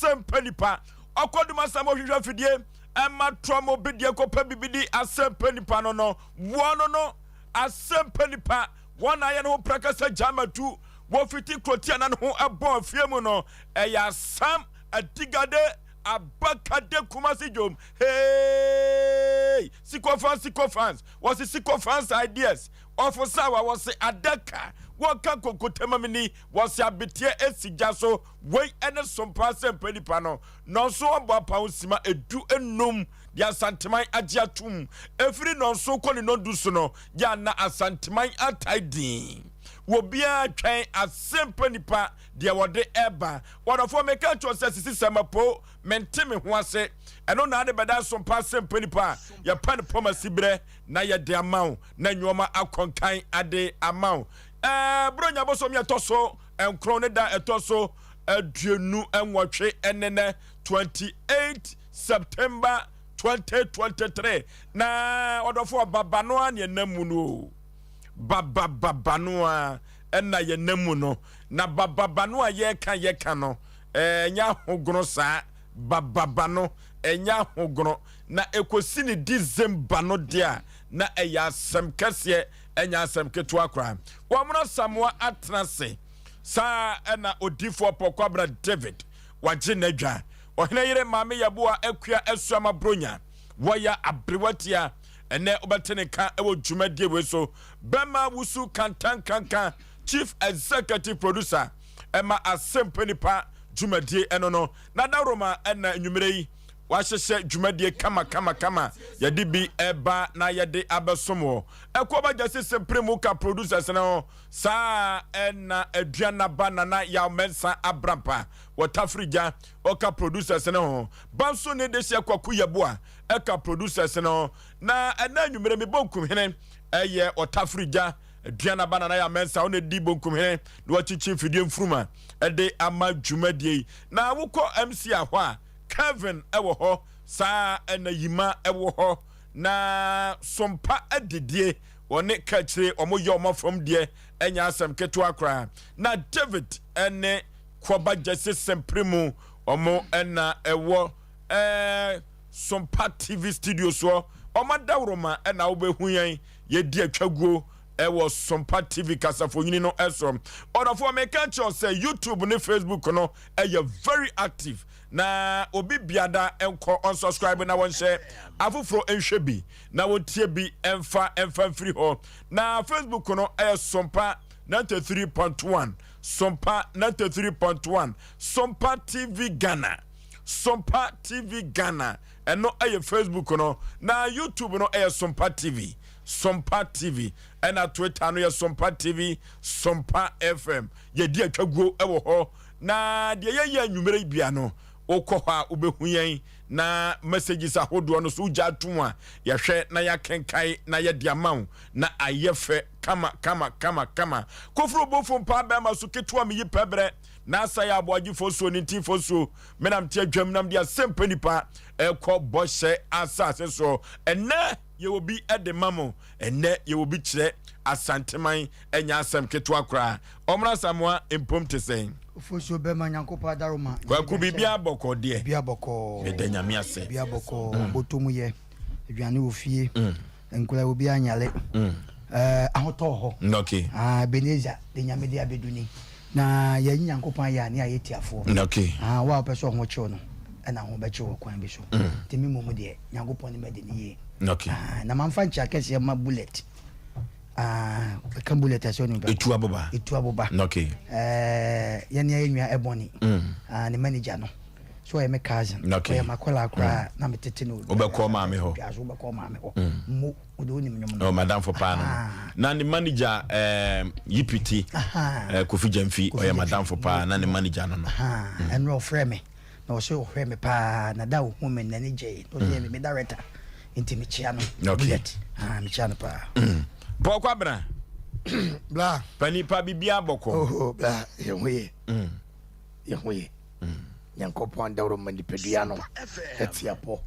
Asɛmpa nipa ɔkɔdum asɛm ɔhwehwɛ afidie ɛma toa ma obi deɛ kɔpɛ bibi di. Asɛmpa nipa no no wɔn no no asɛmpa nipa wɔn na ayɛ ne ho prɛkɛsɛ gyamatu wɔfiti kurotia na ne ho ɛbɔ afie mu no ɛyɛ asɛm adigade abakade Kumasi dwom. Hey, sycophants, sycophants, wɔsi sycophants ideas ɔfosawa, wɔsi adaka wɔka kokotamamini, wɔsi abeteɛ esi gya so. Wei ɛne sompa asɛmpa nipa no nɔnso ɔbɔ apawo sima 15 de Asanteman agye atum efiri nɔnso kɔ ne nɔdu so no yɛ ana Asanteman atae din obiara twɛn asɛmpa nipa deɛ wɔde ɛba. Wɔdɔfoɔ, meka kyerɛ sɛ sisi sɛmɛpo mente me ho ase ɛno na ade bɛda sompa asɛmpa nipa a yɛpa ne pɔm asi berɛ na yɛde ama wo na nneɛma akɔnkan ade ama wo. Buronya bosom yɛtɔ so 9 ne da ɛtɔ so 28 ɛnenɛ 28 September 2023 na ɔdɔfoɔ baba no a ne ɛnam mu no o babababa no a ɛna yɛnam mu no na bababa no a yɛka no ɛnyɛ ahogono saa. Bababa no ɛnyɛ ahogono na ɛkɔsi ne December no deɛ a na ɛyɛ asɛm kɛseɛ, ɛnyɛ asɛm ketewa koraa. Wɔn Samoa atena ase saa ɛna odiifoɔ Pɔkɔabra David wagye n'adwa. Ɔhene yere Maame Yɛboa Akua Asuama Bronya wɔyɛ aberewatia ɛnɛ wobɛte ne ka ɛwɔ dwumadie wei so. Bɛma Wusu Kantankanka, chief executive producer ɛma Asɛmpa Nipa dwumadie ɛno no na dawroma ɛna nnwummerɛ yi wahyehyɛ dwumadie kama kama kama yɛde bi ɛba na yɛde abɛsom wɔ ɛkɔ ba gyasi sempere mu ka producers no saa ɛna Aduanaba Nana Yaw Mɛnsa Abrampa wɔtafiri gya ɔka producers no ho banso ne de hyɛ Kwaku Yɛboa ɛka producers no na ɛna nnwummerɛ mi bonkumhene ɛyɛ ɔtafiri gya Aduanaba Nana Yaw Mɛnsa ɔna di bonkumhene na wakyikyi mfidie mfuruma ɛde ama dwumadie yi na wokɔ MC ahɔ a Kevin ɛwɔ hɔ saa ɛna Yima ɛwɔ hɔ na sompa adidie wɔne kakyire wɔn yɛ wɔn afam deɛ ɛnyɛ asɛm ketewa koraa na David ɛne Kɔba Gyasi sempere mu wɔn ɛna ɛwɔ Sompa TV studio soɔ. Wɔn adaworoma ɛna wobɛhu yɛn yɛdi atwaguo ɛwɔ Sompa TV kasafonyini no ɛso. Ɔdɔfoɔ, meka kyerɛ sɛ YouTube ne Facebook no ɛyɛ very active na obi biada nkɔ unsubscribe na wɔnhyɛ afoforɔ nhwɛ bi na wɔntie bi ɛmfa ɛmfa mfiri hɔ. Na Facebook no ɛyɛ Sompa 93.1, Sompa 93.1, Sompa TV Ghana, Sompa TV Ghana ɛno ɛyɛ Facebook no na YouTube no ɛyɛ Sompa TV, Sompa TV ɛna Twitter no yɛ Sompa TV, Sompa FM. Yɛdi atwaguo ɛwɔ hɔ na deɛ yɛyɛ anwummerɛ yi bia no wokɔ hɔ a wobɛhu yɛn na messages ahodoɔ no so wogya atom a yɛhwɛ na yɛakenkae na yɛde ama wo na ayɛ fɛ kama kama kama kama. Koforo bofo mpa bɛrima so ketewa meyi pɛbrɛ na asa yɛ aboagyefoɔ suo ne ntimfoɔ suo menam te adwam nam de asɛmpa nipa ɛkɔ bɔhyɛ asase so. Ɛnɛ yɛwɔ bi ɛde ma mo, ɛnɛ yɛwɔ bi kyerɛ Asanteman, ɛnyɛ asɛm ketewa koraa. Ɔmra Samoa mpom te sɛn? Ofosuo bɛma Nyankopɔn adaroma. Kwaku, biribiara bɔkɔ deɛ? Biribiara bɔkɔɔ. Meda Nyame ase. Biribiara bɔkɔɔ. Bɔtɔ mu yɛ aduane wɔ fie. Nkura obi anyale. Ahotɔ wɔ hɔ. Ah, Ebenezer de Nyame de abedu ni. Na yɛn Nyankopɔn ayɛ a ne ayɛ tiafoɔ. Ah, wo a wopɛ sɛ ɔho kyew no ɛna ho bɛkyew wɔ kwan bi so. Nti me mmom deɛ Nyankopɔn ne madi ne yie. Ah, na mamfa nkyea kɛseɛ ma Bullet. Ah, ɛka Bullet ɛsɛ onim bɛkɔ. Etu aboba. Etu aboba. Yɛn ne ayɛ nua Ebony. Ah, ne manager no. So ɔyɛ me cousin. Ɔyɛ makɔla koraa na me tete no. Wobɛkɔ maame hɔ. Dwa so wobɛkɔ maame hɔ. Mo wode wonim nwom no. Oh, madam for paa no. Na ne manager Yipiti Kofi Gyamfi ɔyɛ madam for paa na ne manager no no. Ɛno ɔfrɛ me na ɔsɛ ɔhwɛ me paa na da ohu me n'ani gye na ɔsɛ me director nti mekyia no. Bullet. Ah, mekyia no paa. Paul Kwabena. Bla. Panipa bibia bɔkɔ. Oh, bla, yɛn ho yɛ. Yɛn ho yɛ. Nyankopɔn adaworo ma nipadua no ɛte apɔ.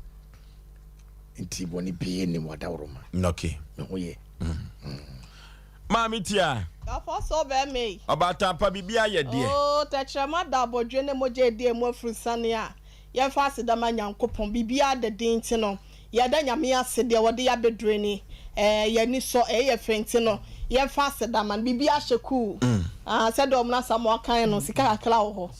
Nti bɔne biara nnim w'adaworo ma. Me ho yɛ. Maame Tia. Ɔfɔ so bɛɛma yi. Ɔbaatan pa biribi ayɛ deɛ. Oo tɛkyerɛma da abɔdwe ne mogya edi emu afurusane a yɛmfa aseda ma Nyankopɔn biribiara da din nti no yɛda Nyame ase deɛ wɔde yɛ abɛdure ni ɛɛ yɛn ani sɔ ɛyɛ yɛ fɛ nti no yɛmfa aseda ma no biribiara hyɛ cool ah sɛdeɛ ɔmo Asamoah kan no sika kakra wɔ hɔ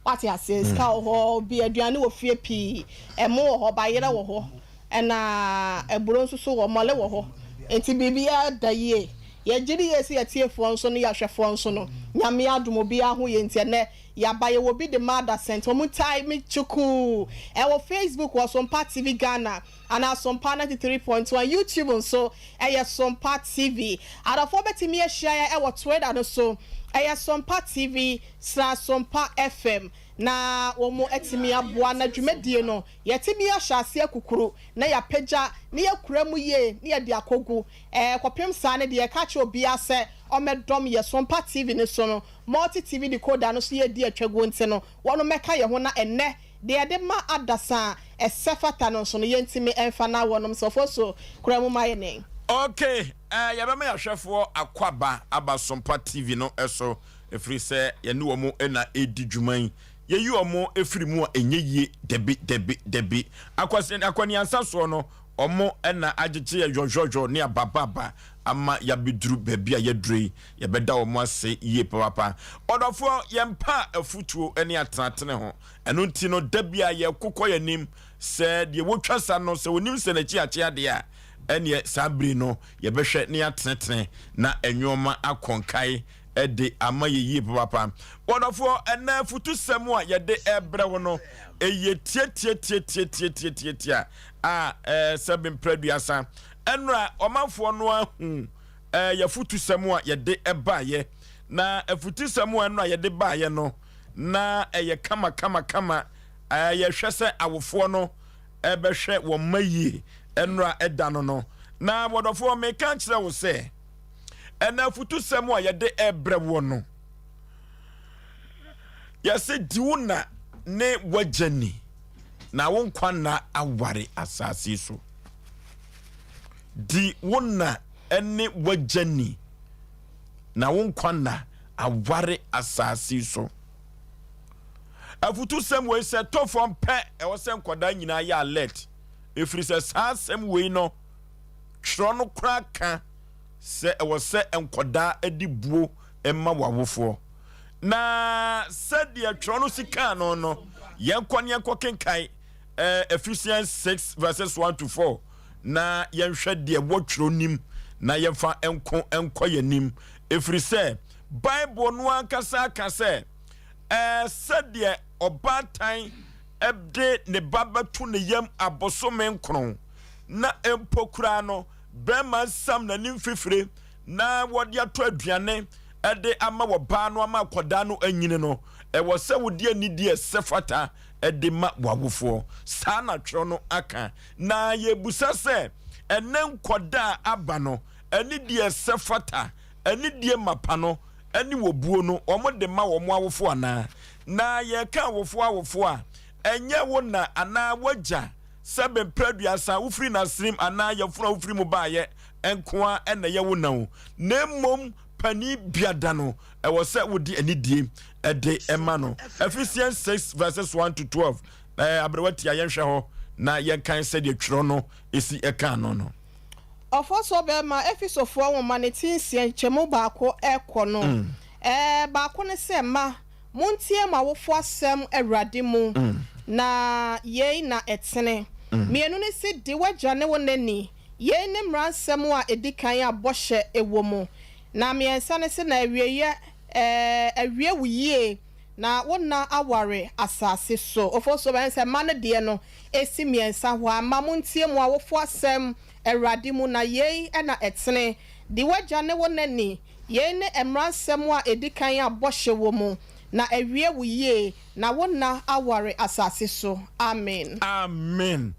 wate aseɛ sika wɔ hɔ bi aduane wɔ fie pii ɛmo wɔ hɔ bayerɛ wɔ hɔ Ɛna aburo nso so wɔ, mmɔle wɔ hɔ. Nti biribiara da yie. Yɛgye di yie sɛ yɛatiefoɔ nso ne yɛahwɛfoɔ nso no, Nyame adom obiara ho yie nti ɛnnɛ yɛaba. Yɛwɔ bi de ma adasa nti wɔn tae me kyukuu. Ɛwɔ Facebook wɔ Sompa TV Ghana anaa Sompa 93.1. YouTube nso ɛyɛ Sompa TV. Adɔfoɔ bɛtumi ahyia yɛn ɛwɔ Twitter no so ɛyɛ Sompa TV sra Sompa FM na wɔn atumi aboa na dwumadie no Yɛatumi ahyɛ aseɛ akukuru na yɛapagya na yɛakura mu yie na yɛde akɔgu. Ɛɛ, kɔpem saa no deɛ yɛka kyerɛ obiara sɛ ɔmmɛdɔm yɛn Sompa TV no so no, Multi TV decoder no so yɛredi atwaguo nti no, wɔnom mmɛka yɛn ho na ɛnnɛ deɛ yɛde ma adasa a ɛsɛ fata no nso no yɛntumi mfa na wɔnom sɛ ɔfosuo kura mu ma yɛn ɛ. Ok, ɛɛ yɛbɛma yɛahwɛfoɔ akwaaba aba Sompa TV no so ɛfiri sɛ yɛne wɔn na ɛredi dwuma yi. Yɛyi wɔn firi mu a ɛnyɛ yie, dabi, dabi, dabi. Akwasi, akwaniansa soɔ no, wɔn na agyegye yɛ yɔyɔyɔ ne ababaaba ama yɛabɛduru baabi a yɛaduru yi. Yɛbɛda wɔn ase yie papaapa. Ɔdɔfoɔ, yɛmpa afutuo ne atenatene ho. Ɛno nti no, da bi a yɛkokɔ yɛn anim sɛ deɛ wɔtwa sa no, sɛ ɔnim sɛ n'akyi akye adeɛ a, ɛnneɛ saa bere no yɛbɛhwɛ ne yɛatenetene na nneɛma akɔ nkae de ama yɛ yie papaapa. Wɔdɔfoɔ, ɛnɛ afutusɛm a yɛde ɛbrɛ wo no, ɛyɛ tiatiatiatiatiatiatia a ɛɛ sɛ bemprɛ aduasa. Ɛnora ɔmanfoɔ no ahu ɛɛ yɛfutusɛm a yɛde ɛbaeɛ. Na afutusɛm a ɛnora yɛde baeɛ no, na ɛyɛ kama kama kama. Ɛɛ yɛhwɛ sɛ awofoɔ no ɛbɛhwɛ wɔn mma yie ɛnora ɛda no no. Na wɔdɔfoɔ, meka kyerɛ wo sɛ, Ɛna afutusɛm a yɛde rebrɛ woɔ no, yɛse di wo na ne w'agya ni, na wo nkwa nna aware asase so. Di wo na ne w'agya ni, na wo nkwa nna aware asase so. Afutusɛm wei sɛ tɔ fam pɛ, ɛwɔ sɛ nkwadaa nyinaa yɛ alert, ɛfiri sɛ saa asɛm wei no Twerɛ no koraa ka sɛ ɛwɔ sɛ nkwadaa de buo ma wɔn awofoɔ. Na sɛdeɛ twerɛ no si kaa no no, yɛnkɔ ne yɛnkɔ kenkan eh, Ephesians 6 verses 1 to 4 na yɛnhwɛ deɛ wɔ twerɛ nim na yɛmfa nko nkɔ yɛn anim. Ɛfiri sɛ Bible no ankasa ka sɛ eh, sɛdeɛ ɔbaatan de ne ba bɛto ne yam abosome nkron na mpo koraa no bɛrima nsam n'anim fifire na wɔde atɔ aduane de ama wɔbaa no ama akwadaa no anyini no, ɛwɔ sɛ wode anidie ɛsɛ fata de ma w'awofoɔ. Saa na twerɛ no aka. Na yɛbusa sɛ, ɛnɛ nkwadaa a aba no, anidie ɛsɛ fata, anidie mapa no ne wɔbuo no, wɔn de ma wɔn awofoɔ anaa? Na yɛka awofoɔ awofoɔ a, ɛnyɛ wo na anaa w'agya Sɛ mprɛ aduasa wofiri n'asenem anaa yafunu a wofiri mu baeɛ nko ara na ɛyɛ wo na o, na mmom panin biada no, ɛwɔ sɛ wode anidie de ma no. Ephesians 6 verses 1 to 12. Ɛɛ aberewa tia yɛnhwɛ hɔ na yɛnkan sɛdeɛ twerɛ no si ɛka no no. Ɔfɔsɔ bɛma Efesofoɔ nwoma no ti nsia nkyɛmu baako kɔ no, ɛɛ baako ne sɛ, Mma Montie mo awofoɔ asɛm Awurade mu, na yei na ɛtene. Mmienu ne se, Di w'agya ne wo na ni, yei ne mmara nsɛm a ɛdi kan a bɔhyɛ wɔ mu. Na mmiɛnsa ne se, Na awieeɛ, ɛɛ, awie wo yie, na wo nna aware asase so. Ofosuo bɛn sɛ mma no deɛ no ɛsi mmiɛnsa hɔ a, Mma montie mo awofoɔ asɛm Awurade mu, na yei na ɛtene. Di w'agya ne wo na ni, Yei ne mmara nsɛm a ɛdi kan a bɔhyɛ wɔ mu, na awie wo yie, na wo nna aware asase so. Amen. Amen.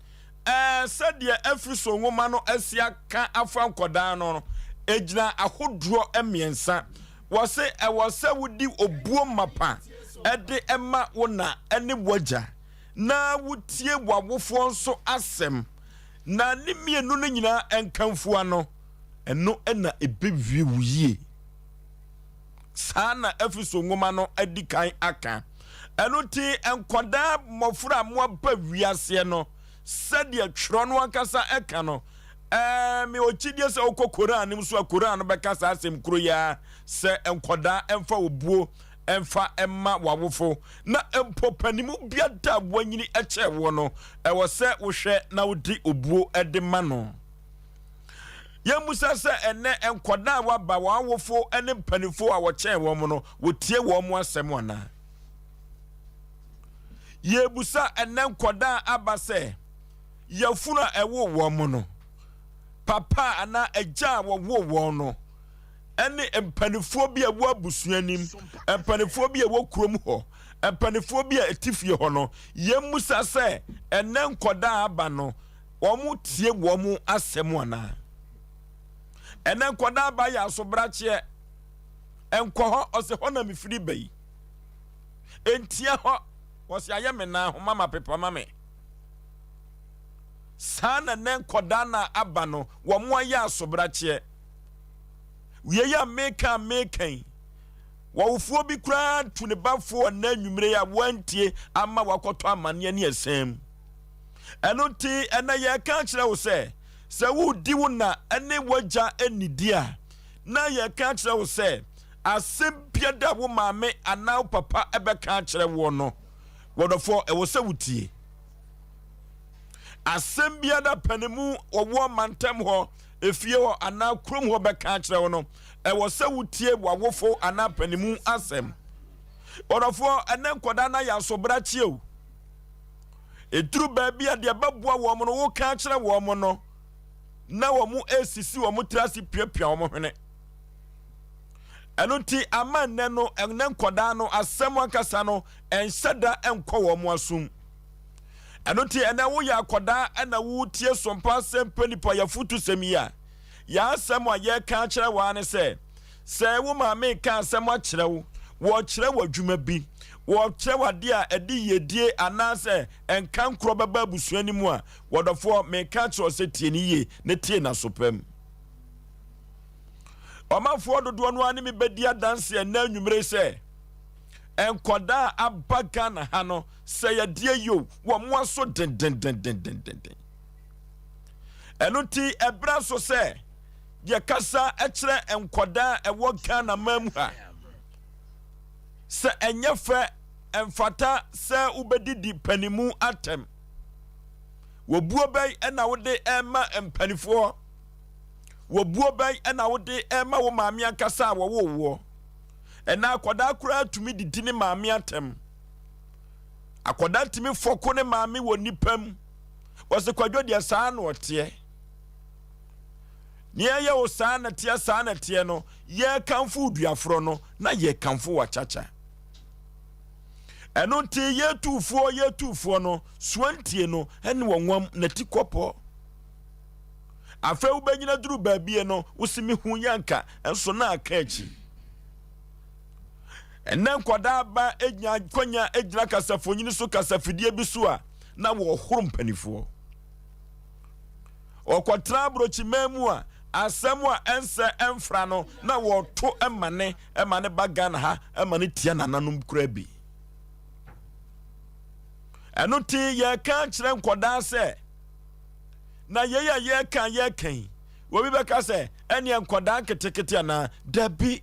Ɛɛ, sɛdeɛ Efeso nwoma no asi aka afa nkwadaa no no, ɛgyina ahodoɔ mmiɛnsa. Wɔse ɛwɔ sɛ wodi obuo mapa de ma wo na ne w'agya, na wotie w'awofoɔ nso asɛm, na ne mmienu no nyinaa nkamfua no. ɛno na ɛbɛwie wo yie. Saa na Efeso nwoma no adi kan aka. Ɛno nti, nkwadaa mmɔfra a moaba wiaseɛ no, sɛdeɛ twerɛ no ankasa ɛka no, ɛɛ mewɔ gyidie sɛ wokɔ Koran no mu so a, Koran no bɛka saa asɛm koro yi ara sɛ nkwadaa mfa obuo mfa mma w'awofo, na mpo panimu biara a wanyini kyɛɛ woɔ no, ɛwɔ sɛ wohwɛ na wode obuo de ma no. Yɛmmisa sɛ ɛnnɛ nkwadaa a wɔaba, wɔn awofo ne mpanimfoɔ a wɔkyɛn wɔn no, wɔtie wɔn asɛm anaa? Yɛbusa ɛnnɛ nkwadaa a aba sɛ yafunu a ɛwoo wɔn no, papa anaa agya a wɔwoo wɔn no, ɛne mpanimfoɔ bi a ɛwɔ abusua anim, mpanimfoɔ bi a ɛwɔ kurom hɔ, mpanimfoɔ bi a ɛte fie hɔ no, yɛmmisa sɛ ɛnnɛ nkwadaa aba no, Wɔtie wɔn asɛm anaa? Ɛnɛ nkwadaa ba yɛ asobrakyeɛ. Nkɔ hɔ, ɔsɛ hɔ na mefiri ba yi. Ntia hɔ, wɔsɛ ayɛ me nan ho mama pepa ma me. Saa na nɛ nkwadaa na aba no, wɔn ayɛ asobrakyeɛ. Wie a meka a meka yi, wɔwofoɔ bi koraa tu ne ba foɔ nnɛ anwummere a wɔantie ama wakɔtɔ amanneɛ ne ɛsɛn mu. Ɛno nti, ɛnnɛ yɛreka akyerɛ wo sɛ, sɛ woredi wo na ne w'agya nnidi a, na yɛreka akyerɛ wo sɛ, asɛm biara a wo maame anaa wo papa bɛka akyerɛ woɔ no, wɔdɔfoɔ, ɛwɔ sɛ wotie. Asɛm biara panimu wɔwɔ mantam hɔ, efie hɔ anaa kurom hɔ bɛka akyerɛ wo no, ɛwɔ sɛ wotie w'awofo anaa panimu asɛm. Wɔdɔfoɔ, ɛnɛ nkwadaa no ayɛ asobrakyeɛ o. Ɛduru baabi a deɛ ɛbɛboa wɔn no woka akyerɛ wɔn no na wɔn resisi wɔn tiri ase piapia wɔn hwene. Ɛno nti ama nnɛ no ɛnnɛ nkɔdaa no asɛm ankasa no ɛnhyɛ da nkɔ wɔn asom. Ɛno nti ɛnɛ woyɛ akɔdaa ɛna wotie sompa asɛm pɛ nipa yɛfotu sɛm yi a yɛn asɛm a yɛka akyerɛ waa ne sɛ Sɛ wo maame reka asɛm akyerɛ wo, wɔrekyerɛ wo adwuma bi, wɔrekyerɛ wo adeɛ a ɛde yiedie anaasɛ nkankorɔ bɛba abusua no mu a, wɔdɔfoɔ, meka akyerɛ wo sɛ tie no yie na tie no aso pa mu. Ɔmanfoɔ dodoɔ no ara ne me bɛdi adanseɛ nnɛ anwummere sɛ nkwadaa a aba Ghana ha no, sɛ yɛdeɛ yio, wɔn aso dendendendendenden. Ɛno nti ɛberɛ so sɛ Yɛkasa kyerɛ nkwadaa a ɛwɔ Ghana man mu ha sɛ ɛnyɛ fɛ, ɛmfata sɛ wobɛdidi panimu atɛm. Wɔbuo bɛn na wode rema mpanifoɔ? Wɔbuo bɛn na wode rema wo maame ankasa a wɔwoo woɔ? Ɛnna akwadaa koraa tumi didi ne maame atɛm. Akwadaa tumi fɔko ne maame wɔ nipa mu. Wɔsɛ kwadwo deɛ saa na ɔteɛ. Nea ɛyɛ wo saa na teɛ saa na teɛ no, yɛrekamfo wo duaforɔ no, na yɛrekamfo w'akyakya. Ɛno nti yɛtufoɔ yɛtufoɔ no, soantie no ɛne wɔnwam n'ati kɔpɔ. Afei wobɛnyina duru baabie no, wosi me hu yɛ anka, nso na aka akyi. Ɛnɛ nkwadaa ba nya kwanya gyina kasafonyini so kasafidie bi so a, na wɔhoro mpanimfoɔ. Ɔkɔtena aburokyiman mu a, asɛm a ɛnsɛ ɛmfra no na wɔto ma ne ma ne ba Ghana ha ma ne tia nananom kura bi. Ɛno nti yɛka kyerɛ nkɔdaa sɛ na yei a yɛka yɛka yi obi bɛka sɛ ɛneɛ nkɔdaa nketekete anaa dabi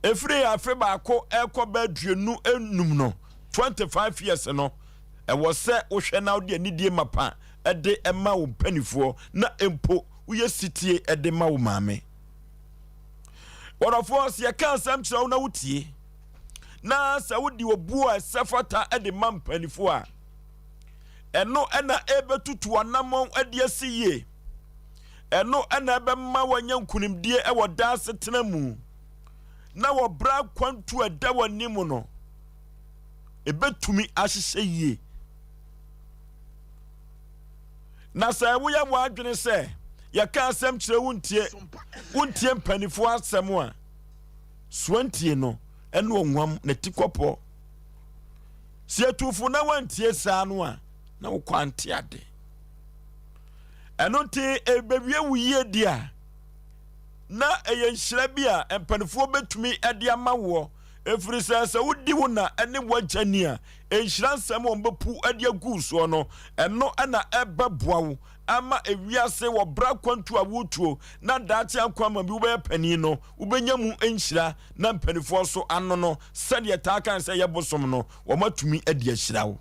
ɛfiri afe baako ɛkɔ bɛ 25 no 25 years no Ɛwɔ sɛ wohwɛ na wode anidie mapa de ma wo mpanimfoɔ na mpo woyɛ sitie de ma wo maame. Wɔdɔfoɔ, sɛ yɛka asɛm kyerɛ wo na wotie, na sɛ wode obuo a ɛsɛ fata de ma mpanimfoɔ a, ɛno na ɛbɛtutu anammɔn de asi yie. Ɛno na ɛbɛma woanya nkonimdie wɔ daa asetena mu, na wɔ berɛ akwantu a ɛda w'anim no, ɛbɛtumi ahyehyɛ yie. Na sɛ woyɛ w'adwene sɛ yɛka asɛm kyerɛ wontie wontie mpanimfoɔ asɛm a, soantie no ɛne ɔnwam n'ati kɔpɔ. Sɛ yɛtufo na wantie saa no a, na wokɔ ante ade. Ɛno nti ɛbɛwie wo yie di a, na ɛyɛ nhyira bi a mpanimfoɔ bɛtumi de ama woɔ, ɛfiri sɛ sɛ wodi wo na ne w'agya ni a, nhyira nsɛm a wɔbɛpu de agu soɔ no, ɛno na ɛbɛboa wo ama ewiase wɔ berɛ akwantu a wotuo na daakye akwan ma bi wobɛyɛ panin no, wobɛnya mu nhyira na mpanimfoɔ nso ano no, sɛdeɛ taa kan sɛ yɛ bosom no, wɔatumi de ahyira wo.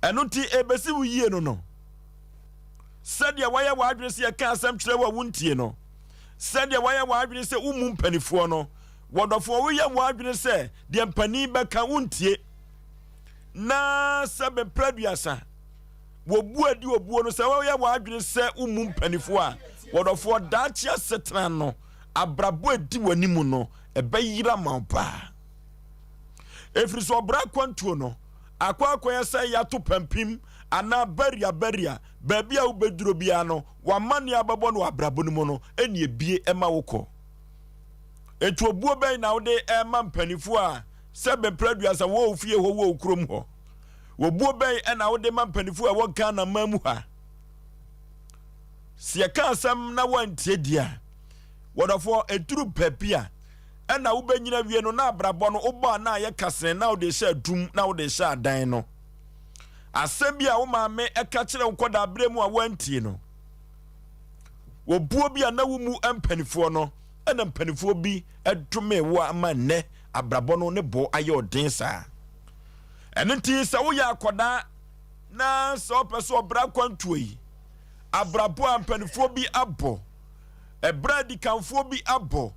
Ɛno nti ɛbɛsi wo yie no no. Sɛdeɛ woayɛ w'adwene sɛ yɛka asɛm kyerɛ wo a wontie no, sɛdeɛ woayɛ w'adwene sɛ wommu mpanimfoɔ no, wɔdɔfoɔ woyɛ w'adwene sɛ deɛ mpanin bɛka wontie, na sɛ bɛpra aduasa wɔbu adi obuo no, sɛ woyɛ w'adwene sɛ wommu mpanimfoɔ a, wɔdɔfoɔ daakye asetena no, abrabɔ edi w'anim no, ɛbɛyera ma wo paa. Ɛfiri sɛ ɔbra akwantuo no, akɔ akɔyɛ sɛ yɛato pampim anaa barrier barrier, baabi a wobɛduro biara no, w'amanneɛ a wobɛbɔ no wɔ abrabɔ no mu no, ɛne ebie ɛma wo kɔ. Enti obuo bɛn na wode ɛma mpanimfoɔ a sɛ bɛpra aduasa wɔ wo fie hɔ wɔ wo kurom hɔ? Obuo bɛn ɛna wode ma mpanimfoɔ a ɛwɔ Ghana man mu ha? Sɛ yɛka asɛm na woantie deɛ a, wɔdɔfoɔ, ɛduru baabi a ɛna wobɛnyina wie no na abrabɔ no wobɔ a na ayɛ kasene na wode hyɛ adum na wode hyɛ adan no. Asɛm bi a wo maame ɛka kyerɛ wo kɔda berɛ mu a woantie no, wɔbuo bi a na wo mu mpanimfoɔ no, ɛna mpanimfoɔ bi ɛdome wo ama nnɛ abrabɔ no ne bo ayɛ ɔden saa. Ɛno nti sɛ woyɛ akɔdaa na sɛ wopɛ sɛ ɔbra kwantuo yi, abrabɔ a mpanimfoɔ bi abɔ, ɛberɛ a adikanfoɔ bi abɔ,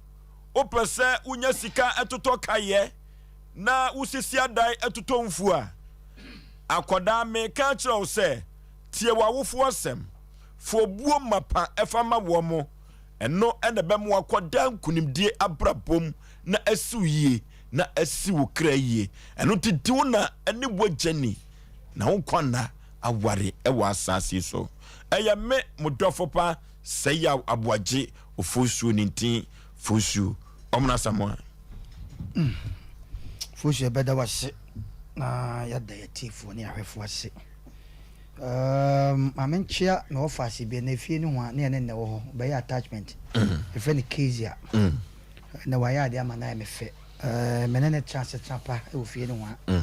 wopɛ sɛ wonya sika totɔ kayɛ na wosisi adan totɔ mfuo a, akwadaa meka akyerɛ wo sɛ tie w'awofoɔ asɛm, fa obuo mapa fa ma wɔn, ɛno na ɛbɛma wakɔ daa nkunimdie abrabɔ mu na asi wo yie na asi wo kra yie. Ɛno nti di wo na ne w'agya ni na wo nkwa nna aware wɔ asaase so. Ɛyɛ me mo dɔfo pa Sɛyaw Aboagye Ofosuo Nintin Fosuo Ɔmono Asamoah. Mm. Fosuo yɛbɛda wo ase na yɛada yɛtiefoɔ ne ahwɛfoɔ ase. Um, maame nkyea na ɔfa ase bia na efie no ho a ne yɛne nnɛ wɔ hɔ bɛyɛ attachment. Yɛfrɛ no Kezia. Na wayɛ adeɛ ama no ayɛ me fɛ. Uh, me ne ne tra asetena pa wɔ fie no ho a.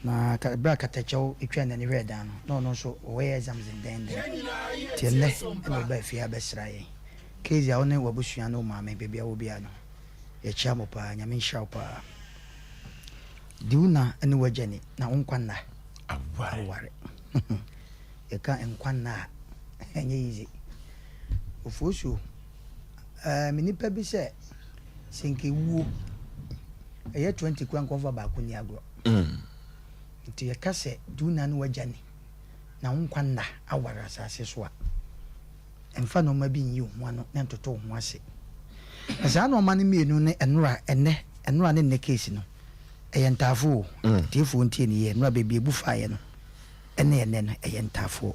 Na ka, berɛ a katakyɛw twaa n'ani hwɛɛ dan no, na ɔno nso ɔyɛ exams dendenden. Nti ɛnnɛ na ɔbaa fie abɛsra yɛn. Kezia, wo ne w'abusua ne wo maame, baabi a wɔ biara no, yɛkyea mo paa. Nyame nhyira wo paa. Di wo na ne w'agya ni, na wo nkwa nna aware. Yɛka nkwa nna a, ɛnyɛ easy. Ofosuo, eh, me nipa bi sɛ, sɛ nka ewuo, ɛyɛ 20 koraa nka ɔmfa baako nni agorɔ. Nti yɛka sɛ di wo na ne w'agya ni, na wo nkwa nna aware asase so a, mfa nnoɔma bi nyi wo ho ano na ntoto wo ho ase. Na saa nnoɔma no mmienu ne nnora, ɛnnɛ, nnora ne nnɛ case no, ɛyɛ ntaafoɔ o. Atiefoɔ ntie no yie, nnora baabi ɛbu faeɛ no ne ɛnnɛ no, ɛyɛ ntaafoɔ.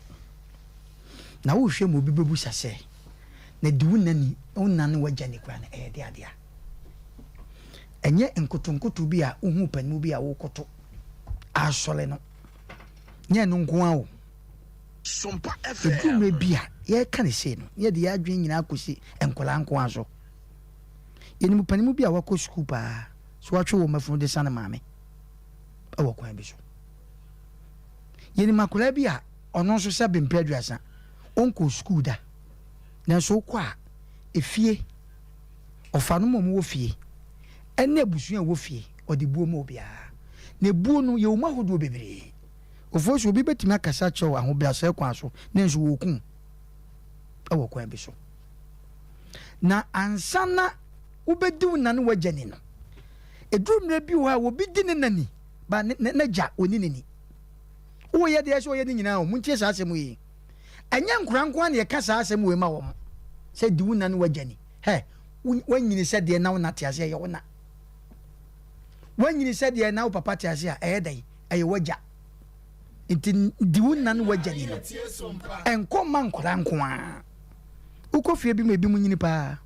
Na wohwɛ mu obi bɛbusa sɛ, na di wo nna ni, wo nna ne w'agya ni koraa no, ɛyɛ de adeɛ a? Ɛnyɛ nkotonkoto bi a wohu panimu bi a wokoto asɔre no, nyɛ ɛno nko ara o. Ɛduru mmerɛ bi a, yɛreka no sei no, na yɛde yɛn adwene nyinaa kɔsi nkwadaa nko ara so. Yɛnim panimu bi a wakɔ sukuu paa, so watwe wɔn afunu de sane maame wɔ kwan bi so. Yɛnim akwadaa bi a ɔno nso sɛ bempɛ 30, ɔnkɔɔ sukuu da, nanso wokɔ a, efie, ɔfanom a wɔwɔ fie, ɛne abusua a ɛwɔ fie, ɔde buo ma obiara. Na ebuo no, yɛwɔ mu ahodoɔ bebree. Ofosu, obi bɛtumi akasa akyerɛ wo ahobrɛaseɛ kwan so, nanso wɔreku wo wɔ kwan bi so. Na ansa na wobɛdi wo na ne w'agya ni no, ɛduru mmerɛ bi wɔ hɔ a obi di ne na ni, ba n'agya ɔni ne ni. Woyɛ deɛ sɛ ɔyɛ ne nyinaa o, montie saa asɛm yi. Ɛnyɛ nkora nko ara na yɛka saa asɛm wei ma wɔn sɛ di wo na ne w'agya ni. Hɛ, woanyini sɛ deɛ na wo na te ase ɛyɛ wo na. Woanyini sɛ deɛ na wo papa te ase a ɛyɛ dɛn? Ɛyɛ w'agya. Nti di wo na ne w'agya ni no, ɛnkɔ mma nkwadaa nko ara. Wokɔ fie bi mu ebi mu nyini paa.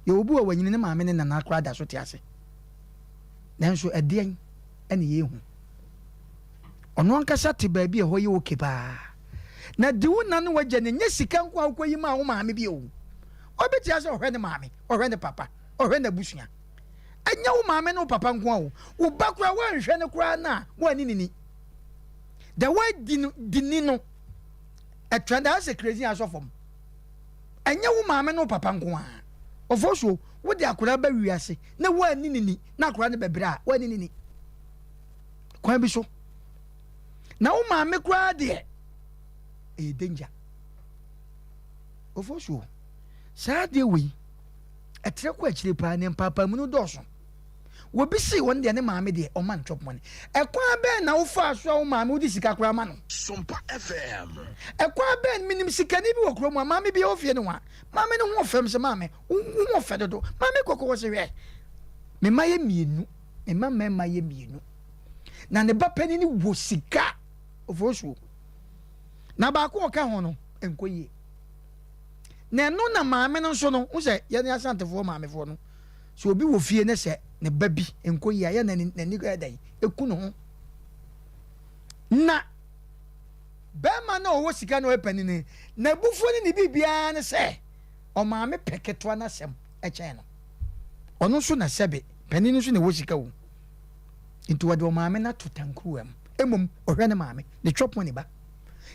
Yɛwɔ obi wɔ wanyini ne maame ne nana koraa da so te ase. Nanso ɛdeɛn ɛna yɛhu? Ɔno ankasa te baabi a ɛhɔ yɛ okay paa. Na di wo na ne w'agya ni, nyɛ sika nko a wokɔyi maa wo maame bio. Obi te ase ɔhwɛ ne maame, ɔhwɛ ne papa, ɔhwɛ n'abusua. Ɛnyɛ wo maame ne wo papa nko a o, wo ba koraa woanhwɛ no koraa no a, woanni ne ni. The way di no di ni no, ɛtra daa sɛ crazy asɔ fam. Ɛnyɛ wo maame ne wo papa nko a. Ɔfo so, wode akwadaa ba wiase na woanni ne ni na akwadaa no bɛbrɛ a, woanni ne ni. Kwan bi so. Na wo maame koraa deɛ, ɛyɛ danger. Ɔfo so, saa adeɛ wei, ɛtrɛ kɔ akyire paa, ne mpaapaamu no dɔɔso. Obi se ɔno deɛ ne maame deɛ ɔma no chop money. Ɛkwan bɛn na wofaa so a wo maame wode sika koraa ma no? Sompa FM. Ɛkwan bɛn, menim sikani bi wɔ kurom a maame bi ɛwɔ fie no a, maame no ho ɔfɛ, mesɛ maame wo ho ɔfɛ dodo. Maame kɔkɔ wɔ se hwɛ, me mma yɛ mmienu, me mma mmarima yɛ mmienu. Na ne ba panin wɔ sika ofosuo. Na baako a ɔka ho no nkɔ yie. Na ɛno na maame no nso no, wo sɛ yɛne Asantefoɔ maamefoɔ no, Sɛ obi wɔ fie na sɛ ne ba bi nkɔ yie a, yɛ na n'ani yɛ dɛn? Eku ne ho. Na bɛrima no a ɔwɔ sika na ɔyɛ panin no, n'abufuo ne ne biribiara ne sɛ ɔmaame pɛ ketewa no asɛm kyɛn no. Ɔno nso na sɛbe panin no nso na ɛwɔ sika o. Nti wɔde ɔmaame no ato tankuruwa mu. Mmom ɔhwɛ ne maame, ne chop money ba.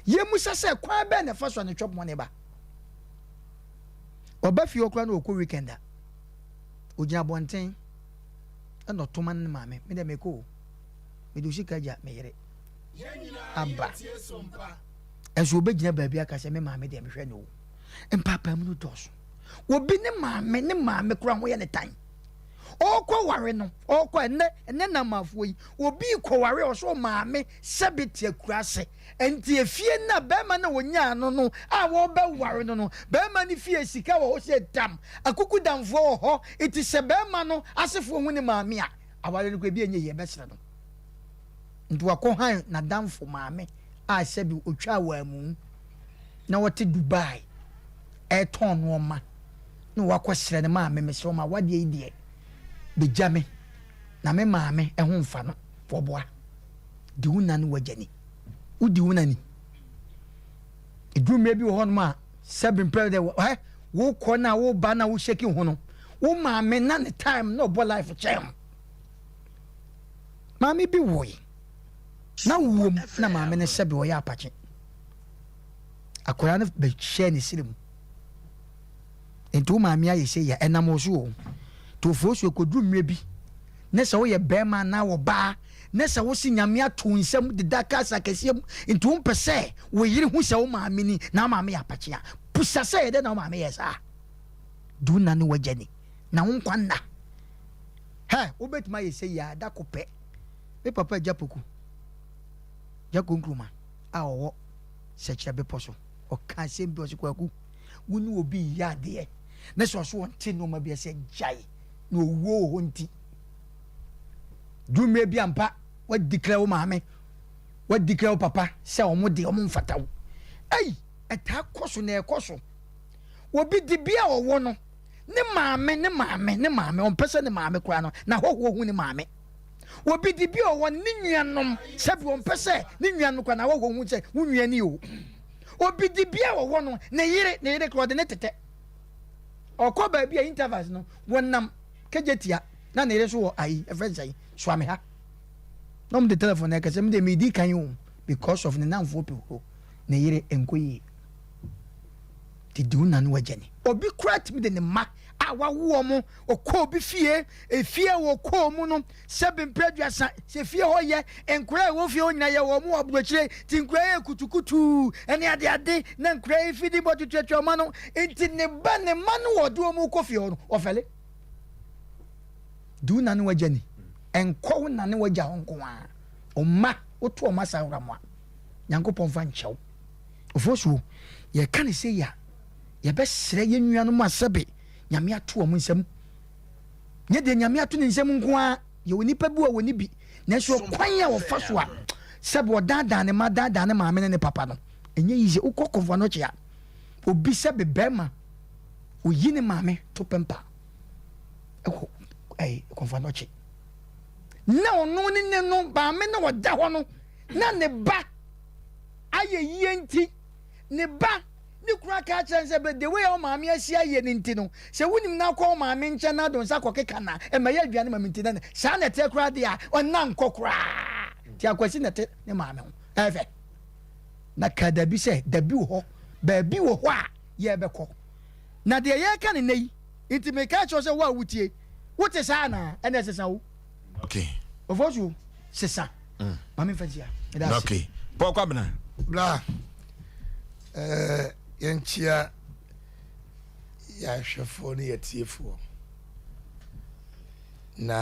Yɛmmisa sɛ kwan bɛn na ɛfa so a ne chop money ba? Ɔba fie hɔ koraa na ɔkɔ weekend a, Ogyina abɔnten na ɔto ma ne maame. Me deɛ mekɔ o. Mede wo sika gya me yere. Aba. Ɛnso obɛgyina baabi aka sɛ me maame deɛ mehwɛ no o. Mpaapaamu no dɔɔso. Obi ne maame ne maame koraa ho yɛ ne tan. Ɔkɔ ware no, ɔkɔ ɛnɛ ɛnɛ namafoɔ yi, obi kɔ ware ɔsɛ maame sɛbe te akura ase. Enti efie no a barima no a wɔnyaa no no a wɔrebɛware no no, barima no fie sika wɔ hɔ sɛ dam, akukudamfoɔ wɔ hɔ, enti sɛ barima no asefoɔ hu ne maame a, aware no koraa ebi ɛnyɛ yie, ɛbɛsere no. Nti wakɔhan n'adamfo maame a sɛbi ɔtwaa wɔ amu na ɔte Dubai ɛretɔn nnoɔma na wakɔsrɛ no, maame mesrɛ wo ma awadeɛ yi deɛ bɛgya me na me maame ho mfa no, wɔboa. Di wo na ne w'agya ni. Wodi wo na ni. Ɛduru mmerɛ bi wɔ hɔnom a sɛbe mpɛ dɛ ɛ wokɔ na woba na wo shake ho no wo maame na ne time na ɔbɔ life kyɛn ho. Maame bi woe na wom na maame no sɛbe ɔyɛ apakye. Akwadaa no bɛhyɛɛ ne siri mu. Nti wo maame ayɛ sei a ɛnam wo so o. Nti ofoɔ so ɛkɔduru mmerɛ bi ne sɛ woyɛ bɛrima anaa ɔbaa ne sɛ wose Nyame ato wo nsam deda cars akɛseɛ mu nti wompɛ sɛ wo yere hu sɛ wo maame ni na wo maame yɛ apakye a, busa sɛ ɛdɛn na wo maame yɛɛ saa? Di wo na ne w'agya ni na wo nkwa nna. Hɛ, wobɛtumi ayɛ sei a da ko pɛ. Me papa Agya Poku, Gyako Nkrumah a ɔwɔ Sɛkyerɛ Bepɔ so, ɔka asɛm bi, ɔse Kwaku, wo ne obi reyɛ adeɛ ne sɛ ɔso ɔnte nnoɔma bi ase a, gyae na owuo wɔ hɔ nti. Duru mmerɛ bi ampa woadeclare wo maame, woadeclare wo papa sɛ wɔn deɛ wɔn mfata wo. Ei, ɛtaa kɔ so na ɛkɔ so. Obi dibea a ɔwɔ no, ne maame, ne maame, ne maame, ɔmpɛ sɛ ne maame koraa no, n'ahɔhoɔ hu ne maame. Obi dibea a ɔwɔ no, ne nuanom, sɛbi ɔmpɛ sɛ ne nuanom koraa n'ahɔhoɔ hu sɛ wo nua ni o. Obi dibea a ɔwɔ no, ne yere, ne yere koraa ɔde ne tetɛ. Ɔkɔ baabi a intervals no, wɔnam kegyetia na ne yere nso wɔ ayi ɛfrɛ nsɛn soa me ha na wɔn de telephone na ɛkɛsɛ mi de mi di kan o because of ne nanfoɔ pɛ huro ne yere nkɔ yie didi wo na ne wagya ni. Obi koraa tumi de ne mma a wawo wɔn ɔkɔ obi fie efie a wɔkɔɔ mu no sɛbi mpere aduasa sɛ fie hɔ yɛ nkora a ɛwɔ fie hɔ nyinaa yɛ wɔn wɔ aburokyire ti nkora yɛ kutukutu ɛne ade ade na nkora yi fidi bɔ tutuatua ɔma no nti ne ba ne mma no wɔde wɔn kɔ fie hɔ no ɔfɛle. Di wo na ne w'agya ni. Nkɔ wo na ne w'agya hɔ nko ara. Wo mma, woto wɔn asahora mu a, Nyankopɔn mfa nkyɛ wo. Ofosuo, yɛka no sei a, yɛbɛsrɛ yɛn nuanom a sɛbe Nyame ato wɔn nsam. Nyɛ deɛ Nyame ato ne nsam nko ara, yɛwɔ nnipa bi wɔ wɔnni bi, nanso ɔkwan a wɔfa so a sɛbe ɔdaadaa ne mma, daadaa ne maame ne ne papa no, ɛnyɛ easy. Wokɔ Komfo Anokye a, obi sɛbe bɛrima, oyi ne maame to pɛmpa. ɛkɔ ɛyi kɔnfa nɔkye na ɔno ne ne no maame na ɔda hɔ no na ne ba ayɛ yie nti Ne ba ne kunu aka akyerɛ no sɛ, but the way a wo maame asi ayɛ no nti no, sɛ wonim na akɔ wo maame nkyɛn na ade wo nsa akɔkeka no a, ɛma ɛyɛ aduane ma me nti na saa na ɛteɛ koraa deɛ a, ɔnna nkɔ koraa. Nti Akwasi na ɛte ne maame ho. Ɛyɛ fɛ. Na ka dabi sɛ, dabi wɔ hɔ, baabi wɔ hɔ a yɛrebɛkɔ. Na deɛ yɛreka no nnɛ yi, nti meka akyerɛ wo sɛ wo a wotie, wote saa anaa? Ɛnna ɛsesa wo. Okay. Ofosu, sesa. Mm. Maame nfa nsia. Meda ase. Okay. Paul Kwabena. Bla. Eh, yɛnkyia yɛahwɛfoɔ ne yɛtiefoɔ na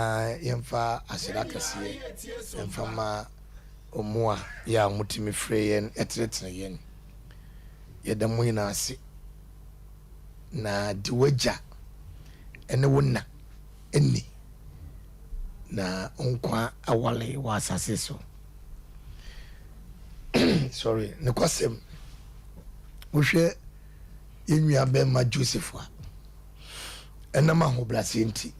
yɛmfa aseda kɛseɛ mfa ma ɔmo a yɛ a wɔtumi frɛ yɛn ɛtenetene yɛn. Yɛda mo nyinaa ase na di w'agya ne wo na nni na nkwa awale wɔ asase so. Sorry, nokwasɛm, wohwɛ yɛn nua bɛrima Joseph a, ɛnam ahobrɛaseɛ nti,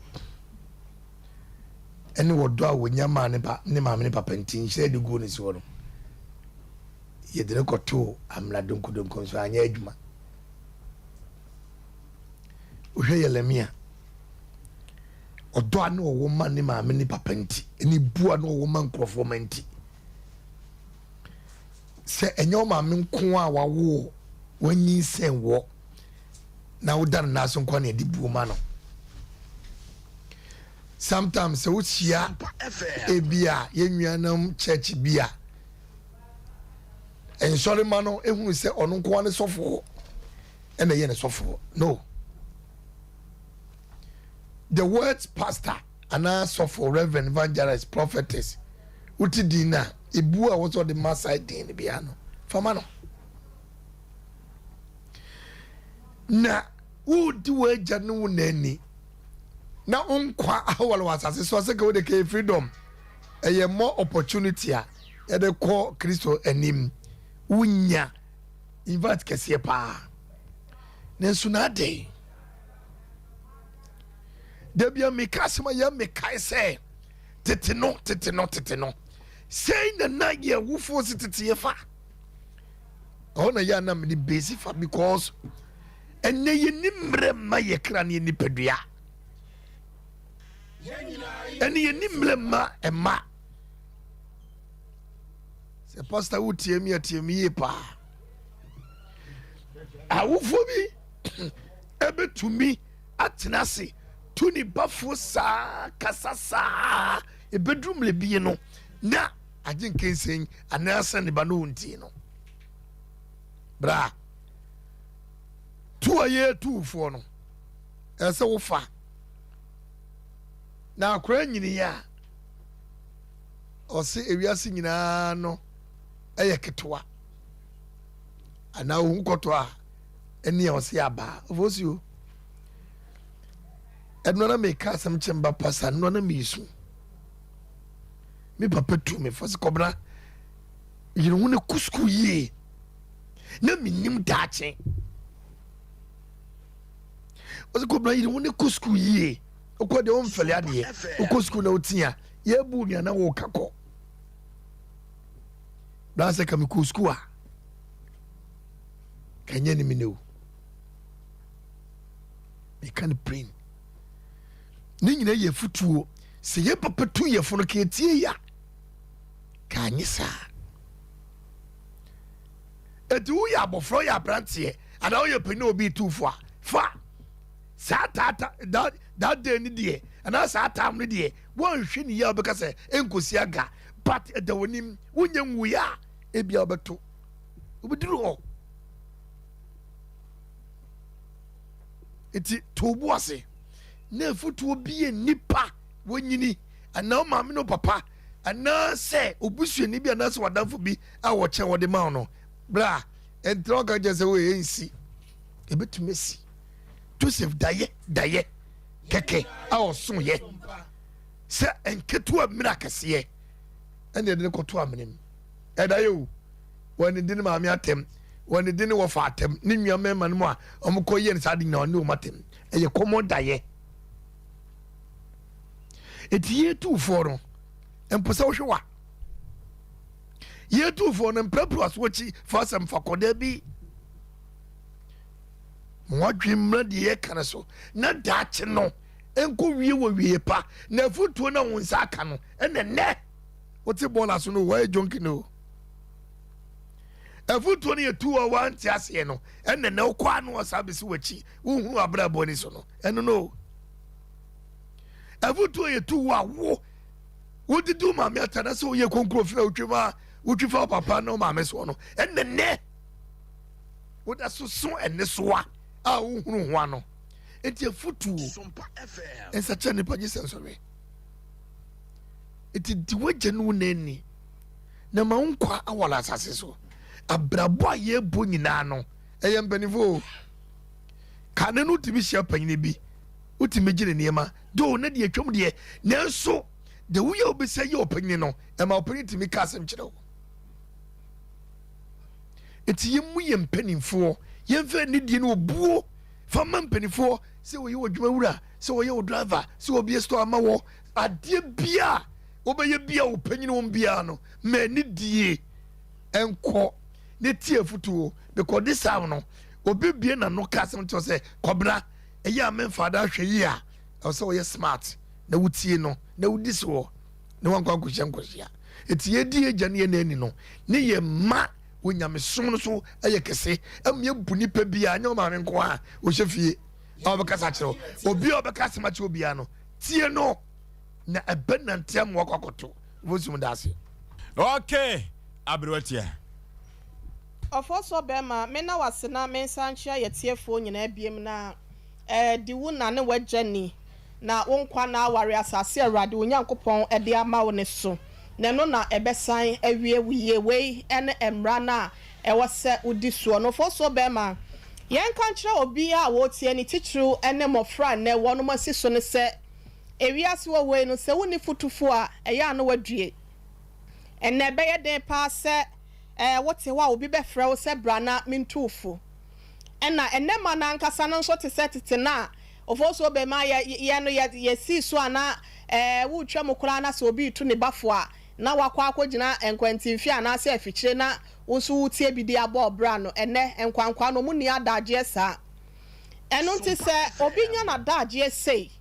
ɛne wɔdɔ a wɔnya maa ne ba ne maame ne papa nti, nhyira de guo ne soɔ no, yɛde no kɔtoo amena donkodonko nso anyɛ adwuma. Wohwɛ Yeremia, ɔdɔ a na ɔwɔ ma ne maame ne papa nti, ne bu a na ɔwɔ ma nkurɔfoɔ ma nti, sɛ ɛnyɛ wo maame nko a wawo wanyinsɛn wɔ na woda no nan so nko na ɛde buo ma no. Sometimes sɛ wohyia ebi a yɛn nuanom church bi a nsɔrema no ehunu sɛ ɔno nko ne sɔfoɔ ɛna ɛyɛ ne sɔfoɔ no the words pastor anaa sɔfo reverend evangelist prophetess wote din no a ebu a wɔsɛ ɔde ma saa din no biara no fama no na wodi w'agya ne wo n'ani na wo nkwa awale wɔ asase so asɛ ka wode kɛyɛ freedom ɛyɛ more opportunity a yɛde kɔ Kristo anim wonya invite kɛseɛ paa nanso na adɛn da bia meka asɛm a yɛ mekae sɛ tete no tete no tete no sɛn na na yɛ wofoɔ si tete yɛ fa ɛhɔ na yɛ anam de besi fa because ɛnɛ yɛni mmerɛ mma yɛ kra ne yɛ nipadua ɛne yɛni mmerɛ mma ɛma Sɛ pastor wo tie mi a tie mi yie paa. Awofoɔ bi ɛbɛtumi atena ase tu ne bafoɔ saa kasa saa ɛbɛduru mmerɛ bi no na agye nkensɛn anaasɛ ne ba no ntie no. Bra tu a yɛtufoɔ no ɛsɛ wofa na akora nyini a Ɔse ewiase nyinaa no yɛ ketewa anaa ohu kɔtɔ a ɛne a ɔse abaa ofosi o ɛno na meka asɛm kyɛ mba pasa no na mesu me papa tu me fo se kɔbena yere ho ne kɔ sukuu yie na menim daakye ɔse kɔbena yere ho ne kɔ sukuu yie wokɔ deɛ womfɛle adeɛ wokɔ sukuu na wotia yɛbu nea na woka kɔ bra sɛ ka mekɔ sukuu a kanyɛ ne mene o meka no plain ne nyina yɛ futuo sɛ yɛ papa tu yɛfo no ka ɛtie ya ka nye saa ɛti woyɛ abɔfra woyɛ aberanteɛ anaa woyɛ panin obi tufo a fa saa taata that that day ni deɛ anaa saa time no deɛ wɔnhwɛ ne yie a wɔbɛka sɛ nkosi aga but ɛda wɔn anim wonyɛ nwuiɛ a ebi a wɔbɛto wobɛduru hɔ nti to bo ase na efutuo bi yɛ nipa wɔnyini anaa maame no papa anaasɛ obusuani bi anaasɛ wadanfo bi a wɔkyɛn wɔde ma no bra ɛntra ɔka kyerɛ sɛ wɔyɛ nsi ebetumi asi. Joseph dayɛ dayɛ kɛkɛ a ɔsoyɛ sɛ nketewa mmiri akɛseɛ ɛna ɛde no kɔto amena mu ɛdayɛ o wɔn de ne maame atɛm wɔn de ne wɔfa atɛm ne nua mmarima no mu a wɔn kɔ yɛ no saa de nyinaa wɔn ne wɔn atɛm ɛyɛ kɔmɔ dayɛ eti yɛ tuufoɔ no mpo sɛ wohwɛ wa yɛ tuufoɔ no mprapra so akyi fa asɛm fa kɔda bi. Ma w'adwene mmra deɛ yɛka no so, na daakye no nkɔ wie wɔ wieɛ pa. Na afutuo no a wo nsa aka no, ɛna nnɛ wote bɔɔla so no, wɔyɛ jonki no. Afutuo no yɛ tu a wante aseɛ no, ɛna nnɛ wokɔ ano ɔsa bɛsi w'akyi, wohunu abrabɔ ani so no, ɛno no. Afutuo yɛ tu a wo wodidi wo maame ata na sɛ woyɛ konkuro fi na wotwi fa wotwi fa papa ne wo maame soɔ no, ɛna nnɛ woda so so nnesoa a wohunu ho ano. Enti afotuo nsakyera nipa gye sɛ nsɔhwɛ. Enti di w'agya ne wo na ani na ma wo nkwa aware asase so. Abrabɔ a yɛbɔ nyinaa no ɛyɛ mpanimfoɔ o. Kane no wotumi hyia panyini bi, wotumi gye ne nneɛma do ne deɛ atwam deɛ, nanso deɛ woyɛ wobɛsɛ yɛ ɔpanyini no ɛma ɔpanyini tumi ka asɛm kyerɛ wo. Enti yɛmmu yɛn mpanimfoɔ, yɛmfa anidie ne obuo fa ma mpanimfoɔ, sɛ wɔyɛ wɔ adwuma wura, sɛ wɔyɛ wɔ driver, sɛ wɔbie store ama wɔ, adeɛ bia a wɔbɛyɛ bia wo panyin wɔn biara no, ma anidie nkɔ ne tie afutuo, because this time no, obi bie n'ano ka asɛm kyerɛ sɛ kɔbena ɛyɛ a memfa ada ahwɛ yie a, ɛwɔ sɛ wɔyɛ smart na wotie no na wodi soɔ na wankɔ ankɔhyia nkɔhyia. Eti yɛdi agya ne yɛn ani no ne yɛn mma wɔ nyamesom no so yɛ kɛse ɛmu yɛbu nipa biara nyɛ ɔmaame nko a ɔhyɛ fie a ɔbɛkasa akyerɛ wo. Obi a ɔbɛka asɛm akyerɛ obiara no tie no na ɛbɛ nante ama wakɔ akɔto vosom da ase. Okay, aberewa tia. Ɔfɔsɔ bɛma, me na wase na me nsa nkyea yɛtiefoɔ nyinaa biem na Di wo na ne w'agya ni, na wo nkwa nna aware asase a Awurade wo Nyankopɔn de ama wo no so, na ɛno na ɛbɛsan awie wo yie. Wei ne mmara no a ɛwɔ sɛ wodi soɔ. Nufosuo Bɛrima, Yɛnka nkyerɛ obiara a ɔretie, ne titiriw ne mmɔfra a nnɛ wɔnom asi so no sɛ, ewiase wɔ hɔ yi no, sɛ wonni fotufoɔ a, ɛyɛ a na woadue. Ɛnnɛ ɛbɛyɛ den paa sɛ wote hɔ a obi bɛfrɛ wo sɛ bra na mentu wo fo. Ɛna ɛnnɛ mma no ankasa no nso te sɛ tete no a ofosuo bɛma yɛ yɛ no yɛ yɛsii so a na ɛɛ woretwa mu koraa na sɛ obi retu ne ba fo a na wakɔ akɔgyina nkwantimfi anaasɛ afikyire na wo nso woretie bi de abɔ ɔbra no. Ɛnnɛ nkwankwaa no wɔn nni adagyeɛ saa. Ɛno nti sɛ obi nya n'adagyeɛ sei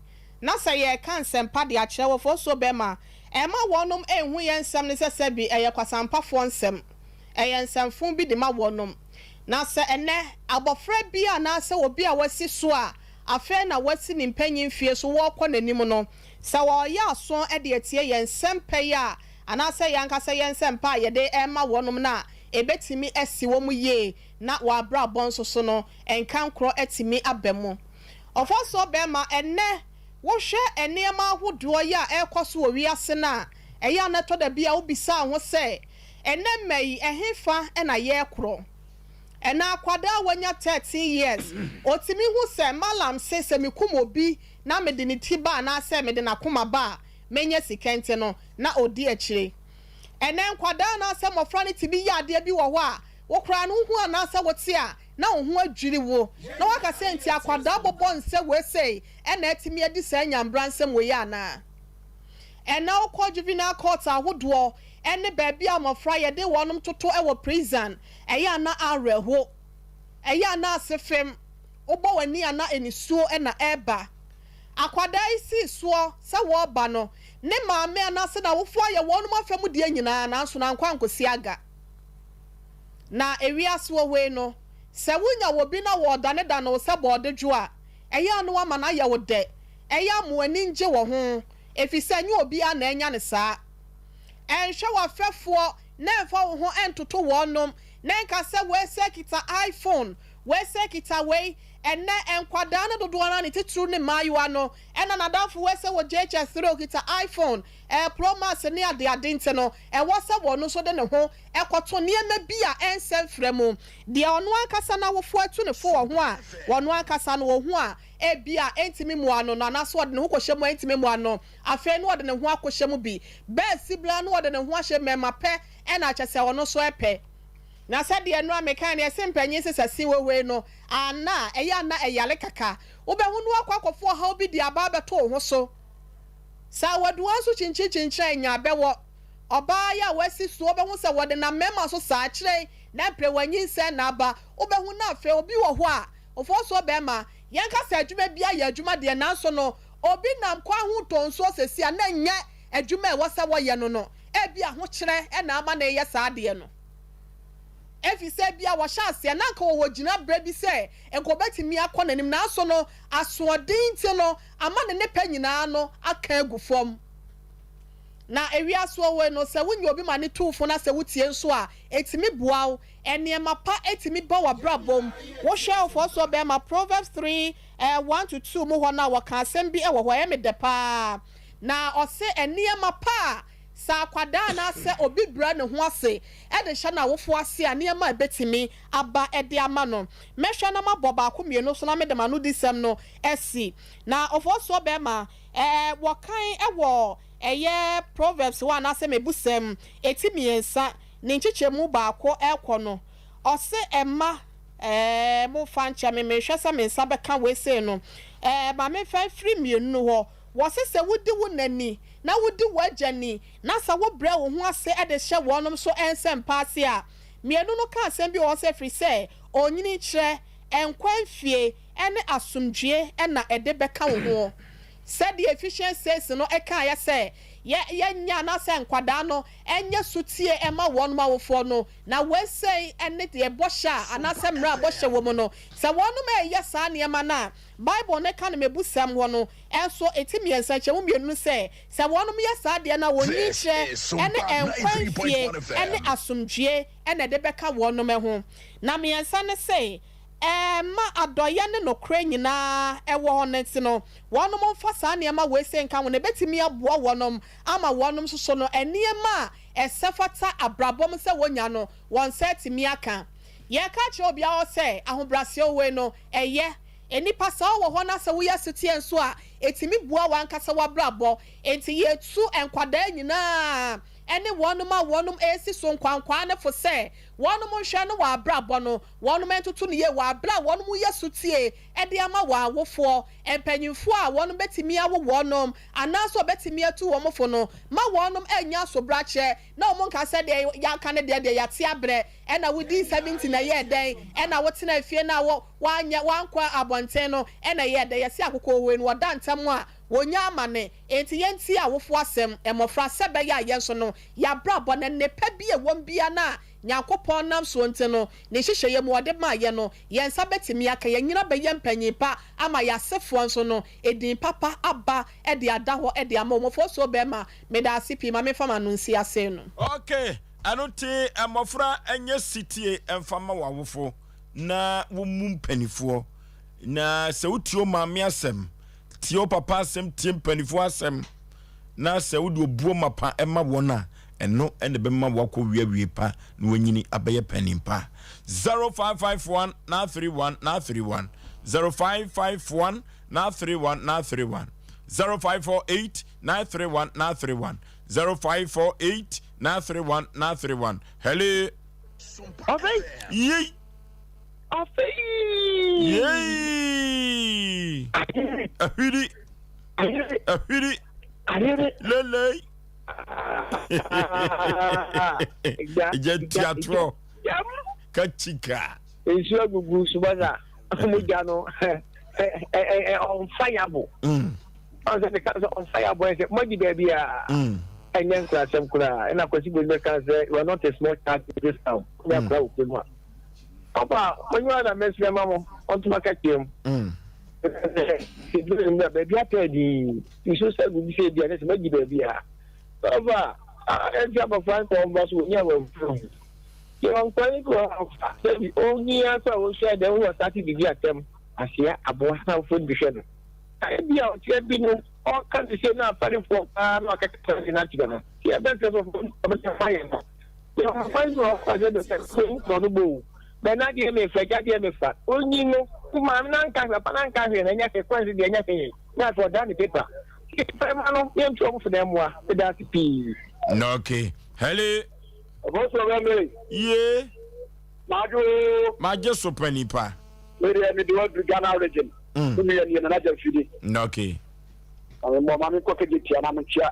na sɛ yɛreka nsɛmpa de akyerɛ wo ofosuo bɛma ɛmma wɔnom nhu yɛn nsɛm no sɛ sɛbi ɛyɛ kwasampafoɔ nsɛm. Ɛyɛ nsɛmfoo bi de ma wɔnom. Na sɛ ɛnnɛ, abɔfra bi anaasɛ obi a wasi so a afei na wasi ne mpanyin mfie so wɔrekɔ n'anim no, sɛ wɔreyɛ aso de atie yɛn nsɛmpa yi a, anaasɛ yɛn ankasa yɛn nsɛmpa a yɛde rema wɔnom no a, ebetumi asi wɔn yie na wɔn abrabɔ nso so no, nkankorɔ atumi aba mu. Ɔfɔsoɔ bɛrima, ɛnnɛ wohwɛ nneɛma ahodoɔ yi a ɛrekɔ so wɔ wiase no a, ɛyɛ a na ɛtɔ da bi a wobisa wo ho sɛ, Ɛnnɛ mma yi, ɛhefa na yɛrekorɔ? Ɛnnɛ akwadaa a wanya 13 years, ɔtumi hu sɛ Mallam se sɛ mekum obi na mede ne ti ba anaasɛ mede n'akoma ba a, mɛnya sika nti no, na ɔdi akyire. Ɛnnɛ nkwadaa anaasɛ mmɔfra no tumi yɛ adeɛ bi wɔ hɔ a, wo koraa no wohu anaasɛ wote a, na wo ho adwiri wo. Na woaka sɛ nti akwadaa bɔbɔ nsɛ wei sei na atumi adi saa nyambra nsɛm wei anaa? Ɛnnɛ wokɔ juvenile court ahodoɔ ne baabi a mmɔfra yɛde wɔnom toto wɔ prison, ɛyɛ a na awerɛho, ɛyɛ a na asefem, wobɔ w'ani a na anisuo na ɛreba. Akwadaa yi sii soɔ sɛ wɔreba no, ne maame anaasɛ n'awofoɔ ayɛ wɔnom afa mu deɛ nyinaa nanso no ankɔ ankɔsi aga. Na ewiase wɔ hɔ yi no, sɛ wonya wɔ bi na wɔredanedane wo sɛ bɔɔdedwo a, ɛyɛ a na woama no ayɛ wo dɛ, ɛyɛ a ma w'ani ngye wɔ ho, efisɛ ɛnyɛ obiara na anya no saa. Nhwɛ w'afɛfoɔ na mfa wo ho ntoto wɔnom, na nka sɛ wei sɛ kita iPhone, wei sɛ kita wei. Ɛnnɛ nkwadaa no dodoɔ no ara, ne titiriw ne mmaayewa no, ɛna n'adamfo wei sɛ wɔ JHS 3 ɔkita iPhone, ɛɛ Pro Max ne adeade nti no, ɛwɔ sɛ wɔn nso de ne ho kɔto nneɛma bi a ɛnsɛ mfra mu. Deɛ ɔno ankasa n'awofoɔ atu ne fo wɔ ho a, ɔno ankasa no ɔhu a, ebia ɛntumi mmoa no no, anaasɛ ɔde ne ho kɔhyɛ mu a ɛntumi mmoa no, afei na ɔde ne ho akɔhyɛ mu bi. Bɛɛsi bere ara na ɔde ne ho ahyɛ mu, mmarima pɛ na kyerɛ sɛ ɔno nso pɛ. Na sɛdeɛ nnora mekae no, yɛse mpanyin sesa sin wewee no, ana ɛyɛ a na ɛyare kaka. Wobɛhu no akɔ akɔfa ɔhaw bi de aba abɛto wo ho so. Sɛ awaduwa nso kyinkyinkyinkyin a, nya bɛwɔ. Ɔbaa yi a wasi so, wobɛhu sɛ wɔdenam mmarima so saa, akyire yi na mprɛ wanyinsɛn na aba. Wobɛhu na afei obi wɔ hɔ a, Ofosuo bɛɛma, yɛnka sɛ adwuma biara yɛ adwuma deɛ nanso no obi nam kwan ho tɔ nsuo seesei a na ɛnyɛ adwuma a ɛwɔ sɛ wɔyɛ no no, ebia ahokyerɛ na ama no reyɛ saa adeɛ no. Efisɛ ebia wɔhyɛ aseɛ na anka wɔwɔ gyinaberɛ bi sɛ nka ɔbɛtumi akɔ n'anim nanso no asoɔden nti no ama ne nnepa nyinaa no aka agu fam. Na ewiase wɔ no sɛ wonya obi ma ne tu wo fo na sɛ wotie nso a ɛtumi boa wo. Nneɛma pa tumi ba w'abrabɔ mu. Wohwɛ ɔfɔɔsoɔ bɛrima Proverbs 3, 1 to 2 mu hɔ no a wɔka asɛm bi wɔ hɔ ɛyɛ me dɛ paa. Na ɔse nneɛma pa a sɛ akwadaa anaasɛ obi brɛ ne ho ase de hyɛ n'awofo ase a nneɛma a ɛbɛtumi aba de ama no. Mɛhwɛ na mabɔ baako mmienu so na mede m'anodisɛm no asi. Na ɔfɔɔsoɔ bɛrima wɔkan wɔ ɛyɛ Proverbs hɔ anaasɛ Mebusɛm eti mmiɛnsa ne nkyekyɛmu baako rekɔ no, ɔse mma ɛɛ momfa nkyɛ me, mehwɛ sɛ me nsa bɛka wei sei no, ɛɛ ma memfa mfiri mmienu no hɔ. Wɔse sɛ wodi wo na ni na wodi w'agya ni na sɛ wobrɛ wo ho ase de hyɛ wɔnom nso nsɛmpa ase a, mmienu no ka asɛm bi wɔ hɔ sɛ ɛfiri sɛ onyini kyerɛ nkwa mfie ne asomdwie na ɛde bɛka wo ho. Sɛdeɛ Ephesians 6 no kaeɛ sɛ yɛ yɛnyɛ anaasɛ nkwadaa no nyɛ sotie mma wɔnom awofoɔ no, na wei sei ne deɛ bɔhyɛ a anaasɛ mmara a bɔhyɛ wɔ mu no, sɛ wɔnom reyɛ saa nneɛma no a, Bible no ka no Mebusɛm hɔ no nso eti mmiɛnsa nkyɛmu mmienu no sɛ, sɛ wɔnom yɛ saa adeɛ no a wɔn nyinkyerɛ ne nkwa mfie ne asomdwie na ɛde bɛka wɔnom ho. Na mmiɛnsa ne se, Ɛmma adɔeɛ ne nokorɛ nyinaa wɔ hɔ no nti no, wɔnom mfa saa nneɛma wei sei nka ho na ɛbɛtumi aboa wɔnom ama wɔnom nso so no nneɛma a ɛsɛ fata abrabɔ mu sɛ wɔnya no wɔn nsa atumi aka. Yɛreka akyerɛ obiara hɔ sɛ ahobrɛaseɛ wei no ɛyɛ. Nnipa saa wɔ hɔ na sɛ woyɛ soteɛ nso a ɛtumi boa w'ankasa w'abrabɔ. Enti yɛtu nkwadaa nyinaa ne wɔnom a wɔnom resi so nkwankwaa no fo sɛ wɔnom nhwɛ no wɔ abrabɔ no wɔnom ntoto no yie wɔ aberɛ a wɔnom yɛ sotie de ama wɔn awofoɔ, mpanyinfoɔ a wɔnom bɛtumi awo wɔnom anaasɛ wɔbɛtumi atu wɔn fo no, ma wɔnom nnya asobrakyɛ na wɔn nka sɛ deɛ yɛaka no deɛ deɛ yɛate abrɛ, ɛna wodii 70 na ɛyɛɛ dɛn, ɛna wotenaa fie no a woanyɛ woankɔ abɔnten no ɛna ɛyɛɛ dɛn, yɛse akokoɔhoi no wɔda ntɛm a wɔnya amane, enti yɛntie awofoɔ asɛm, mmɔfra, sɛ ɛbɛyɛ a yɛn nso no yɛabrabɔ no nnepa bi a ɛwɔ mu biara no a Nyankopɔn nam soɔ nti no, Ne nhyehyɛeɛ mu Ɔde maa yɛn no, yɛn nsa bɛtumi aka, yɛnyina bɛyɛ mpanyin pa ama yɛn asefoɔ nso no, edin papa aba de ada hɔ de ama wɔn. Ofosuo bɛɛma, medaase pii, ma menfa m'ano nsi ase no. Ok, ɛno nti mmɔfra nyɛ setie mfa mma wɔn awofo na wɔmmu mpanimfoɔ. Na sɛ wotie wo maame asɛm, tie wo papa asɛm, tie mpanimfoɔ asɛm, na sɛ wode obuo mapa ma wɔn a, ɛno na ɛbɛma woakɔ wiawie pa na wanyini abɛyɛ panin pa. 0551 931 931 0551 931 931 0548 931 931 0548 931 931 Hello. Afei. Yei. Afei. Yei. Ahwiri. Ahwiri. Lelei. Gya tua torɔ. Kachika. Nsuo agugu subasa. Mo gya no ɔnfa yabo. Ɔn sɛ meka sɛ ɔnfa yabo ɛ sɛ moadi baabi a ɛnyɛ nkurasɛm koraa. Ɛna Kwasi Bozi bɛka sɛ you are not a small child in this town. Wonyɛ akora wɔ kurom ha. Papa, monyi na mɛsrɛ ma mo ɔntoma kakyia mu. Sɛ baabi atɔ adi nsuo sɛ gugu sɛ ebi a ne sɛ madi baabi a. Papa, ɛnti abɔfra nkɔ ɔmba so wɔnyɛ wɔn ho. Yɛ nkwa yi kɔ ɔfa sɛbi onyi asa ɔhyɛ dɛ wɔ sase didi atɛm asia aboa sanfo bi hwɛ no. Ebi a ɔkyerɛ bi no ɔka ne se na afarifoɔ paa na ɔkɛkɛ ne n'akyerɛ no. Yɛ bɛsɛ so ɔbɛsɛ fa yɛ no. Yɛ nkwa yi kɔ ɔfa sɛ bɛsɛ so no bo. Bɛ na deɛ mefa gya deɛ mefa. Onyi no maame na nka hwɛ papa na nka hwɛ na ɛnyɛ hwɛ kwan si deɛ ɛnyɛ hwɛ. Na afei ɔda ne paper. Fɛ ma no yɛntu ɔmo fo na mmoa. Meda ase pii. Okay. Hello. Ɔbɔsɔ bɛ me. Ye. Madwo oo. Magye so pa nipa. Me deɛ me de wa duru Ghana region. Mm. Me nua nie Nana Gyamfidi. Okay. Na me mmɔ ma me nkɔ kegye tia na me kyia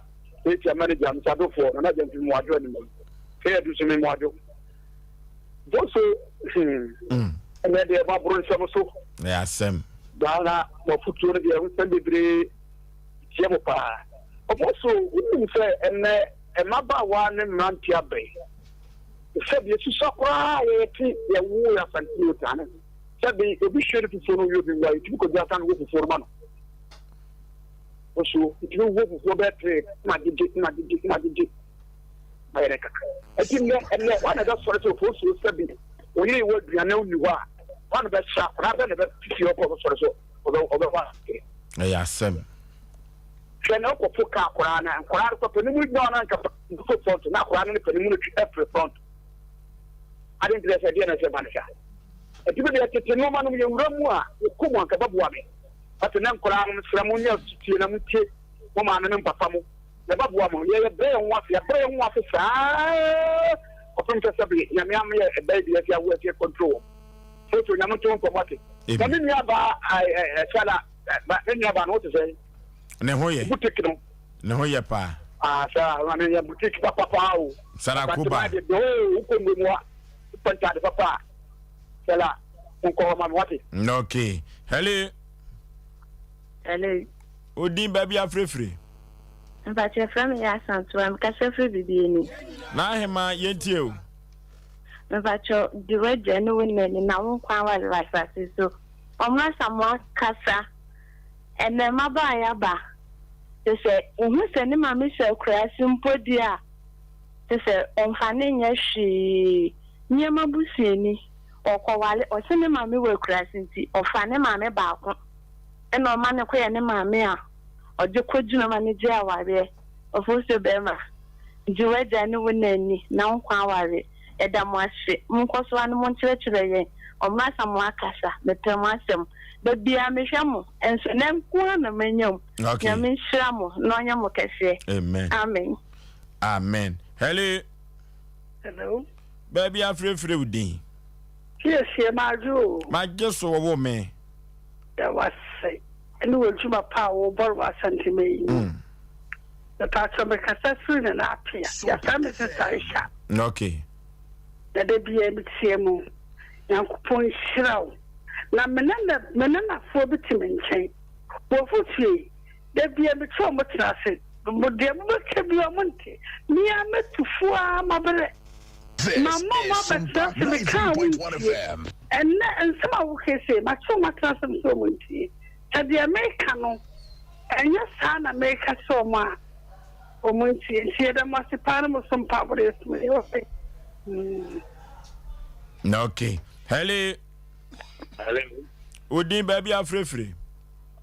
tia manager Mr. Adofoɔ Nana Gyamfidi mo adwo anim. Kɛ yɛ du so me mo adwo. Boso. Hmm. Mm. Ɛnɛ deɛ moaboro nsɛm so. Ɛyɛ asɛm. Daa na mo afotuo no deɛ ɛho nsɛm bebree tia mo paa. Ɔbɔso, wonim sɛ ɛnnɛ mmabaawa ne mmeranteɛ abɛn. Sɛbi esusua koraa a yɛte yɛwoo yɛ Asante yi otaa no. Sɛbi obi hwie ne fufuo no wie obi wu a yɛtumi kɔgyina san wɔ fufuo no ma no. Ɔso, yɛtumi wɔ fufuo bɛyɛ tere na gyegye na gyegye na gyegye. Ayɛ ne kakra. Ɛti nnɛ ɛnnɛ wɔn na ɛbɛsɔre sɛ ofosuo sɛbi oyere wɔ aduane onni hɔ a wɔn na bɛhyɛ akwadaa bɛ na bɛfifi ɔkɔ ɔbɛsɔre so ɔbɛ ɔbɛwɔ ase. Ɛyɛ asɛm. Hwɛ na ɔkɔfo kaa akwadaa na nkwadaa no kɔ panin mu gyina hɔ na nka so front na akwadaa no ne panin mu no twi ɛfiri front. Ade nti sɛ ɛdeɛ na ɛsɛ ba no saa. Ɛti bi deɛ tete nneɛma no yɛ wura mu a yɛkɔ mu anka bɛboa me. Ɔte na nkwadaa no mesrɛ mo nyɛ tie na mo tie mo maame no mpapa mo. Na ɛbɛboa mo. Yɛ yɛbrɛ yɛn ho ase, yɛabrɛ yɛn ho ase saa kɔpem sɛ sɛbe Nyame ama yɛ ɛbɛyɛ bi asi awo asi control wɔn. Foto Nyame nto nkɔm ate. Na me nua baa Sala, me nua baa no wote sɛn? Ne ho yɛ. Boutique no. Ne ho yɛ paa. Ah, saa, na ne yɛ boutique papa paa o. Sala Kuba. De de o, wokɔ nwura mu a, wopɛ ntaade papa a. Sala, nkɔ hɔ ma me wate. Okay. Hello. Hello. Odin baabi afirefire. Mpakyɛ frɛ me yɛ Asantewa mekasa firi Bibiani. N'ahema yɛntie o. Mpakyɛ di w'agya ne wo na ni na wo nkwa aware wɔ asase so. Ɔmo Asamoah kasa ɛnɛ mmabaa yaba kyɛ sɛ ohu sɛ ne maame hyɛ akuraase mpo deɛ a kyɛ sɛ ɔnfa no nyɛ hwee nneɛma busuani ɔkɔware ɔse ne maame wɔ akuraase nti ɔfa ne maame baako. Ɛna ɔma no kɔyɛ ne maame a ɔde kɔgyina ma no gye awareɛ. Ofosuo bɛɛma, gye w'agya ne wo na ni na wo nkwa aware. Yɛda mo ase. Monkɔ so ara ne monkyerɛkyerɛ yɛn. Ɔmmra sa mo akasa. Mepɛ mo asɛm. Da biara mehwɛ mo, nso nnɛ nko ara na manya mu. Okay. Nyame nhyira mo na ɔnyɛ mo kɛseɛ. Amen. Amen. Amen. Hello. Hello. Baabi afirefire wo din. Siesie madwo o. Magye so wɔwo me. Da wo ase ne w'adwuma pa a wobɔ no wɔ Asantema yi mu. Mepatwɔ mekasa firi Nana Apea. Yɛfrɛ me Sister Aisha. Okay. Na da biara metie mo. Nyankopɔn nhyira wo. Na me nana me nanafoɔ bi te me nkyɛn. Wɔfotuo yi, da biara mekyerɛ wɔn tena ase. Mo deɛ mobɛka biara wɔn nte. Me ara mɛtu fo ara mabrɛ. Mamma mo abɛtena ase mekaa wo ntie. Ɛnnɛ nsɛm a woka sei, makyerɛ wɔn atena ase sɛ wɔn ntie. Sɛ deɛ meka no, ɛnyɛ saa na meka kyerɛ wɔn a, wɔn ntie. Nti yɛda mo ase paa ne mo so mpaebɔ de yɛsom yɛ wɔ mm. Okay. Hello. Hello. Odin baabi afirefire.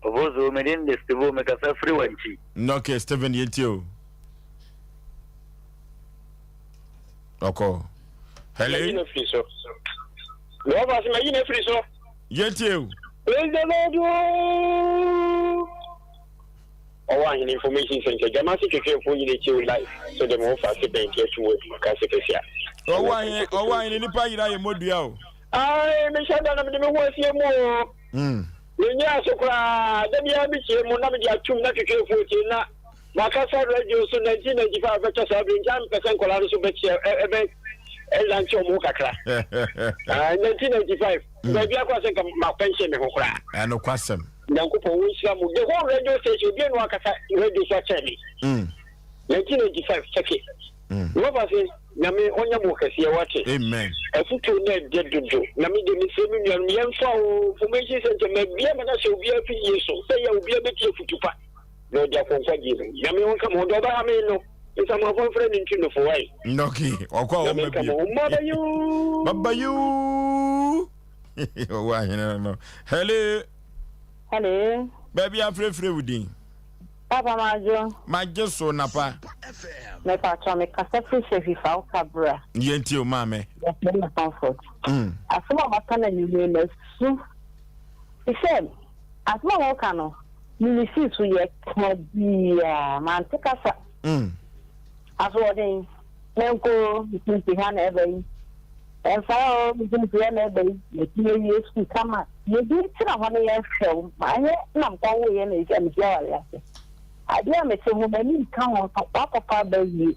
Obozo, me din de Stevo, mekasa firi Wankyi. Okay, Steven yɛntie o. Ɔkɔ. Hello. Mayi no firi so. Wɔfa se mayi no firi so. Yɛntie o. Praise the Lord ooo. Ɔwɔ ahene information center gyama se twetwefo nyina tie wo live so de mo fa se bɛn ti atum adwuma ka se kɛse a. Ɔwɔ ahene ɔwɔ ahene nipa yira yɛ modua o. Ae mehyɛ da na mede me ho asie mu o. Mm. Menyɛ aso koraa da biara metie mu na mede atum na twetwefo tie na Makasa radio so 1995 bɛtɔ saa bere nti ampɛ sɛ nkwadaa no so bɛkyɛ ɛbɛ ɛnante wɔn ho kakra. 1995 mm. baabi akɔ sɛ nka mapɛnhyɛ me ho koraa. Ɛnokwasɛm. Nyankopɔn wo nhyira mu the whole radio station obi anu akasa radio so akyɛ me. 1995 kyɛke. Wɔfa se nyame ɔnyɛ mo kɛseɛ wate. Amen. Afutuo no ɛdɛ dodo. Nyame de mesrɛ me nuanom yɛmfa o information center ma bia ma no ahyɛ obiara fi yie so sɛ yɛ obiara bɛtie afutu pa. Na ɔde akɔ nkwagyeɛ mu. Nyame ɔnka mo ho, deɛ ɔbɛha me no, nsamanfoɔ mfrɛ no ntu no fo wae. Okay, ɔkɔ a Nyame ɔmma nka bio. mo ho, baba yoo. Baba yoo. Ɔwɔ ahene no. Hello. Hello. Baabi afrɛfrɛ wo din. Papa Majo. Magye so napa. Mepatwa me kasa firi sɛ fifa wo kabra. Yɛntie o maame. Yɛfrɛ me comfort. Mm. Asɛm a waka na nwumire na su. Sɛ asɛm a wɔka no Minisii so yɛ ka biaa mante kasa. Asoɔden, menkɔ o, mfimfini ha na ɛba yi. Ɛmfa o, mfimfini ha na ɛba yi. Matumi awie sukuu kama. Yɛdi tena hɔ na yɛhwɛ wo. Manyɛ na mekɔwoeɛ na ɛsi a mesi aware ase. Adeɛ a mete ho m'ani nka ho nso woakɔfa aba awie.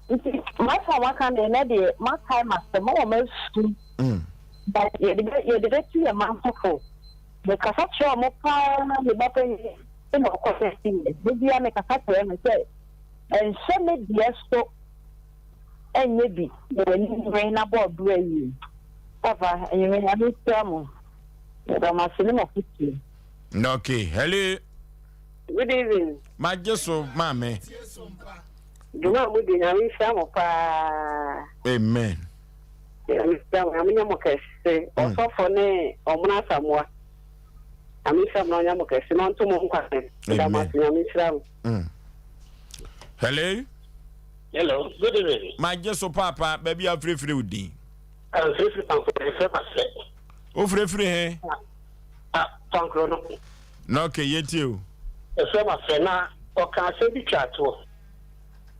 Nti m'asɛm a maka deɛ ɛnɛ deɛ makae m'asɛm ama masu. But yɛde bɛ yɛde bɛtu yɛn mma nso fo. Mekasa kyerɛ wɔn paa, me ba panyin na ɔkɔ 13 years. Da biara mekasa kyerɛ no sɛ ɛnhyɛ me deɛ so ɛnyɛ bi na w'ani mmere na bɔ ɔbrɛ yie. Papa, anwummerɛ Nyame nhyira mo. Yɛda mo ase ne mo afotuo. Okay, hello. Good evening. Magye so maame. Dwuma a mudi Nyame nhyira mo paa. Amen. Nyame nhyira mo, Nyame nyɛ mo kɛse. Ɔsɔfo ne Ɔmono Asamoah. Nyame nhyira mo na ɔnyɛ mo kɛse na ɔnto mo nkwa so. Meda mo ase, Nyame nhyira mo. Mm. Hello. Hello, good evening. Magye so paapa, baabi a wofirefire wo din. Mfirifiri pankoro, yɛfrɛ ma sɛ. Wofirefiri he? Ah, pankoro no. Na okay, yɛtie o. Yɛfrɛ ma sɛ na ɔka asɛm bi twa toɔ.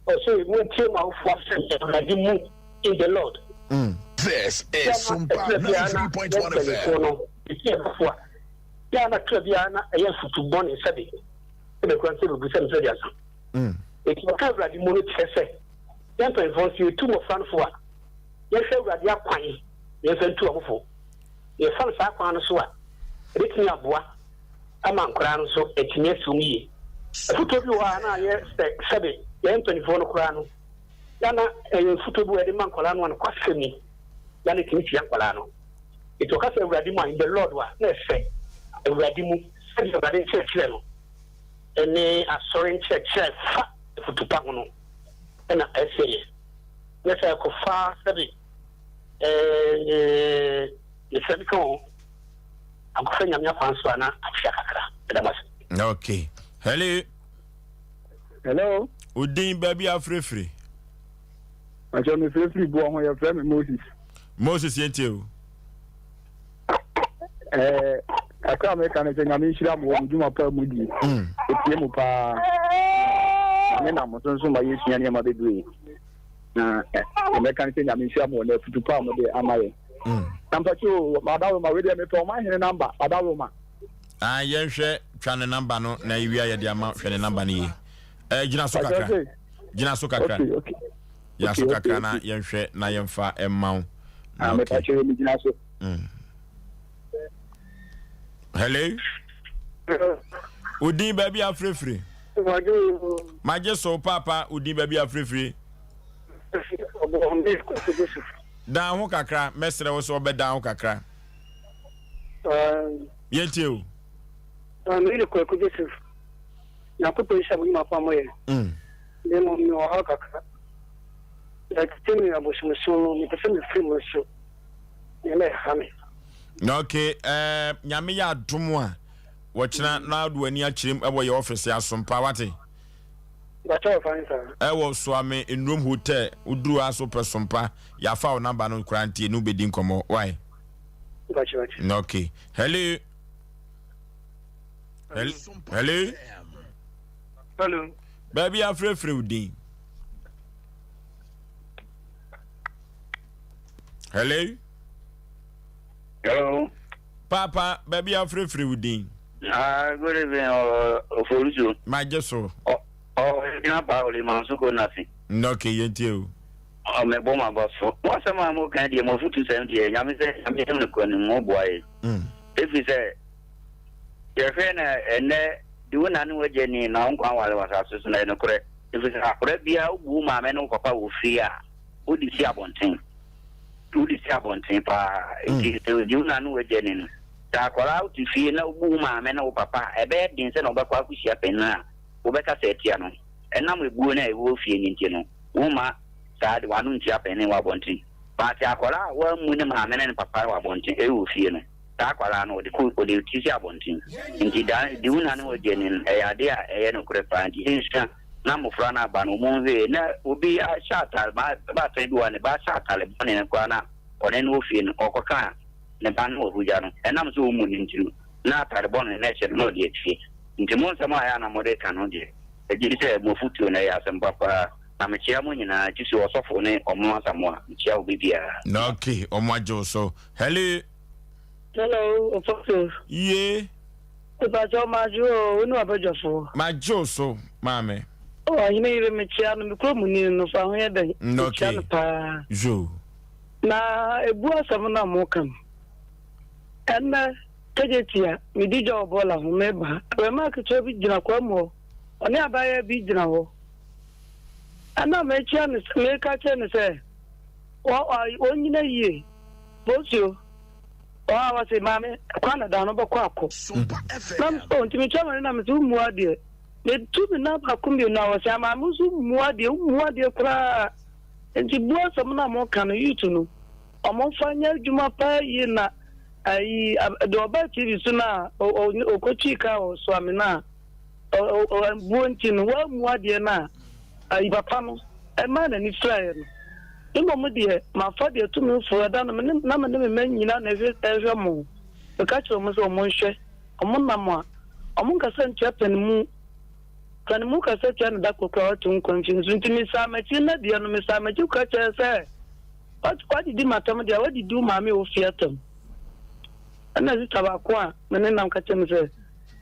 Ɔse montie mo awofoɔ asɛm Awurade mu in the Lord. Mm. This is Sumpa 93.1 FM. No, ɛsi ɛbɛfo a, yɛ a na kra biara na ɛyɛ mfutu bɔne sɛbe ɛbɛkura nsɛ bɛbu sɛ mfɛ duasa. Enti ɔka Awurade mu no kyerɛ sɛ yɛn mpanyimfoɔ nso yɛtu mmɔfra no fo a, yɛnhwɛ Awurade akwan na yɛmfa ntu wɔn fo. Na yɛfa no saa kwan no so a, ɛbɛtumi aboa ama nkwadaa no nso atumi asi wɔn yie. Afotuo bi wɔ hɔ a na ayɛ sɛ sɛbe yɛn mpanimfoɔ no koraa no, na na ɛyɛ mfotuo bi wɔ yɛde ma nkwadaa no a nokwasɛm ni, na na ɛtumi tia nkwadaa no. Enti ɔka sɛ Awurade mu a, in the Lord a, na ɛsɛ Awurade mu sɛdeɛ Awurade nkyerɛkyerɛ no ne asɔre nkyerɛkyerɛ fa afutu pa ho no na ɛsɛ yɛ. Nyɛ sɛ ɛkɔfa sɛbe ɛɛ mesrɛ bi ka ho akɔfa nyame akwan so a na akyea kakra. Ɛda mo ase. Okay. Hello. Hello. Odin baabi afirefiri. Akyɛ me firefiri boɔ ho yɛfrɛ me Moses. Moses yɛntie o. Ɛɛ kakra a meka ne sɛ nyame nhyira mo wɔ mo dwuma pa mu die. Ɛtie mm. mu paa. Nyame nam mo so nso ma yɛsua nneɛma bebree. Na mɛka ne sɛ nyame nhyira mo wɔ n'afutu pa a mode ama yɛ. Mm. Na mpakye o Adaworoma wei deɛ mepɛ ɔma hene namba Adaworoma. Ah, yɛnhwɛ twa ne namba no na ewia yɛde ama hwɛ ne namba no yie. Eh, gyina so kakra. Gyina so kakra. Okay, okay. Gyina so kakra na yɛnhwɛ na yɛmfa mma wo. Ah, okay. Mepa kyerɛ gyina so. Mm. Hello. Odin baabi afirefire. Magye so paapa odin baabi afirefire. Dan ho kakra mɛsrɛ wo sɛ ɔbɛdan ho kakra. Yɛntie o. Mene Kwaku Joseph. Nyankopɔn nhyira mo nnwuma pa moyɛ. Na mmom mewɔ haw kakra. Yɛtete me abosomsom mu, mepɛ sɛ mefiri mu nso. Nneɛma ɛha me. Ok, eh, Nyame yɛ adom a, wɔkyena na wode w'ani akyerɛm ɛwɔ yɛ ɔfese Asompa, wate? Mpakyɛ wɔ fan saa? Ɛwɔ Soame Nnurom Hotel, woduru ha so pɛ Sompa, yɛafa wo namba no koraa nti ɛne wobɛdi nkɔmmɔ, why? Mpakyɛ wate. Ok, hello. Hello. Hello. Baabi afrɛfrɛ wo din. Hello. Hello. Papa, baabi afrɛfrɛ wo din. Ah, good evening, Oforuso. Magye so. Oh, oh, gyina pa ole ma nso ko nase. Okay, yɛntie o. Oh, mebɔ ma ba so. Mo asɛm a mo kan deɛ mo afutu sɛm deɛ nyame sɛ nyame yɛ no kwan mu boa yɛ. Ɛfiri sɛ Yɛhwɛ na ɛnnɛ de wo na ne w'agya ni na wo nkwa nware wɔ asase so no, ɛyɛ nokorɛ. Ɛfiri sɛ akwadaa biara wobu wo maame ne wo papa wɔ fie a, wode si abɔnten. Wode si abɔnten paa. Nti sɛ di wo na ne w'agya ni no, sɛ akwadaa wote fie na wobu wo maame ne wo papa a, ɛbɛyɛ den sɛ na wobɛkɔ akɔhyia panin a wobɛkasa atia no. Ɛnam ebuo no a ɛwɔ fie no nti no, womma saa de w'ano ntia panin wɔ abɔnten. But akwadaa a wammu ne maame ne ne papa wɔ abɔnten, ɛwɔ fie no, Saa akwadaa no, wɔde kɔ, wɔde ti si abɔnten. Nti da, di wo na ne w'agya ni no, ɛyɛ adeɛ a ɛyɛ nokorɛ paa. Nti yɛnsua na mmɔfra no aba no, wɔn nhwɛ yie. Na obi ahyɛ ataare, ba, baatan bi wɔ hɔ a, ne ba ahyɛ ataare bɔne no koraa na ɔne no wɔ fie no, ɔkɔka a, ne ba no wɔ hɔ gya no. Ɛnam sɛ ɔmmu no nti no, na ataare bɔne no na ɛhyɛ no na ɔde atie. Nti mo nsɛm a ɛyɛ a na mode ka no deɛ, megye di sɛ mo afotuo no, ɛyɛ asɛm pa paa. Na mekyea mo nyinaa, titiriw ɔsɔfo ne ɔmo Asamoah, mekyea obi biara. Okay, ɔmo agye wo so. Hello. Hello, Opoku. Ye. Mepakyɛw madwo o, wo ne w'abadwafoɔ. Magye wo so, maame. Oh, ɔhene yere mekyea no, me kurom ni no, fa ho yɛ dɛn? Okay. Mekyea no paa. Yo. Na ebu asɛm no a moka no. Ɛnnɛ, Kejetia, medi dwa wɔ bɔɔla ho, meba. Abarimaa ketewa bi gyina kwa mu hɔ, ɔne abaayewa bi gyina hɔ. Ɛnna mekyia no sɛ, meka kyerɛ no sɛ, ɔnnyina yie. Bosuo, ɔa ɔse, maame, kwan na da no bɛkɔ akɔ. Na me oh, nti metwa m'ani na mese, wommu adeɛ. Metu me nan baako mmienu a ɔse, maame nso mmu adeɛ, wommu adeɛ koraa. Nti bu asɛm no a moka no, youth no. Ɔmo fa nyɛ adwuma paa yie na ayi deɛ ɔbaa TV so no a ɔkɔtwii kaa wɔ Suame no a buo nti no wammu adeɛ no a ayi papa no ɛmaa n'ani firaeɛ no. Mmom deɛ mafa deɛ tumi mforo ɛda no mene na mene me mma nyina na ɛhwɛ ɛhwɛ mo. Meka kyerɛ ɔmo sɛ ɔmo nhwɛ ɔmo nam a ɔmo nkasa ntia panimu panimu kasa tia no da koro koraa ɔte nkwa mfiri nso nti mesaa m'akyi na deɛ no mesaa m'akyi ka kyerɛ sɛ Woadidi m'atɛm deɛ a, woadidi wo maame a ɔwɔ fie atɛm. Ɛnna sista baako a me ne nam ka kyerɛɛ me sɛ,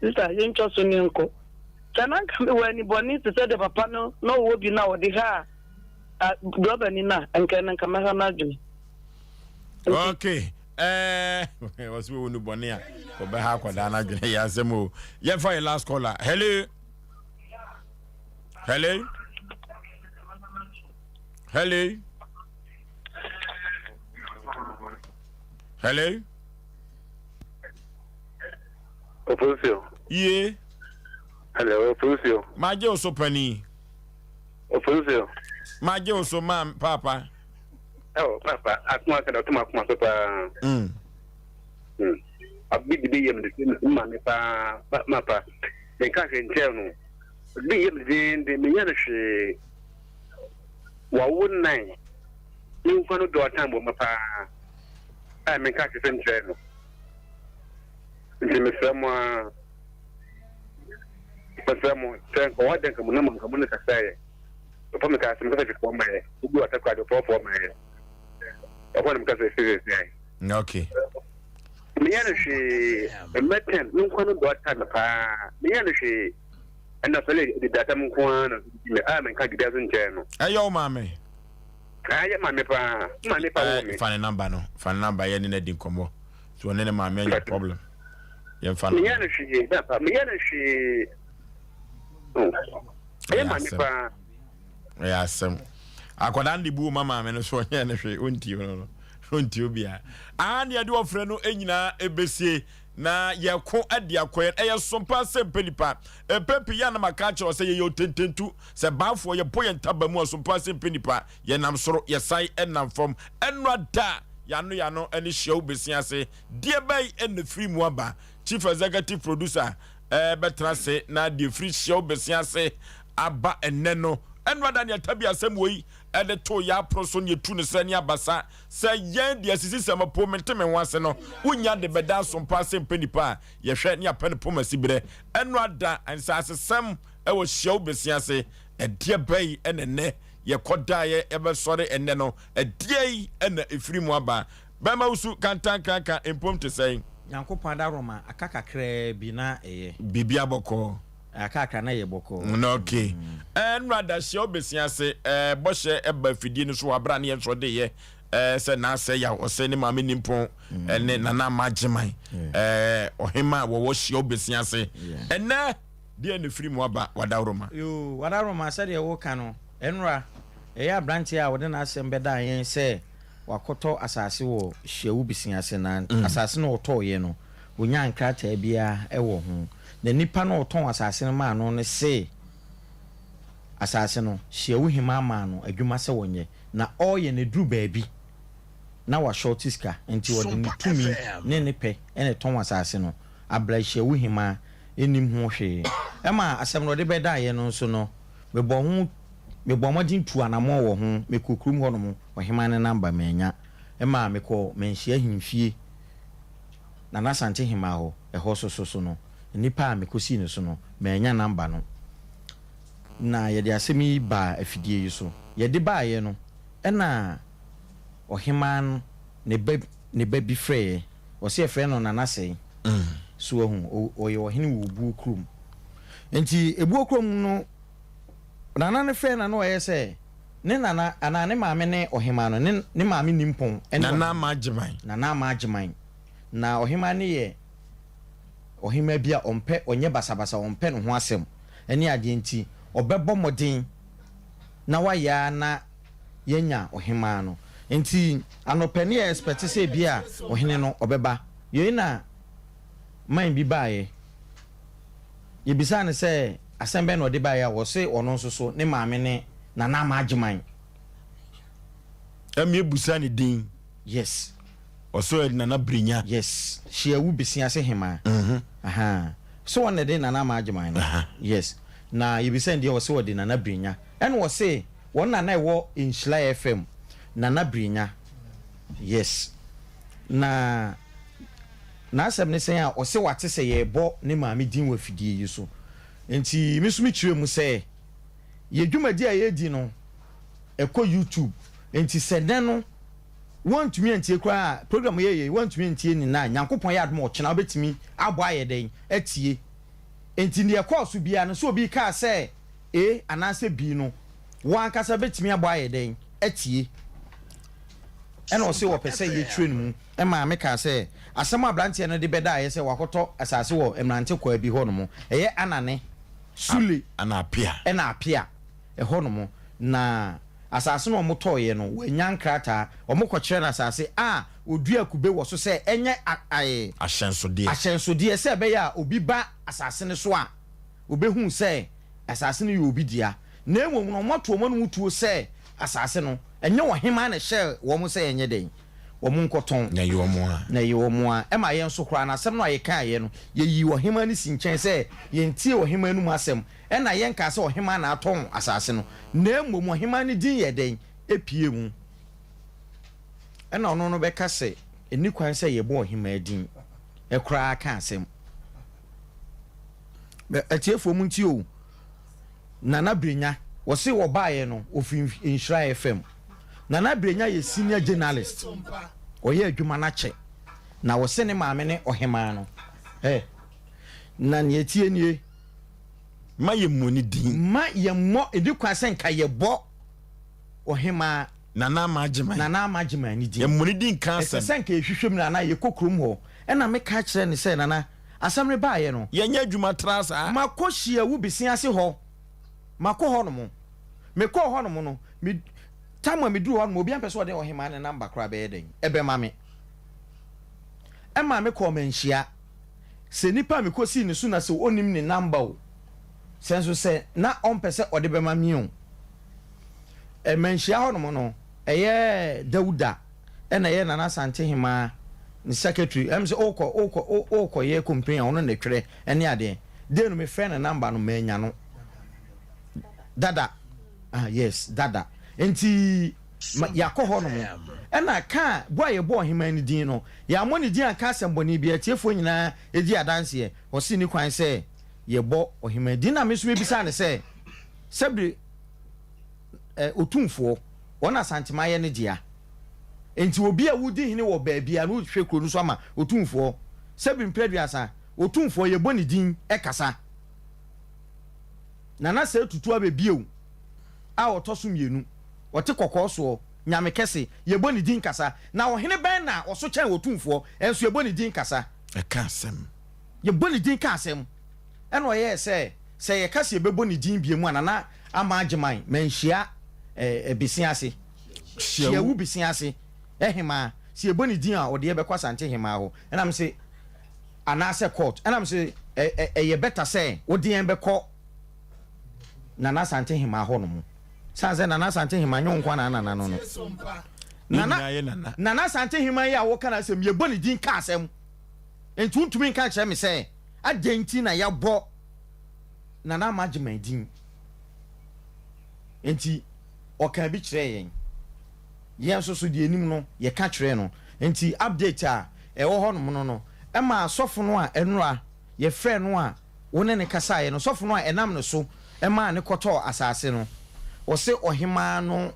Sista, yɛntwa so ne yɛnkɔ. Sɛ na anka mewɔ anibɔne te sɛ deɛ papa no na ɔwɔ bi no a ɔde haa drɔbani no a, anka ɛno anka mɛha n'adwene. Okay. Eh, wɔsi wo nu bɔne a wɔbɛha akwadaa no adwene yɛ asɛm o. Yɛmfa yɛ last caller. Hello. Hello. Hello. Hello. Ofuncio. Ye. Hello, Ofuncio. Magye wo so pani. Ofuncio. Magye wo so ma papa. Oh, papa, akoma sɛ dɔtɔ akoma so paa. Mm. Mm. Abi de bi yɛ me de ma me paa, ma pa. Menka hwee nkyɛn no. Bi yɛ me den den, menyɛ no hwee. Wawo nan. Me nkwa no dɔ atan bɔ ma paa. A menka hwee sɛ nkyerɛ no. Nti mesrɛ mo ara. Mesrɛ mo, sɛ nka wɔada nka mo nam nka mo ne kasa yɛ. Papa meka asɛm kasa hwee fɔɔ ma yɛ. Obi wɔ atakora de ɔfɔɔ ma yɛ. Ɛhɔ na meka sɛ sɛ sɛ. Okay. Meyɛ no hwee. Mmɛ tɛn, me nkwa no dɔ atan me paa. Meyɛ no hwee. Ɛna fɛlɛ didi atam nko ara na ɔdidi me a menka didi aso nkyerɛ no. Ɛyɛ wo maame? Ɛyɛ maame paa. Maame pa wɔ me. Fa ne namba no. Fa ne namba yɛ ne no adi nkɔmmɔ. So ɔne ne maame anya problem. Yɛmfa no. Meyɛ no hwee papa. Meyɛ no hwee. Ɛyɛ maame paa. Ɛyɛ asɛm. Akwadaa no de buo ma maame no so ɔnyɛ no hwee. Ɔntie no no. Ɔntie obiara. Aha ne yɛde ɔfrɛ no nyinaa ɛbɛsie. Na yɛko de akɔ yɛn. Ɛyɛ som paa sɛ mpɛ nipa. Mpɛn pii yɛ a na maka akyerɛ wo sɛ yɛyɛ otententu. Sɛ baafoɔ yɛbɔ yɛn taba mu a som paa sɛ mpɛ nipa. Yɛnam soro, yɛsan nam fam. Ɛnnora da a yɛano yɛano ne hyia wo bɛsi ase. Deɛ bɛn na ɛfiri mu aba? Chief Executive Producer bɛtena ase na deɛ ɛfiri hyia wo bɛsi ase aba ɛnnɛ no. Ɛnnora da ne yɛtabi asɛm wei de too yɛn apono so na yɛtu no sɛ ne abasa. Sɛ yɛn de asisi sɛ mpo mente me ho ase no, wonnya de bɛda asompa ase mpɛ nipa a yɛhwɛ ne apɛ no poma siberɛ. Ɛno ada nsasesɛm wɔ hyiawo besia ase. Ɛdeɛ bɛn na ɛnnɛ yɛkɔ daeɛ yɛbɛsɔre ɛnnɛ no? Ɛdeɛn na ɛfiri mu aba? Bɛma wo su kantankanka mpom te sɛn? Nyankopɔn adaworoma aka kakraa bi na ɛyɛ. Biribi abɔkɔɔ. Akakra na yɛ bɔkɔɔ. Na ok. Ɛɛ nnora da hyia obesia ase ɛɛ bɔhyɛ ɛba afidie no so wɔ abere a ne yɛn nso de yɛ ɛɛ sɛ naasɛ yaw ɔsɛ ne maame nimpɔn ɛne nana ama agyeman ɛɛ ɔhema a wɔwɔ hyia obesia ase ɛnɛ deɛ na efiri mu aba wadaworoma. Yoo wadaworoma sɛdeɛ woka no ɛnora ɛyɛ abranteɛ a ɔde n'asɛm bɛdaa yɛn sɛ wakɔtɔ asase wɔ hyiawu besia ase na asase no ɔtɔɔyɛ no ɔnyaa nkrataa biara wɔ ho. Na nipa no a ɔtɔn asase no maa no no see asase no hyiawu hemaa maa no adwuma sɛ ɔnyɛ, na ɔreyɛ no ɛduru baabi na washɔɔte sika, nti ɔde ne tumi ne ne pɛ na ɛtɔn asase no, abra hyiawu hemaa nnim ho hwee. Ɛma asɛm no ɔde bɛdaeɛ no nso no, mebɔɔ ho mebɔɔ mmɔden tuu anammɔn wɔ ho, mekɔɔ kurom hɔnom, ɔhemaa no namba mannya, ɛma mekɔɔ Manhyia ahemfie, Nana Asante Hemaa hɔ, ɛhɔ so so so no, nnipa a mekɔsii no so no, mannya number no. Na yɛde asɛm yi baa afidie yi so. Yɛde baeɛ no, ɛna ɔhemaa no ne ba ne ba bi frɛeɛ. Ɔse yɛfrɛ no Nana Sɛe. So wahu? Ɔyɛ ɔhene wɔ Obuo kurom. Nti Ebuo kurom no, Nana no frɛɛ no na ɔyɛ sɛ ne nana anaa ne maame ne ɔhemaa no, ne ne maame Nimpɔn ne Nana Ama Agyeman. Nana Ama Agyeman. Na ɔhemaa no yɛ ɔhemaa bi a ɔmpɛ, ɔnyɛ basabasa, ɔmpɛ ne ho asɛm ne adeɛ nti, ɔbɛbɔ mmɔden na wayɛ ara na yɛanya ɔhemaa no. Nti anɔpɛ no yɛ expect sɛ ebia ɔhene no ɔbɛba. Yei na man bi baeɛ. Yɛbisaa no sɛ asɛm bɛn na ɔde baeɛ a ɔse ɔno nso so ne maame ne Nana Ama Agyeman. Ɛmi ebusa ne din. Yes. Ɔsɛ ɔyɛ Nana Brenya. Yes. Hyiawu Besiase Hemaa. Mm-hmm. Aha. So wɔn na ɛde Nana Ama Agyeman no. Aha. Yes. Na yɛbisa no deɛ ɔse ɔde Nana Brenya. Ɛna ɔse wɔn na na ɛwɔ Nhyira FM. Nana Brenya. Yes. Na n'asɛm ne sɛn a ɔse wate sɛ yɛrebɔ ne maame din wɔ afidie yi so. Nti me nso mekyerɛ mu sɛ yɛ dwumadi a yɛredi no ɛkɔ YouTube. Nti sɛ nnɛ no woantumi antie koraa a, program yɛyɛ yi woantumi antie ne nnɛ a, Nyankopɔn yɛ adom a ɔkyena wobɛtumi abɔ ayɛ dɛn atie. Nti deɛ ɛkɔɔ so biara no sɛ obi kaa sɛ A anaasɛ B no, wo ankasa bɛtumi abɔ ayɛ dɛn atie. Ɛna ɔse ɔpɛ sɛ yɛkyerɛ no mu. Ɛmaa me kaa sɛ, asɛm a abranteɛ no de bɛdaeɛ sɛ wakɔtɔ asase wɔ mmerante kwaa bi hɔ nom, ɛyɛ Anane, Sule, Ɛna Apea. Ɛna Apea ɛhɔ nom, na asase no a wɔtɔeɛ no, wɔannya nkrataa. Wɔkɔkyerɛɛ no asase a wɔdua kube wɔ so sɛ ɛnyɛ a, Ahyɛnsodeɛ. ahyɛnsodeɛ sɛ ɛbɛyɛ a obi ba asase no so a, wɔbɛhu sɛ asase no yɛ obi dea. Na mmom no, wɔato wɔn anom tuo sɛ asase no, ɛnyɛ ɔhemmaa na ɛhyɛɛ wɔn sɛ ɛnyɛ dɛn, wɔnkɔtɔn. Na ɛyɛ wɔn a. Na ɛyɛ wɔn a. Ɛma yɛn nso koraa no, asɛm no a yɛkaeɛ no, yɛyii ɔhemmaa no sii nkyɛn sɛ yɛntie ɔhemmaa anom asɛm. Ɛnna yɛnkaa sɛ ɔhemmaa na atɔn asase no, na mmom ɔhemmaa no din yɛɛ dɛn? Epuee mu. Ɛnna ɔno no bɛka sɛ, Ɛnni kwan sɛ yɛbɔ ɔhemmaa din koraa ka asɛm. Atiefoɔ montie o, Nana Brenya, wɔse wɔbaeɛ no ɔfiri Nhyira FM. Nana Brenya yɛ senior journalist, ɔyɛ adwuma no akyɛ, na wɔse ne maame ne ɔhemaa no. Ɛ, na nea ɛteɛ nie. Mma yɛmmɔ ne din. Mma yɛmmɔ, ɛnni kwan sɛ nka yɛbɔ ɔhemaa. Nana Ama Agyeman. Nana Ama Agyeman ne din. Yɛmmɔ ne din nka asɛm. Ɛsɛ sɛ nka yɛhwehwɛ mu na anaa yɛkɔ kurom hɔ. Ɛna meka kyerɛɛ no sɛ, Nana, asɛm no baeɛ no. Yɛnyɛ adwuma tra saa. Makɔ Hyiawu Bese ase hɔ. Makɔ hɔnom. Mekɔɔ hɔnom no, me, tam a meduruu hɔnom, obiara mpɛ sɛ ɔde ɔhemaa no namba koraa bɛyɛ dɛn? Ɛbɛma me. Ɛmaa mekɔɔ Manhyia. Sɛ nipa a mekɔsii ne so na sɛ ɔnnim ne namba o, sɛ nso sɛ na ɔmpɛ sɛ ɔde bɛma me o. Ɛ, Manhyia hɔnom no, ɛyɛ Dawuda ɛna ɛyɛ Nana Asante Hemaa ne secretary. Ɛm sɛ wokɔ, wokɔ, wokɔyɛ complain a ɔno na ɛtwerɛ ɛne adeɛ. Day no mefrɛ ne namba no, mannya no. Dada. Ah, yes, dada. Nti, ma, yɛakɔ hɔnom. Ɛna ka a, bɔ a yɛbɔɔ ɔhemaa no din no, yɛammɔ ne din anka asɛmmɔne biara. Atiefoɔ nyinaa di adanseɛ. Ɔse nni kwan sɛ yɛbɔ ɔhemaa din. Na me nso mebisaa no sɛ, sɛbere ɛ, Otumfoɔ, wɔn Asantema yɛ ne dea. Enti obi a wodi hene wɔ baabi a na wohwɛ kuro no so ama Otumfoɔ, sɛbere mprɛduasa, Otumfoɔ, yɛbɔ ne din kasa. Nana Sɛ Tutu Abɛ bio a ɔtɔ so mmienu, ɔte kɔkɔɔ soɔ, Nyame kɛse, yɛbɔ ne din kasa. Na ɔhene bɛn na ɔso kyɛn Otumfoɔ, nso yɛbɔ ne din kasa. Ɛka asɛm. Yɛbɔ ne din ka asɛm. Ɛna ɔyɛɛ sɛ, sɛ yɛka sɛ yɛbɛbɔ ne din biom a, Nana Ama Agyeman, manhyia eh, Bese ase. Hyiawu Bese ase, Hemaa. Sɛ yɛbɔ ne din a, ɔde yɛbɛkɔ Asante Hemaa hɔ. Ɛna mese, anaasɛ court. Ɛna mese, ɛyɛ better sɛ wode yɛn bɛkɔ Nana Asante Hemaa hɔ nom. Sane sɛ Nana Asante Hemaa nyɛ wo nko ara na nana no no. Nana, Nana Asante Hemaa yi a woka n'asɛm, yɛbɔ ne din ka asɛm. Enti wontumi nka nkyerɛ me sɛ adɛn nti na yɛabɔ Nana Ama Agyeman din. Enti ɔkaa bi kyerɛɛ yɛn. Yɛn nso so deɛ yɛnim no, yɛka kyerɛɛ no. Enti update a ɛwɔ hɔnom no no, ɛmaa sɔfo no a ɛnora yɛfrɛɛ no a wo ne no kasaeɛ no, sɔfo no a ɛnam ne so maa no kɔtɔɔ asase no, ɔse ɔhemaa no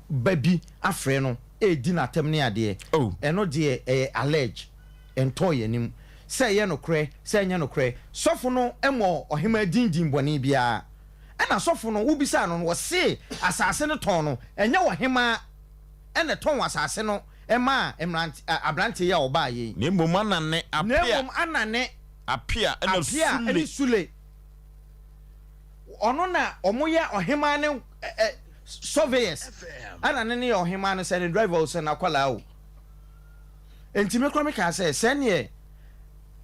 ba bi afrɛ no redi no atɛm ne adeɛ. Ɛno deɛ ɛyɛ allege. Ɛntɔɔ yɛn anim sɛ ɛyɛ nokorɛ sɛ ɛnyɛ nokorɛ. Sɔfo no mmɔɔ ɔhemaa din din bɔne biara. Ɛna sɔfo no, wobisaa no no, ɔse asase no tɔn no, ɛnyɛ ɔhemaa na ɛtɔn asase no. maa mmerante, aberanteɛ yi a ɔbaeɛ yi. Na mmom Anane, Na Apea. mmom Anane, Apea ɛna Apea Sule. ne Sule. Ɔno na wɔyɛ ɔhemaa no ɛ, ɛ, surveyors. Anane no yɛ ɔhemaa no sɛ ne driver o, sɛ n'akwadaa o. Enti me koraa mekaa sɛ, sɛdeɛ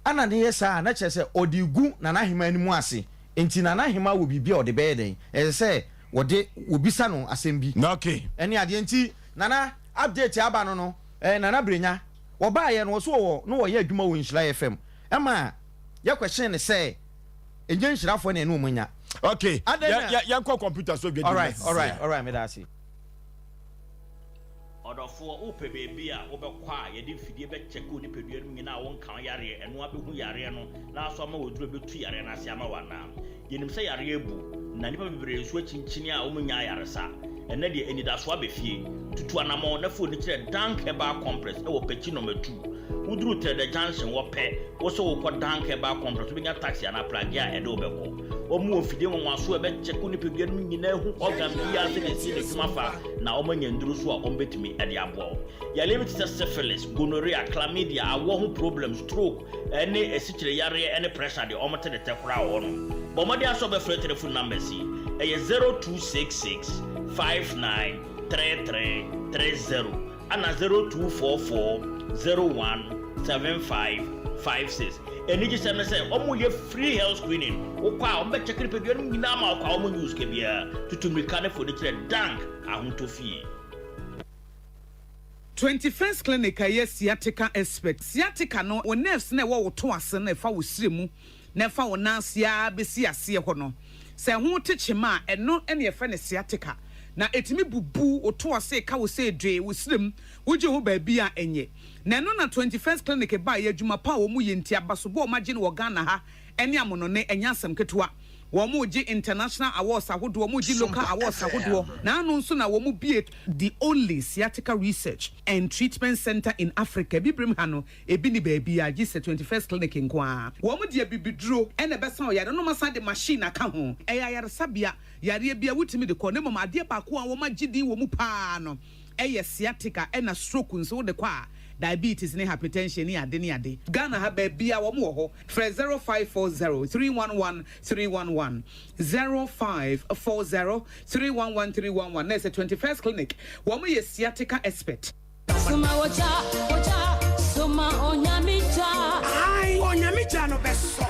Anane yɛ saa a, na kyerɛ sɛ ɔde regu Nana Ahemaa anim ase. Enti Nana Ahemaa wɔ biribi a ɔde bɛyɛ dɛn? Ɛsɛ sɛ wɔde, wɔbisa no asɛm bi. Okay. Ɛne adeɛ. Nti Nana, update aba no no, eh, Nana Brenya, wɔbaeɛ no, wɔse wɔwɔ, na wɔyɛ adwuma wɔ Nhyira FM. Ɛma yɛkɔhyee no sɛ, ɛnyɛ Nhyirafoɔ na ɛne wɔn anya. Okay, Adɛn na. yɛ, yɛ, yɛnkɔ computer so dwadie Alright, no alright, alright, meda ase. Ɔdɔfoɔ, wopɛ baabi a wobɛkɔ a yɛde mfidie bɛkyɛke wo nipadua no mu nyinaa a wonka wo yareɛ, ɛno ara bɛhu yareɛ no na aso ama wo aduro a ɛbɛtu yareɛ no ase ama wo anaa? Yɛnim sɛ yareɛ abu, na nnipa bebree nso akyinkyini a wɔnnya ayaresa. Ɛnnɛ deɛ, anidasoɔ aba fie. Tutu anammɔn na fa w'ani kyerɛ Dank Herbal Complex wɔ Pekyi Nɔma 2. Woduru Trɛdɛ Junction hɔ pɛ, wo sɛ worekɔ Dank Herbal Complex, wobɛnya taxi anaa pragea a ɛde wo bɛkɔ. Wɔwɔ mfidie nwanwasoɔ a ɛbɛkyɛke wo nipadua no mu nyinaa ahu organ biara sɛdeɛ ɛsi yɛ n'adwuma fa na wɔanya nnuru nso a wɔbɛtumi de aboa wo. Yareɛ bi te sɛ syphilis, gonorrhea, chlamydia, awɔ ho problems, stroke, ne asikyire yareɛ ne pressure deɛ wɔte de tɛ koraa wɔ hɔnom. Bɔ mmɔden ara sɛ wobɛfrɛ telephone numbers yi, ɛyɛ 0266 59 33 30 ɛna 0244 01 75 56. Anigyesɛm ne sɛ wɔyɛ free health screening, wokɔ a wɔbɛkyɛke nipadua no nyinaa ma wo kwa, wɔnnye wo sika biara. Tutu mmirika ne fa w'ani kyerɛ Dank Ahotɔ Fie. 21st Clinic a ɛyɛ sciatica expert. Sciatica no, wo nerves no a ɛwɔ wo to ase no a ɛfa wo srɛ mu na ɛfa wo nan ase ara bɛsi aseɛ hɔ no, sɛ ɛho te kyema a, ɛno na yɛfrɛ no sciatica. Na ɛtumi bubu wo to ase, ɛka wo sɛ dwee, wo srɛ mu, wogye ho baabi a ɛnyɛ. Na ɛno na 21st Clinic baeɛ, adwuma pa a wɔyɛ nti, abasobɔ a wɔagye no wɔ Ghana ha ne amonone, ɛnyɛ asɛm ketewa. Wɔregye international awards ahodoɔ, wɔregye local awards ahodoɔ, na ano nso na wɔbue the only sciatica research and treatment centre in Africa, Abibirem ha no, ebi nni baabiara gye sɛ 21st Clinic nko ara. Wɔde abibiduro na ɛbɛsa wo yareɛ na wɔasan de machine aka ho. Ɛyɛ ayaresabea, yareɛ biara wotumi de kɔ, na mmom adeɛ baako a wɔagye din wɔ mu pa ara no yɛ sciatica ɛna stroke nso wode kɔ a, diabetes ne hypertension ne ade ne ade. Ghana ha baabiara wɔn wɔ hɔ. Frɛ 0540 311 311, 0540 311 311 na ɛsɛ 21st Clinic. Wɔn yɛ sciatica expert. Soma ogya, ogya, soma Onyame gya. Ae, Onyame gya no bɛsɔ.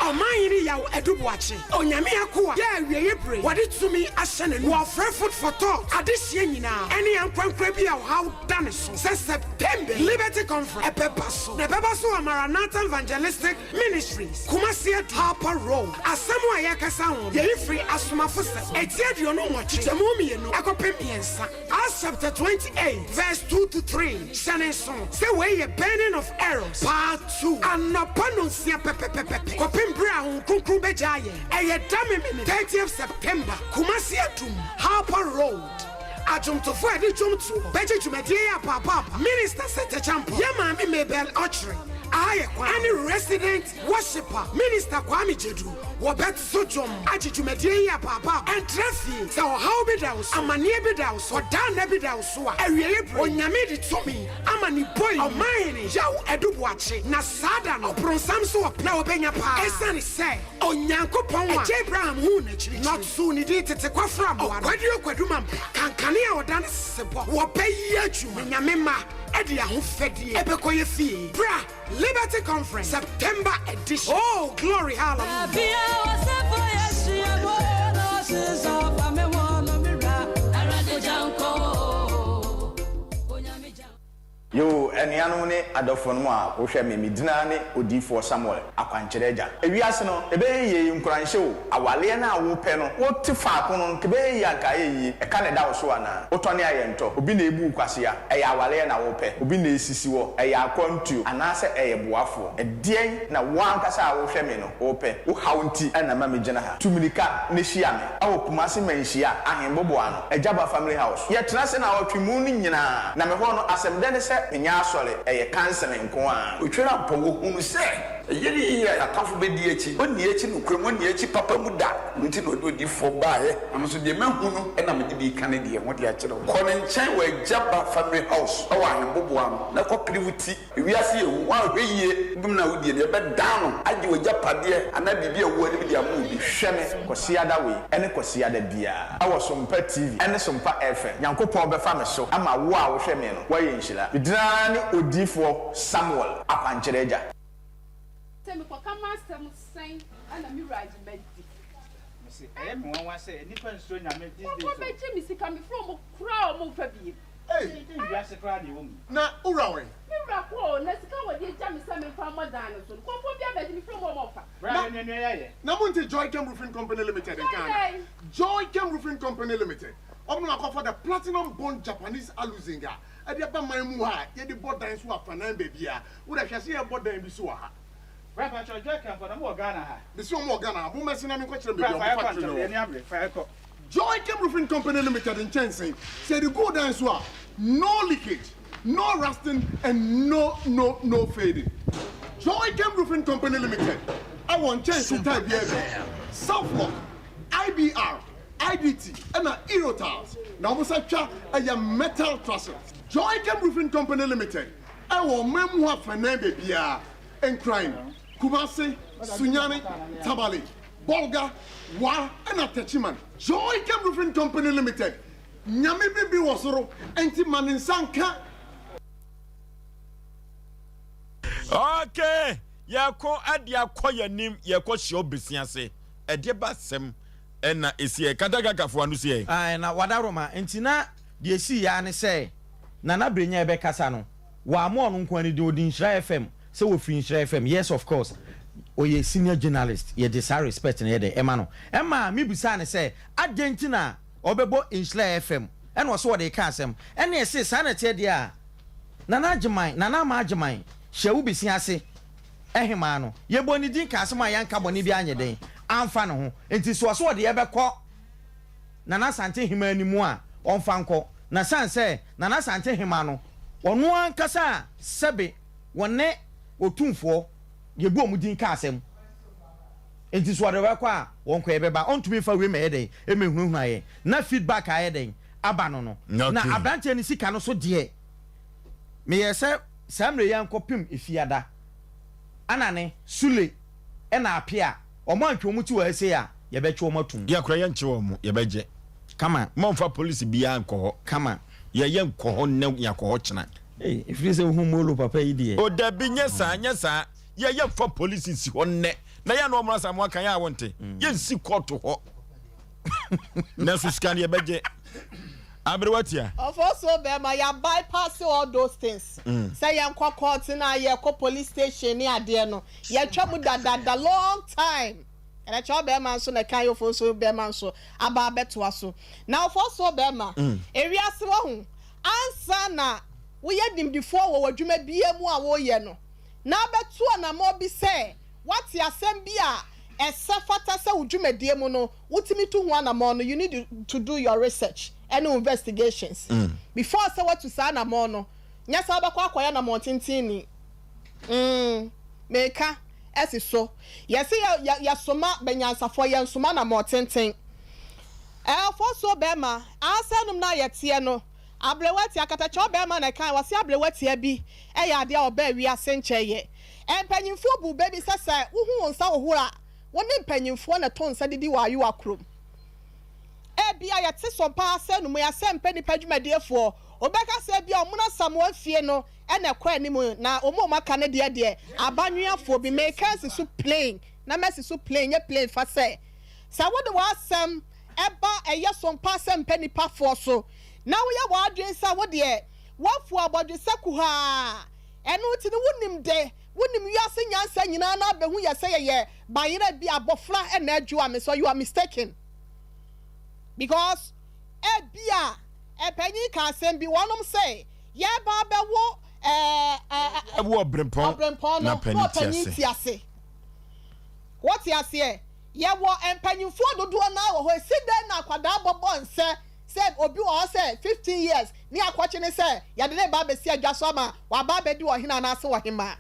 Ɔmanhene Yaw Adu Boakye, Onyame akoa, yɛ awieɛ bere wɔde tumi ahyɛ n'anum. Wɔfrɛ Food for Thought adehyeɛ nyinaa ɛne ankorankorɛ bi a ɔhaw da ne so sɛ September Liberty Conference ɛbɛba so. Na ɛbɛba so wɔ Maranatha Evangelistic Ministries, Kumasi Adu, Harper Road. Asɛm a yɛrekasa ho no, yɛyi firi Asomafosɛm, eti 28, kyekyɛmu mmienu kɔpem mmiɛnsa, Acts chapter 28 verse 2 to 3. Hyɛ no nsow sɛ wei yɛ Burning of Arrows Part 2, anɔpa nnɔnsia pɛpɛpɛpɛ kɔpem bere a Honhom Kronkron bɛgyaa yɛn. Ɛyɛ da Memene, 30th September, Kumasi Adum, Harper Road. Adwomtofo a yɛde dwom toɔ bɛgye dwumadie yi apaapaapa, Minister Seth Acheampong, yɛn maame Mabel Ɔkyere, Ayɛ Kwan, ɛne Resident Worshipper Minister Kwame Gyedu. Wɔbɛto dwom agye dwumadie yi apaapaapa. Ɛntra fie, sɛ ɔhaw bi da wo so, amaneɛ bi da wo so, ɔdaa nna bi da wo so a, awieeɛ berɛ yi, Onyame de tumi ama ne boi Ɔmanhene Yaw Adu Boakye, na saa da no, ɔbronsam nso ɔpɛ na ɔbɛnya paa, ɛsiane sɛ Onyankopɔn a Agya Abraham huu n'akyirikyiri, na ɔtoo ne din tete kwafra mmoa no, Ɔkwaduro Kwadu Mampa, kankane a ɔda ne sesebɔ, wɔbɛyɛ adwuma, na Nyame mma de ahofadie bɛkɔ yɛ fie. Bra Liberty Conference, September edition. Oh, glory, hallelujah. Yoo, anuanom ne adɔfonom a wohwɛ me, me din ara ne Odiyifoɔ Samuel, Akwankyerɛ Agya. Ewiase no, ɛbɛyɛ yie, nkuranhyɛ o, awaleɛ no a wopɛ no, wote faako no, nka ɛbɛyɛ yie a nka ayɛ yie, ɛka na ɛda wo so anaa? Wotɔne a yɛntɔ, obi na ɛbu wo kwasea, ɛyɛ awaleɛ na wopɛ, obi na ɛsisi wɔ, ɛyɛ akwantuo, anaasɛ ɛyɛ boafoɔ? Ɛdeɛn na wo ankasa a wohwɛ me no wopɛ? Wo haw nti na ɛma megyina ha. Tu mmirika na hyia me wɔ Kumasi Manhyia Ahenboboano, Agyaba Family House. Yɛtena ase naawɔtwe mu no nyinaa, na me hɔ no asɛm dɛ ne sɛ menyɛ asɔre, ɛyɛ counseling nko ara. Otwere ampa, wɔhunu sɛ. Ɛyɛ ne yiye a yɛn atamfo bɛdi akyi. Ɔnni akyi nokorɛ mu, ɔnni akyi papa mu da. Ɛno nti na ɔde odiyifoɔ baeɛ. Na me nso deɛ mahu no na mede bi reka ne deɛ ho de akyerɛ wo. Kɔ ne nkyɛn wɔ Agya Ba Family House wɔ Ahemboboa ano na kɔpere wo ti. Ewiase yɛ hu, woanhwɛ yie bem na wodie no, yɛbɛdan no agye w'agyapadeɛ anaa biribi a ɛwɔ w'anim de ama obi. Hwɛ me Kwasiada wei ne Kwasiada biara wɔ Sompa TV ne Sompa FM. Nyankopɔn bɛfa me so ama wo a wohwɛ me no woayɛ nhyira. Me din ara ne Odiyifoɔ Samuel Akwankyerɛ Agya. Sɛ mekɔka m'asɛm sɛn na me wura agye madi. Mese ɛyɛ me nwanwa sɛ nnipa nsuro Nyame these days o. Nkurɔfoɔ bɛgye me sika mefrɛ wɔn koraa a wɔn mfa biem. Ei! Dɛn wiase koraa na ɛwɔ mu yi? Na wo wura wɛn? Me wura kɔ o, na sika a wɔde agya me sɛ memfa mmɔ dan no so no, nkurɔfoɔ bi abɛgye mefrɛ wɔn a wɔmfa. Bra yɛ nua nua yɛayɛ. Na monte Joychem Roofing Company Limited nka ana? Joychem Roofing Company Limited, wɔn na wɔakɔfa the Platinum Bond Japanese Aluzinc a ɛde aba man mu ha a yɛde bɔ dan so wɔ afanan baabiara. Wo deɛ hwɛ sɛ yɛbɔ dan bi so wɔ ha. Bra mpakyɛw Joychem fo na mo wɔ Ghana ha? Mese wɔn wɔ Ghana ha, mommɛse na menkɔkyerɛ mo Bra baabi a fa wɔn yɛkɔ factory ntɛm no wɔ. yɛn ani abere fa yɛkɔ. Joychem Roofing Company Limited nkyɛnsee, sɛ yɛde gu wo dan so a, no leakage, no rusting and no no no fading. Joychem Roofing Company Limited wɔ nkyɛnsee type biara bi, Southlock, IBR, IDT ɛna Eurotiles, na wɔsan twa ɛyɛ metal trusses. Joychem Roofing Company Limited wɔ ɔman mu hɔ afanan baabiara, Nkran, Kumasi, Sunyani, Tamale, Bolga, Wa ɛna Techiman. Joychem Roofing Company Limited, Nyame biribi wɔ soro nti ma ne nsa nka. Okay, yɛko ɛde akɔ yɛn anim, yɛkɔ hyɛ obesi ase. Ɛdeɛ ba asɛm ɛna esi ɛ katakakafo ano si ɛ. Ae na wadaroma nti na deɛ esii aa ne sɛ Nana Brenya ɛbɛkasa no Wammɔ ɔno nko ara ne din, ɔdi Nhyira FM sɛ ɔfiri Nhyira FM, yes of course ɔyɛ senior journalist, yɛde saa respect no yɛ dɛn ɛma no. Ɛma me bisaa no sɛ adɛn nti na ɔbɛbɔ Nhyira FM, ɛna ɔse ɔde reka asɛm. Ɛna ɛse saa na ɛteɛ deɛ a, Nana Agyeman, Nana Ama Agyeman, hyɛ wo besi ase hemaa no, yɛbɔɔ ne din kaa asɛm a yɛanka bɔne biara anyɛ dɛn amfa ne ho, nti sɛ ɔse ɔde yɛbɛkɔ Nana Asante Hemaa anim a, ɔmfa nkɔ. Na sane sɛ Nana Asante Hemaa no, ɔno ankasa a sɛbe wɔne Otumfoɔ yɛbu wɔn din ka asɛm nti so ɔde bɛkɔ a, wɔnkɔ yɛbɛba. Ɔntumi mfa wei mmɛyɛ dɛn mmɛhunahuna yɛn. Na feedback a ayɛ dɛn aba no no. Na aberanteɛ no sika no so deɛ, meyɛɛ sɛ saa mmerɛ yi ara nkɔpem Efiada, Anane, Sule ɛna Apea. Wɔn antwe wɔn ti wɔ ha sei a, yɛbɛkye wɔn atum. Yɛ koraa yɛnkye wɔn, yɛbɛgye. Kama. Momfa polisi biara nkɔ hɔ. Kama. Yɛ yɛnkɔ hɔ nnɛ, yɛakɔ hɔ kyena. Ei, ɛfiri sɛ wohu Molo papa yi deɛ. O dabi, nyɛ saa, nyɛ saa. Yɛ yɛmfa polisi nsi hɔ nnɛ. Na yɛ a na wɔn Asamoah kan yɛ a wonte. Yɛnsi kɔɔto hɔ. Nanso sika no yɛbɛgye. Aberewa tia. Ɔfɔsuo bɛɛma yɛ bypass all those things sɛ yɛnkɔ court na yɛkɔ police station ne adeɛ no Yɛatwa mu dadaada long time. Ɛnɛkyɛ ɔbɛɛma nso na ɛka ayɔfo nso bɛɛma nso aba abɛtoa so. Na ɔfɔsoɔ bɛɛma, ewiase wahu, ansa na woyɛ nimdifoɔ wɔ w'adwuma biara mu a woyɛ no, na abɛto anamɔ bi sɛ woate asɛm bi a ɛsɛ fata sɛ wo dwumadie mu no wotumi tu ho anamɔ no, you need to do your research ɛne wo investigations before sɛ woatu saa anamɔ no, nyɛ sɛ wobɛkɔ akɔyɛ anamɔ tenten ni. Mm, meka asi so. Yɛse yɛ, yɛ, yɛsoma bɛnyansafoɔ, yɛnsoma namɔtenten. Ɛɛ, ɔfɔsuo bɛɛma, aasɛ nom no a yɛteɛ no, abrewa tia, katakyɛw bɛɛma na ɛkae, wɔse abrewa tia bi yɛ adeɛ a ɔbaa wiase nkyɛeɛ. Mpanyinfoɔ bu bɛ bi sɛ sɛ wohu wo nsa hohoro a, wo ne mpanyinfoɔ na ɛto nsa didi wɔ ayowa kurom. Ebia yɛte so paa sɛ nom yi asɛmpɛ nnipa dwumadiefoɔ, wobɛka sɛ ebia wɔn Asamoah fie no, na ɛkɔ anim na wɔn a wɔaka no deɛ deɛ abanweafoɔ bi meka asi so plain na masi so plain nyɛ plain fa sɛ sɛ wode w'asɛm ɛba ɛyɛ so mpa sɛ mpɛ nipa foɔ so na woyɛ w'adwene sɛ wo deɛ woafu abɔdwesɛ kuhaa ɛno nti no wonim de wonim wiase nyansa nyinaa na abɛhu yɛ sɛ yɛyɛ bayerɛ bi abɔfra ɛna adwo a me so you are mistaken because ebia ɛpanyin ka asɛm bi wɔnom sɛ Yɛreba abɛwo ɛɛ ɛɛ. Ɛwo ɔbrempɔn ɔbrempɔn no na na ɔpanin te ɔpanyin ase. te ase. Wote aseɛ? Yɛwɔ mpanyinfoɔ dodoɔ no ara wɔ hɔ. Esi dɛn na akwadaa bɔbɔ nsɛ sɛ obi wɔ hɔ sɛ 15 years ne akɔkye ne sɛ yɛde ne ba abɛsi adwa so ama waba abɛdi ɔhene anaase ɔhemaa?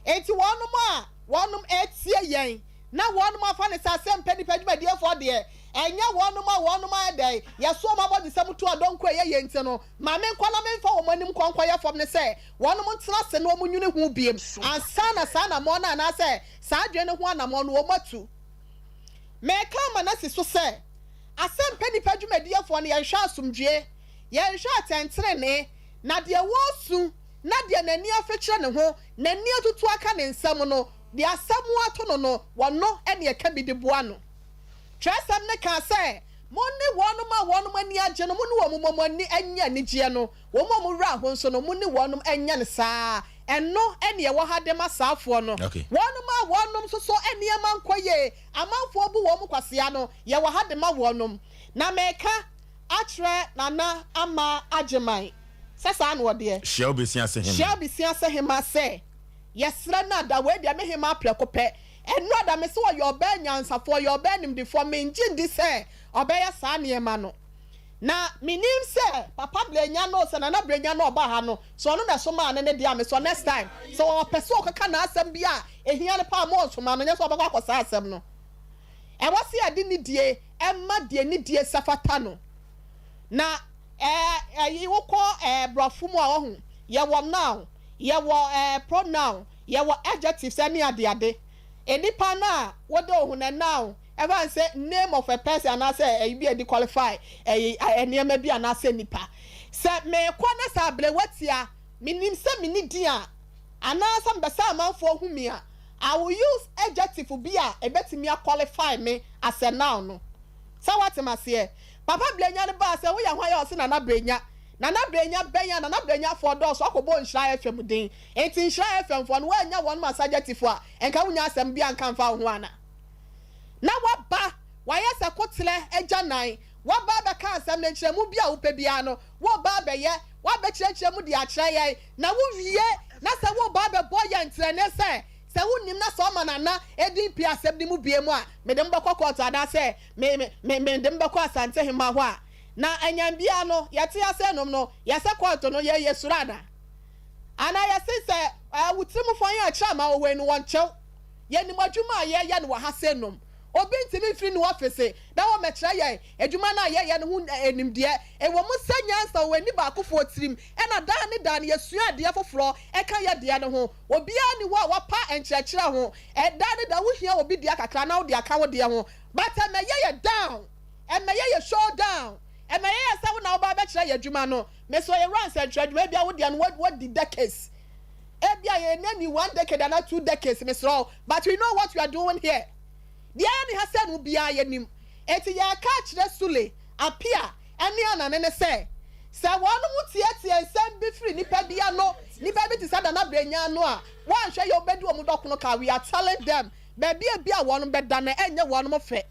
Enti wɔnom a. wɔnom retie yɛn na wɔnom afa no sɛ asɛmpɛ nnipa dwumadiefoɔ deɛ, ɛnyɛ wɔnom a wɔnom ayɛ dɛn, yɛso wɔn abɔdwesɛm to adɔnko a ɛyɛ yie nti no, ma menkɔ na memfa wɔn anim nkɔ nkɔyɛ fam ne sɛ wɔnom ntena ase na wɔn nwene ho biem ansa na saa anammɔn no anaasɛ saa adwene no ho anammɔn no wɔn atu. Mereka ama no asi so sɛ, asɛmpɛ nnipa dwumadiefoɔ no yɛnhwɛ asomdwoeɛ, yɛnhwɛ atɛntenenee, na deɛ wɔresu na deɛ n'ani afekyerɛ ne ho, n'ani atutu aka ne nsam no, deɛ asɛm ato no no, wɔno na ɛka bi de boa no. Twerɛsɛm no kaa sɛ, Mo ne wɔnom a wɔnom ani agye no, mo ne wɔn mmɔ mo ani nnye anigyeɛ no, wɔn a wɔn werɛ aho nso no, mo ne wɔnom nyɛ no saa ara. Ɛno ne ɛwɔ ha de ma saafoɔ no. Wɔnom a wɔnom nso so nneɛma nkɔ yie, amanfoɔ bu wɔn kwasea no, yɛwɔ ha de ma wɔnom. Na meka akyerɛ Nana Ama Agyeman, sɛ saa na ɔdeɛ. Hyia wo besia ase hema. Hyia wo besia ase hema sɛ, yɛsrɛ no ada, wei deɛ me hema prɛko pɛ. Ɛno ada, mese ɔyɛ ɔbaa nyansafoɔ, ɔyɛ ɔbaa nimdefoɔ, mengye ndi sɛ ɔbɛyɛ saa nneɛma no. Na menim sɛ Papa Brenya no, sɛ Nana Brenya no ɔbaa ha no, sɛ ɔno na ɛsomaa no ne deɛ a, mesɔ next time, sɛ ɔpɛ sɛ ɔkɔka n'asɛm bi a ɛhia no paa a, ma ɔnsoma no, nyɛ sɛ ɔbɛkɔ akɔ saa asɛm no. Ɛwɔ sɛ yɛde nidie ma deɛ nidie sɛ fata no. Na ɛɛ ɛyi wokɔ ɛɛ borɔfo mu a wahu, yɛwɔ noun, yɛwɔ ɛɛ pronoun, yɛwɔ adjectives ɛne adeade. Nnipa no a wode wo ho no noun, ɛfa no sɛ name of a person anaasɛ ɛyi bi a ɛde qualify ɛyi nneɛma bi anaasɛ nipa. Sɛ meekɔ na sɛ abrewa tia, menim sɛ menni din a, anaasɛ mepɛ sɛ amanfoɔ hu me a, I will use adjective bi a ɛbɛtumi a qualify me as a noun no. Sɛ woate maseɛ? Papa Brenya no baa sɛ woyɛ hwan a ɔse Nana Brenya. Nana Brenya bɛn a Nana Brenya foɔ dɔɔso akɔbɔ Nhyira FM din. Enti Nhyira FM foɔ no woannya wɔnom as adjective a nka wonnya asɛm biaa nka mfa wo ho ana? Na woaba wayɛ sɛ koterɛ agyanan, woaba abɛka asɛm no nkyerɛmu bi a wopɛ biara no woreba abɛyɛ, woabɛkyerɛkyerɛ mu de akyerɛ yɛn, na wowie na sɛ woreba abɛbɔ yɛn ntrɛnee sɛ sɛ wonnim na sɛ ɔma Nana edin pue asɛm no mu biom a mede mo bɛkɔ kɔɔto anaasɛ me me me mede mo bɛkɔ Asantehemmaa hɔ a, na anyam biara no yɛte ase nom no yɛsɛ kɔɔto no yɛ yɛsuro anaa? Anaa yɛse sɛ ɛɛ wo tirim fɔn a kyerɛ ama wɔ wei no wɔnkyɛw? Yɛnim adwuma a yɛyɛ no wɔ ha sei nom. Obi ntumi mfiri ne ɔfese na wɔmmɛkyerɛ yɛn adwuma no a yɛyɛ no ho nimdeɛ. Ɛwɔ mu sɛ nyansa wɔ ani baakofoɔ tirim, ɛna daa ne daa no yɛsua adeɛ foforɔ ka yɛn deɛ no ho. Obiara nni hɔ a wapa nkyerɛkyerɛ ho. Daa ne daa wohia obi deɛ kakra na wode aka wo deɛ ho. But ɛmmɛyɛ yɛ down, ɛmmɛyɛ yɛ show down, ɛmmɛyɛ yɛ sɛ wo na woba abɛkyerɛ yɛn adwuma no. Mesrɛ yɛwura nsɛnkyerɛ adwuma, ebia wo deɛ no woadi decades. Ebia yɛn ani one decade anaa two decades mesrɛ wo but we know what we are doing here. Deɛ ɛyɛ ne ha sɛ no biara yɛnim. Enti yɛreka akyerɛ Sule, Apia ne Anane no sɛ, sɛ wɔnom tietie nsɛm bi firi nipa bi ano, nipa bi te sɛ Nana Brenya ano a, wɔanhwɛ yie wɔbɛdi wɔn dɔkono ka. We are telling them baabi a ebia wɔnom bɛda no ɛnyɛ wɔnom fɛ.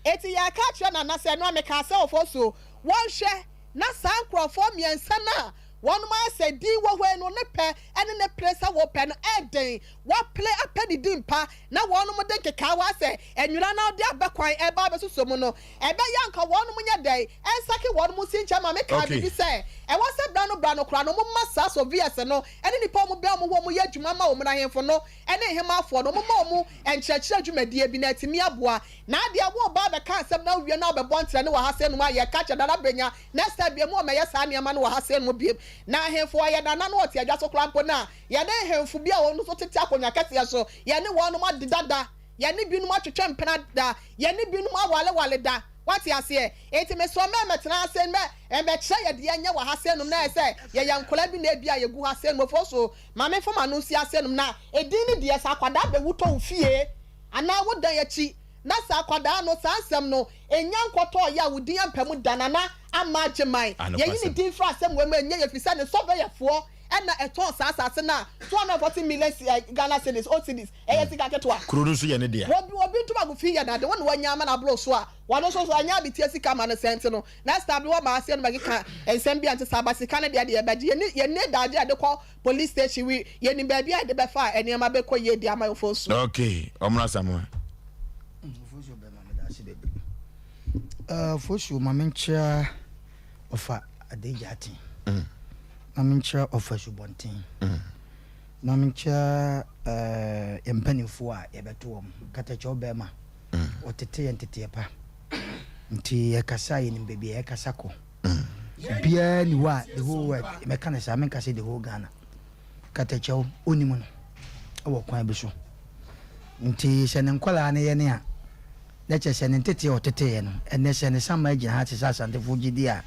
Enti yɛreka akyerɛ Nana sɛ, ɛno a mekaa sɛ Ofosuo, wɔnhwɛ na saa nkorɔfoɔ mmiɛnsa no a Wɔnom ayɛ sɛ din wɔ hɔ yi no ne pɛ ne ne pere sɛ wɔpɛ no ɛden wɔapere apɛ ne din pa na wɔnom de nkekaawa sɛ nwera na wɔde abɛ kwan ɛreba abɛsosɔ mu no ɛbɛyɛ anka wɔnom nyɛ dɛn ɛnsake wɔnom nsi nkyɛn ma me kaa biribi sɛ ɛwɔ sɛ bra no bra no koraa no wɔn ma saa soviets no ne nipa wɔn bɛn wɔn ho wɔn yɛ adwuma ma wɔn ahemfo no ne nhemaafoɔ no wɔn ma wɔn nkyerɛkyerɛ dwumadie bi na atumi aboa na adeɛ wɔba abɛka asɛm na wowie na wɔbɛbɔ ntrɛ ne wɔ ha sɛ nom a yɛka kyerɛ dada benya Next time biom wɔmmɛyɛ saa nneɛma no wɔ ha sei nom biom. Na ahemfo a yɛn nana no ɔte adwa so koraa mpo no a, yɛne nhemfo bi a wɔn nso tete akonnwa kɛseɛ so, yɛne wɔnom adeda da, yɛne binom atwetwe mpena da, yɛne binom awareware da. Woate aseɛ? Enti mesrɛ wo mɛmmɛtena ha sei mɛ, mmɛkyerɛ yɛ deɛ ɛnyɛ wɔ ha sei nom na ayɛ sɛ yɛyɛ nkwadaa bi na ebia yɛgu ha sei nom. Ofosu, ma memfa m'ano nsi ha sei nom na edin no deɛ sɛ akwadaa bɛwu tɔ wo fie anaa wo dan akyi Na sɛ akwadaa no, saa nsɛm no, nnya nkɔtɔɔ yɛ a wo din ampa mu da, Nana Ama Agyeman. Yɛyi ne din firi asɛm wei mu a, ɛnyɛ yie, ɛfiri sɛ ne sɔvɛyɛfoɔ na ɛtɔn saa asase no a 240 million Ghana cedis, old cedis, ɛyɛ sika ketewa. Kuro no nso yɛ ne dea. Obi, obi ntomago fi yɛ n'ade, wo na wanya ama no aboro so a, wɔno nso so ɛnyɛ abeteɛ sika ma no sɛ nti no, next time bi wɔma aseɛ no bɛkeka nsɛm bi a ɛnte saa, but sika no deɛ deɛ yɛbɛgye, yɛnni, yɛnni daagye a yɛde kɔ police station, we, yɛnim baabi a yɛde bɛfa a nneɛma bɛkɔ yie de ama Ofosu. Okay, ɔmmra Samoa. Ofosu bɛma meda ase bebree. Uh, Ofosu ma menkyerɛ ɔfa Adagya Aten. Mm. Ma menkyerɛ ɔfa Subɔnten. Mm. Na menkyia yɛn mpanimfoɔ a yɛbɛto wɔn. Katakyɛw bɛrima, ɔtete yɛn teteɛ pa. Nti yɛkasa a yɛnim baabi a yɛkasa kɔ. Obiara ni hɔ a the whole world, mɛka no saa, menka sɛ the whole Ghana. Katakyɛw, ɔnim no wɔ kwan bi so. Nti sɛ ne nkwadaa no yɛ ne a, na kyerɛ sɛ ne nteteɛ a ɔteteeɛ no, ɛnnɛ sɛ ne samaa gyina ha te sɛ Asantefoɔ gyedie a,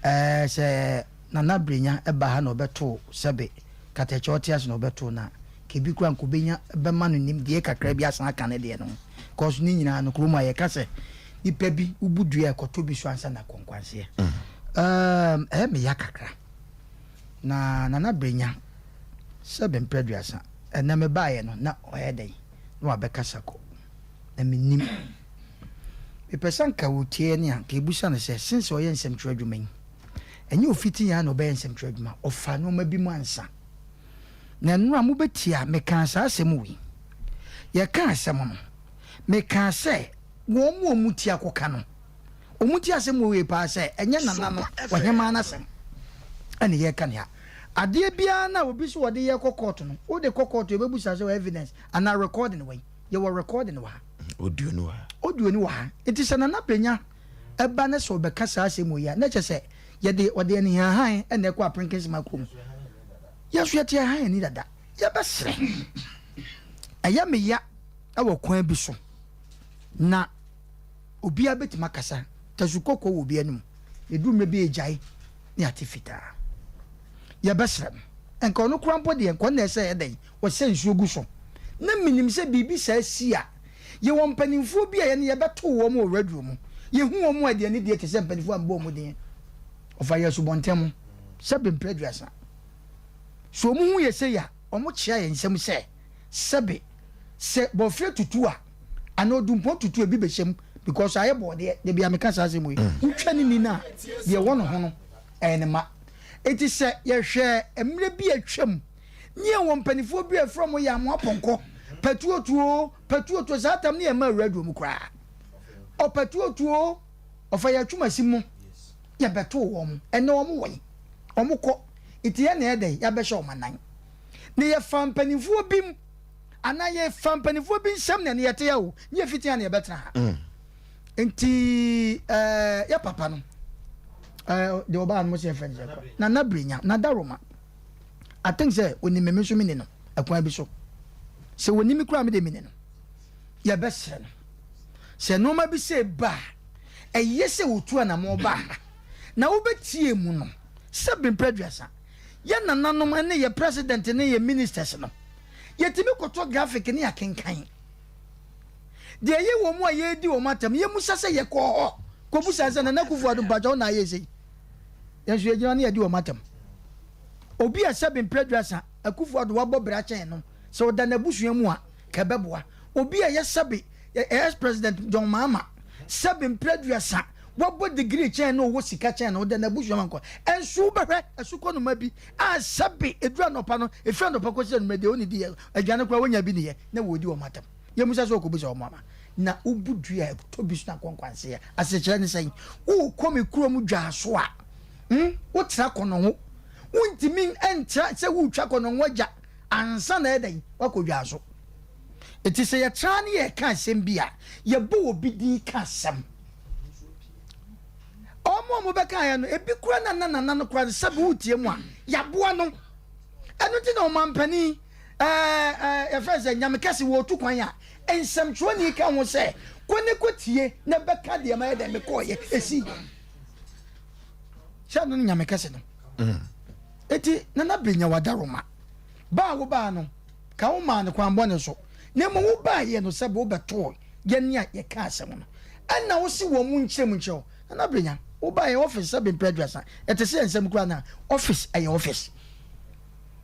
ɛɛ sɛ Nana Brenya ba ha na ɔbɛtoo sɛbe katakyɛ ɔte ase na ɔbɛtoo no a, nka ebi koraa nka ɔbɛnya bɛma no nimdeɛ kakra bi asan aka ne deɛ no ho. Cause ne nyinaa no kurom a yɛka sɛ nipa bi wobu dua a ɛkɔtɔ bi so ansa na akɔ nkwanseɛ. Ɛɛm ɛyɛ me ya kakra. Na Nana Brenya sɛbe mprɛ aduasa ɛnɛ mebaeɛ no na ɔyɛ dɛn na wabɛkasa kɔ. Na mennim. Mepɛ sɛ anka ɔtie ne a nka yɛbusa no sɛ since ɔyɛ nsɛmtwerɛ adwuma yi Ɛnyɛ ofiti ara na ɔbɛyɛ nsɛmtwerɛ adwuma, ɔfa nnoɔma bi mu ansa. Na nnora mobɛtie a, mekaa saa asɛm wei. Yɛkaa asɛm no, mekaa sɛ wɔn a wɔn ti akɔka no, wɔn ti asɛm wei paa sɛ ɛnyɛ nana no, ɔhemaa no asɛm ɛna yɛreka ne ha. Adeɛ biara no a obi sɛ ɔde yɛ kɔ kɔɔto no, wode kɔ kɔɔto yɛbɛbusa sɛ evidence anaa recording wɔ yi. Yɛwɔ recording wɔ ha. Audio no wɔ ha. Audio no wɔ ha. Nti sɛ Nana Benya ɛba na sɛ ɔbɛka saa asɛm wei a, na kyerɛ sɛ yɛde ɔde anihanhan na ɛkɔ Aprenkensema kurom. Yɛn nso yɛte ahan ani dada. Yɛbɛsrɛ. Ɛyɛ me ya wɔ kwan bi so na obiara bɛtumi akasa. Tasu kɔkɔɔ wɔ obiara anim. Ɛduru mmerɛ bi a yɛgyae na yɛate fitaa. Yɛbɛsrɛ no. Nka ɔno koraa mpo deɛ, nka ɔno na ɛsɛ sɛ ɛyɛ dɛn? Ɔsɛ nsuo gu so. Na menim sɛ biribi saa si a, Yɛwɔ mpanimfoɔ bi a yɛne yɛbɛtoo wɔn wɔ radio mu. Yɛhu wɔn a ɛde anidie te sɛ mpanimfoɔ a mebɔ wɔn din. Wɔfa yɛn asubɔnten mu sɛbe mprɛ aduasa. So wɔn hu yɛ sei a, wɔkyea yɛn nsam sɛ, sɛbe sɛ bɔfrɛ tutu a, anaa odumpɔn tutu a ebi bɛhyɛ mu because ayɛ bɔɔdeɛ. Da biara meka saa asɛm wei. Wotwa ne ni no a, deɛ ɛwɔ ne ho no, ɛyɛ ne mma. Enti sɛ yɛhwɛ mmerɛ bi a atwam, ne yɛwɔ mpanimfoɔ bi a yɛfrɛ wɔn Yamoa Pɔnkɔ, Patuotuo, Patuotuo, saa tam no yɛ mma awura mu koraa. Ɔpatuotuo, ɔfa yɛ atwumasi mu, yɛbɛtoo wɔn. Ɛnɛ wɔn wɔ yi, wɔn kɔ. Nti yɛn na yɛ dɛn, yɛabɛhyɛ wɔn anan. Na yɛfa mpanimfoɔ bi mu, anaa yɛfa mpanimfoɔ bi nsɛm na ɛne yɛte ha o, ne yɛfiti ha na yɛbɛtena ha. Mm. Nti ɛɛ yɛ papa no, ɛɛ deɛ ɔbaa no mo sɛ yɛfrɛ no sɛ kɔ, Nana Brenya, Nana Roma. I think sɛ onim me, me nso meni no ɛkwan bi so. Sɛ onim me koraa me deɛ meni no. Yɛbɛsrɛ no sɛ nneɛma bi sɛ ba a, ɛyɛ sɛ otu anamɔ ba ha na wobɛtie mu no sɛ bempɛ aduasa. Yɛ nananom ne yɛ president ne yɛ ministers no, yɛtumi kɔtɔ graphic ne akenkan. Deɛ ɛyɛ wɔn mu a yɛredi wɔn atam, yɛmusa sɛ yɛkɔɔ hɔ kɔbusa sɛ Nana Akufo-Addo mpakyɛ wo na ayɛ sei. Yɛn nso yɛgyina ne yɛdi wɔn atɛm. Obi a sɛbe mprɛ aduasa Akufo Addo wabɔ bra kyɛn no, sɛ ɔda n'abusua mu a, ka ɛbɛboa. Obi a ɛyɛ sɛbe ex president John Mahama, sɛbe mprɛ aduasa wabɔ degree kyɛn no, ɔwɔ sika kyɛn no, ɔda n'abusua mu a, nka ɛnso wobɛhwɛ asukɔnoma bi a sɛbe ɛduru anɔpa no, ɛfiri anɔpa kɔsi anwummerɛ deɛ ɔnnidi yɛ, aduane koraa wɔnya bi nniyɛ, na wɔredi wɔn atɛm. Yɛmmisa sɛ wɔkɔbisa wɔn ama. Na wobu dua a ɛtɔ bi so na nkɔnkɔnseɛ. Asekyerɛ ne sɛn? Worekɔ me kurom dwa so a, hmm, wotra kɔnɔngo. Wontumi ntra sɛ woretwa kɔnɔngo agya ansa na ɛdɛn woakɔ dwa so. Enti sɛ yɛtra ne yɛreka asɛm bi a, yɛbɔ obi din ka asɛm. Wɔn a wɔbɛkaeɛ no, ebi koraa na na nana no koraa no sɛbe woretie mu a, yɛaboa no. Ɛno nti na ɔmampanin ɛɛ ɛɛ yɛfrɛ sɛ Nyame kɛse wɔretu kwan a, nsɛmtwerɛni ka ho sɛ, Kɔ ne kɔtie na bɛka deɛ mayɛ dɛn mekɔɔyɛ ɛsii. Sɛ ɛno ne Nyame kɛse no. Enti Nana Benya Wadaroma, ba a wobaa no, ka wo maa no kwan bɔne so, na mmom wobaeɛ no sɛ wobɛtoo yɛne a yɛka asɛm no, ɛna wo se wɔn mu nkyerɛ mu nkyerɛ wo. Nana Benya, wobaeɛ office sɛ bempɛ aduasa, ɛte sɛ yɛn nsɛm koraa no a, office ɛyɛ office.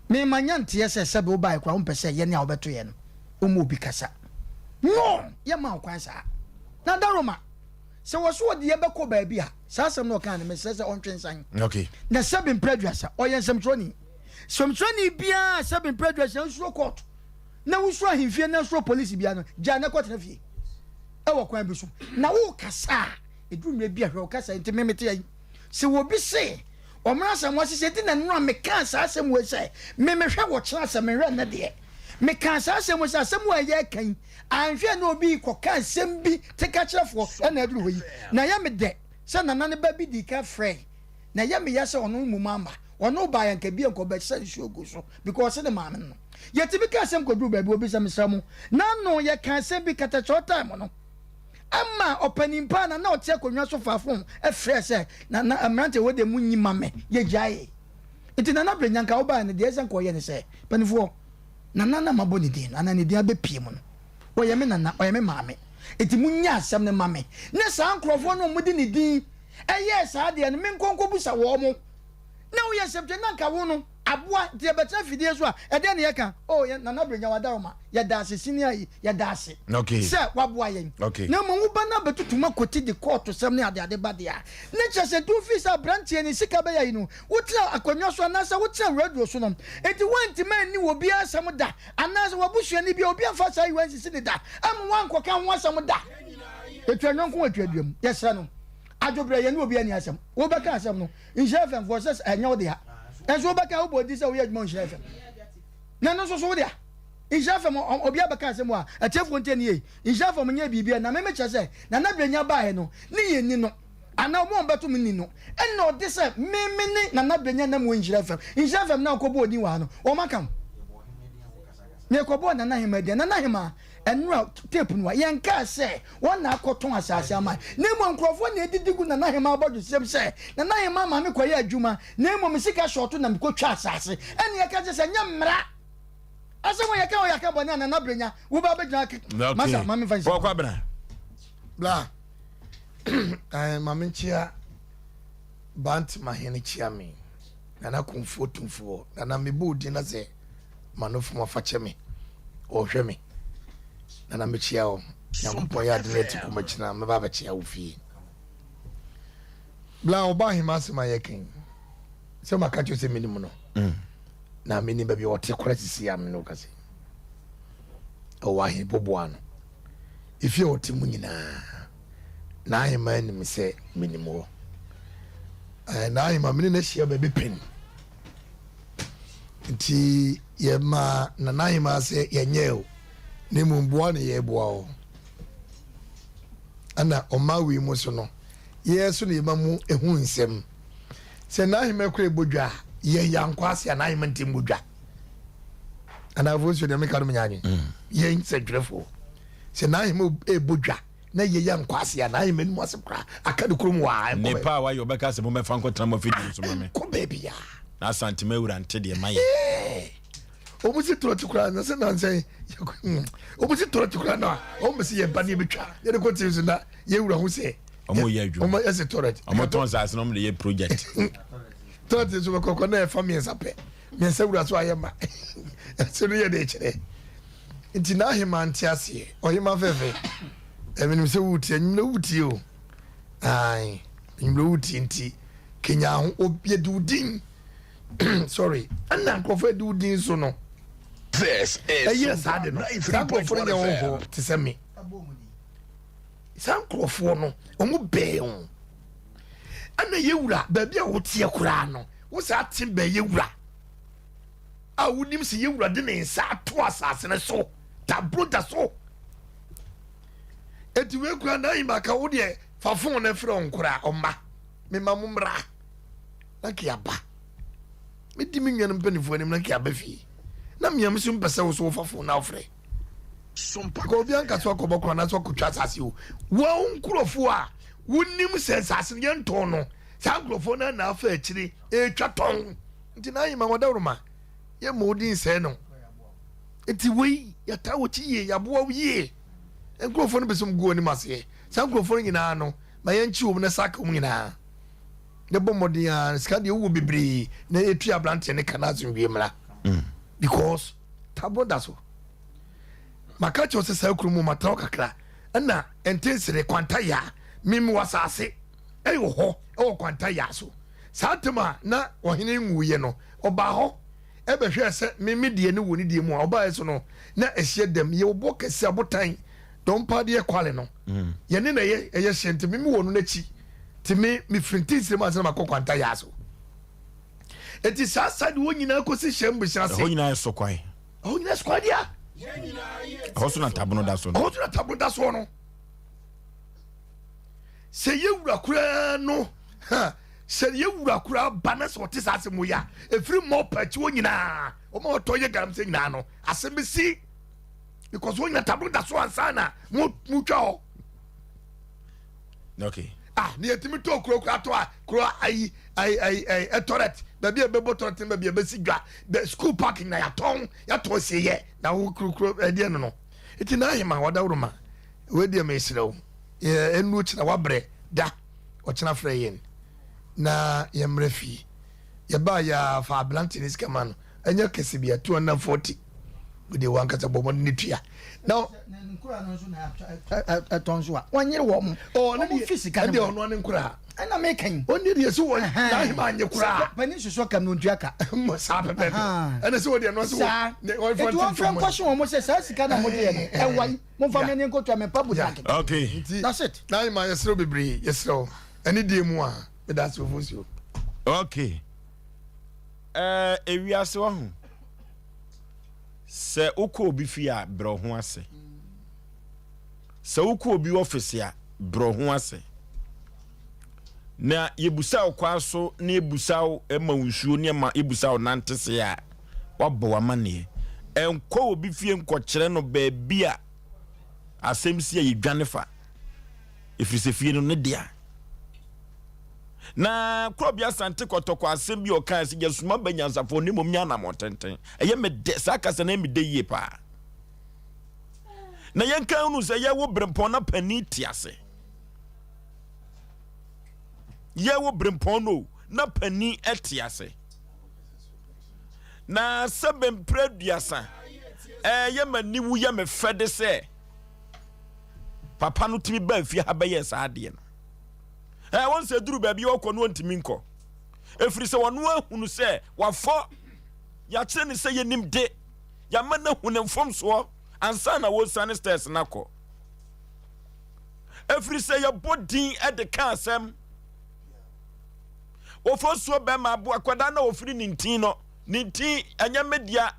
Me manya nteɛ sɛ sɛbe wobaeɛ koraa wompɛ sɛ yɛne a wobɛto yɛn no woma obi kasa. No! Yɛmma wo kwan saa. Na Daroma, sɛ wɔ so ɔde yɛ bɛkɔ baabi a, saa asɛm no ɔkaa no, mesrɛ sɛ ɔntwe nsan. Okay. Na sɛbe mprɛ aduasa, ɔyɛ nsɛmtwerɛni. Sɛmtwerɛni biara a sɛbe mprɛ aduasa nsuro court, na wosuro ahemfie na nsuro polisi biara no, gyaa na kɔtena fie. Ɛwɔ kwan bi so. Na wokasa a, ɛduru mmerɛ bi a hwɛ wo kasa nti me mete ha yi. Sɛ obi se. Ɔmmra asɛm wɔahyehyɛ nti na nnora mekaa saa asɛm wei sɛ me mehwɛ wɔ kyena asɛm menhwɛ nnɛ deɛ. Mekaa saa asɛm wei sɛ asɛm wei a yɛreka yi anhwɛ na obi rekɔka asɛm bi tekakyerɛfoɔ ɛna aduru hɔ yi. Na ɛyɛ me dɛ sɛ Nana ne ba bi dii kan frɛe na ɛyɛ me ya sɛ ɔno mmom amma. Ɔno baeɛ anka bi anka ɔbɛsa nsuo agu so because ɔse ne maame no no. Yɛtumi ka asɛm kɔduru baabi obi sɛ mesrɛ mo Nano yɛkaa asɛm bi katakyɛw time no. Ɛma ɔpanin paa na na ɔte akonnwa so faa fon frɛɛ sɛ, Nana, mmeranteɛ wei deɛ monyi ma me. Yɛgyaee. Nti Nana Brenya nka wobaeɛ no deɛ ɛsɛ nka ɔyɛ ne sɛ, Mpanimfoɔ, Nana na mabɔ ne din no anaa ne din abɛpue mu no, ɔyɛ me nana, ɔyɛ me maame. Nti monyɛ asɛm no ma me. Ne saa nkurɔfoɔ no a wɔde ne din yɛɛ saa adeɛ no, menkɔ nkɔbisa wɔn. Na woyɛ nsɛmtwerɛ na nka wo no aboa nti yɛbɛtena afidie so a ɛdeɛn na yɛka oh yɛn Nana Brenya Wadaroma yɛda ase senior yi yɛda ase Okay. sɛ waboa yɛn Okay. na mmom woba no abɛtutu mu akɔti de kɔɔto sɛm ne adeade ba deɛ a ne kyerɛ sɛ nti wofii sɛ aberanteɛ ne sika bɛyɛ yi no wotena akonnwa so anaasɛ wotena radio so no nti woantumi anni obiara asɛm da anaasɛ wabusuani bi a obi amfa saa yiwa ansisi ne da ama woankɔka ho asɛm da ɛtua nyɔnko wɔ atuaduam yɛsrɛ no adwobrɛ yɛne obi ani asɛm wobɛka asɛm no Nhyira FM foɔ sɛ ɛnyɛ wo dea nso wobɛka wobɔ di sɛ woyɛ adwuma wɔ Nhyira FM na ɛno nso so wo dea Nhyira FM obi abɛka asɛm a atiefoɔ ntie ne yie Nhyira FM nyɛ biribi a na meme kyerɛ sɛ Nana Brenya baeɛ no ne yɛ ni no anaa ɔmo a ɔmbɛto me ni no ɛna ɔde sɛ meme ne Nana Brenya nam wɔ Nhyira FM Nhyira FM na ɔkɔbɔ odin wɔ ha no wɔn aka ho mekɔbɔɔ Nana Hema din Nana Hema Ɛnora tape no a, yɛnkaa sɛ wɔn na akɔtɔn asase ama, na mmom nkurɔfoɔ na ɛdidi gu Nana Hemaa abɔdwesɛm sɛ, Nana Hemaa ma me kɔyɛ adwuma, na mmom me sika shɔɔto na mekɔtwa asase. Ɛnna yɛka kyerɛ sɛ, ɛnyɛ mmara. Asɛm a yɛka wɔ yɛaka bɔne a Nana Brenya, wo ba bɛgyina aka. Masa, ma memfa nsi. Bɔ Kwabena. Bla, eh, ma menkyea Bantama hene kyea me, Nana Komfoɔ Tumfoɔ, Nana mebɔ wo din na sɛ M'ano fam afa kyɛ me ɔhwɛ me Nana mekyia wo Nyankopɔn yɛ ade na ɛte kɔm akyi na mɛba abɛkyia wo fie Bla ɔba ahema asɛm a yɛka yi sɛ maka kyerɛ sɛ menim no mm. na menim baabi a ɔte kora sisi a mene wo kasa yi ɛwɔ aheboboa no ɛfie a ɔte mu nyinaa na ahema anim sɛ menim hɔ na ahema mene no ahyia baabi pɛn Nti yɛmaa Nana Ahemaa sɛ yɛnyɛɛ o, na mmom boa na yɛreboa o. Ɛna ɔma wei mu so no, yɛn so na yɛma mu ehu nsɛm. Sɛ Nana Ahemaa kura ɛbɔ dwa a, yɛn yɛankɔ ase a Nana Ahemaa nti mmɔ dwa. Anaafoɔ nsuo deɛ meka no menya adwene. Mm. Yɛn sɛntwerɛfoɔ, sɛ Nana Ahemaa ɛbɔ dwa na yɛ yɛ nkɔ ase a na ayɛ m'anim ase koraa aka ne kurom waa ɛnkɔ baabi. Nipa a wayɛ ɔbɛka sɛ mommɛfa nkɔtena mo afidie so ma me. Ɛnkɔ baabi a. Na Asante awura nte deɛ mayɛ. Wɔn si torɔkye koraa na sɛ nansɛn wɔn si torɔkye koraa na wɔn bɛ si yɛ ba ne yɛ bɛtwa yɛde kɔ tv so na yɛ wura ho sɛ. Wɔn yɛ adwuma. Wɔn yɛ sɛ torɔkye. Wɔn tɔn saase na wɔn de yɛ project. Torɔkye nso bɛkɔ kɔ na ɛfa mmiɛnsa pɛ mmiɛnsa wura so ayɛ ma ɛsɛ no yɛ de kyerɛ. Nti n'ahemaa nte aseɛ. Ɔhemaa fɛfɛ, menim sɛ woretie, anwummerɛ woretie o. Ae, anwummerɛ woretie nti, kenya ho, yɛde wo din, sorry, ɛna nkurɔfoɔ yɛde wo din so no, ɛyɛ saa de no, saa nkurɔfoɔ no nyɛ hɔhoɔ te sɛ me. Saa nkurɔfoɔ no, wɔn bɛn o. Ɛna yɛwura, baabi a woteɛ koraa no, wo saa te bɛn yɛwura. a wonim sɛ yɛn wura de ne nsa ato asase no so tabro da so eti wei kura na ayi maka wo deɛ fa fon na frɛ ɔnkora ɔma mema mo mmra na nka yaba medi me nuanom mpanimfoɔ anim na nka yaba fie na mmea me so mpɛ sɛ wo so wofa fon na wofrɛ ka obi anka so akɔbɔ kora na so akɔtwa asase o wɔn nkurɔfoɔ a wonim sɛ asase no yɛntɔn no saa nkurɔfoɔ no na afa akyire ɛretwa tɔn Nti n'ahemman ɔdawuroma yɛ ma odi nsɛe no. Nti wei yɛtaa wɔ kyi yie, yɛaboa wo yie. Nkurɔfoɔ no pɛ sɛ gu anim aseɛ. Saa nkurɔfoɔ no nyinaa no, ma yɛnkye wɔn na sake wɔn nyinaa. Ne bɔ mmɔden ara, sika deɛ wowɔ bebree na ɛtua aberanteɛ ne ka na asomdwie mmra. Mm. Because tabɔ da so. Maka kyerɛ sɛ saa kuro mu matena hɔ kakra ɛna ntensere kwanta yaa mem wɔ asase ɛwɔ hɔ ɛwɔ kwanta yaa so. Saa tam a na ɔhene nwuiɛ no, ɔbaa hɔ bɛhwɛɛ sɛ me me deɛ no wɔ ne deɛ mu a, ɔbaeɛ so no, na ɛhyeɛ dɛm. Yɛwɔ bɔ kɛseɛ abotan dɔmpa deɛ kwale no, mm. yɛne na ɛyɛ ɛyɛ hyeɛ nti me me wɔ no n'akyi nti me mefiri ntinsire mu ansa na makɔ kwanta yaa so. Eti saa side hɔ nyinaa kɔsi hyɛn bɛsi ase. Ɛhɔ nyinaa yɛ sɔkwae. Ɛhɔ nyinaa sɔkwae deɛ. Ɛhɔ so na tabono da so no. Ɛhɔ so na tabono da soɔ no. Sɛ yɛ wura koraa no, ha, sɛ yɛ wura koraa ba na sɛ ɔte saa asɛm yi a, ɛfiri mmɔ pa akyi hɔ nyinaa, wɔn a wɔtɔ yɛ galamsey nyinaa no, asɛm bɛsi. Because wɔn nyinaa tabono da so ansa na mo mo twa hɔ. Okay. Ah, ne yɛtumi tɔ kuro kura tɔ a kuro ayi ayi ayi ayi ɛtɔrɛt baabi a ɛbɛbɔ tɔrɛt ne baabi a ɛbɛsi dwa the school parking na yɛatɔn yɛatɔn sie yɛ na wo kuro kuro ɛdeɛ no no eti na ahema wadaworo ma wei deɛ mesrɛ wo yɛ ɛnu kyena wabrɛ da ɔkyena frɛ yɛn na yɛmmerɛ fie yɛbaa yɛ fa aberante ne sika ma no ɛnyɛ kɛse bia 240 wode wankasa bɔ mmɔden ne tua na ɛtɔn nso a wɔnyere wɔn mo wɔn fi sika no ɛdeɛ ɔno ane nkora ɛna meka yi ɔne deɛ sɛ wɔ n'ahema anye koraa panin soso kam no ntua ka saa pɛpɛpɛ ɛna sɛ wɔdeɛ no sɛ saa ɛti wɔn fɛ nkɔhye wɔn sɛ saa sika na wɔde yɛ no ɛwa yi mo nfa mɛ ne nkotua mɛ pa buta kete okay that's it n'ahema yɛsrɛ bebree yɛsrɛ ɛne deɛ mu a meda ase ofosuo okay Ɛɛ ewiase wahu. Sɛ wokɔ obi fie a brɛ wo ho ase. Sɛ wokɔ obi ɔfese a brɛ wo ho ase. Na yɛbusa wo kwan so na yɛbusa wo ma wo nsuo ne ma yɛbusa wo nante se a wabɔ w'amanneɛ. Ɛnkɔ obi fie nkɔkyerɛ no baabi a asɛm si a yɛdwane fa. Ɛfiri sɛ fie no ne dea. Na Korɔbea Asante Kɔtɔkɔ asɛm bi a ɔkae sɛ yɛsoma ba nyansafoɔ na mmom nyɛ anammɔn tenten. Ɛyɛ me dɛ, saa kasa no ɛyɛ me dɛ yie paa. Na yɛnka hunu sɛ yɛwo berempɔn na panin te ase. Yɛwo berempɔn no na panin te ase. Na sɛ bɛmprɛ aduasa ɛyɛ m'aniwu yɛ me fɛ de sɛ papa no tumi baa fie ha bɛyɛɛ saa adeɛ no. Ɛɛ wɔn sɛ duru baabi ɔkɔ no ɔntumi nkɔ. Ɛfiri sɛ ɔno ahunu sɛ wafɔ. Yɛakyerɛ no sɛ yɛnim de. Yɛama no ahu ne mfomsoɔ ansa na wɔresiane stairs no akɔ. Ɛfiri sɛ yɛbɔ din de ka asɛm. Ofosuo bɛrima abo akwadaa na ɔfiri ne ntin no. Ne ntin ɛnyɛ me dea.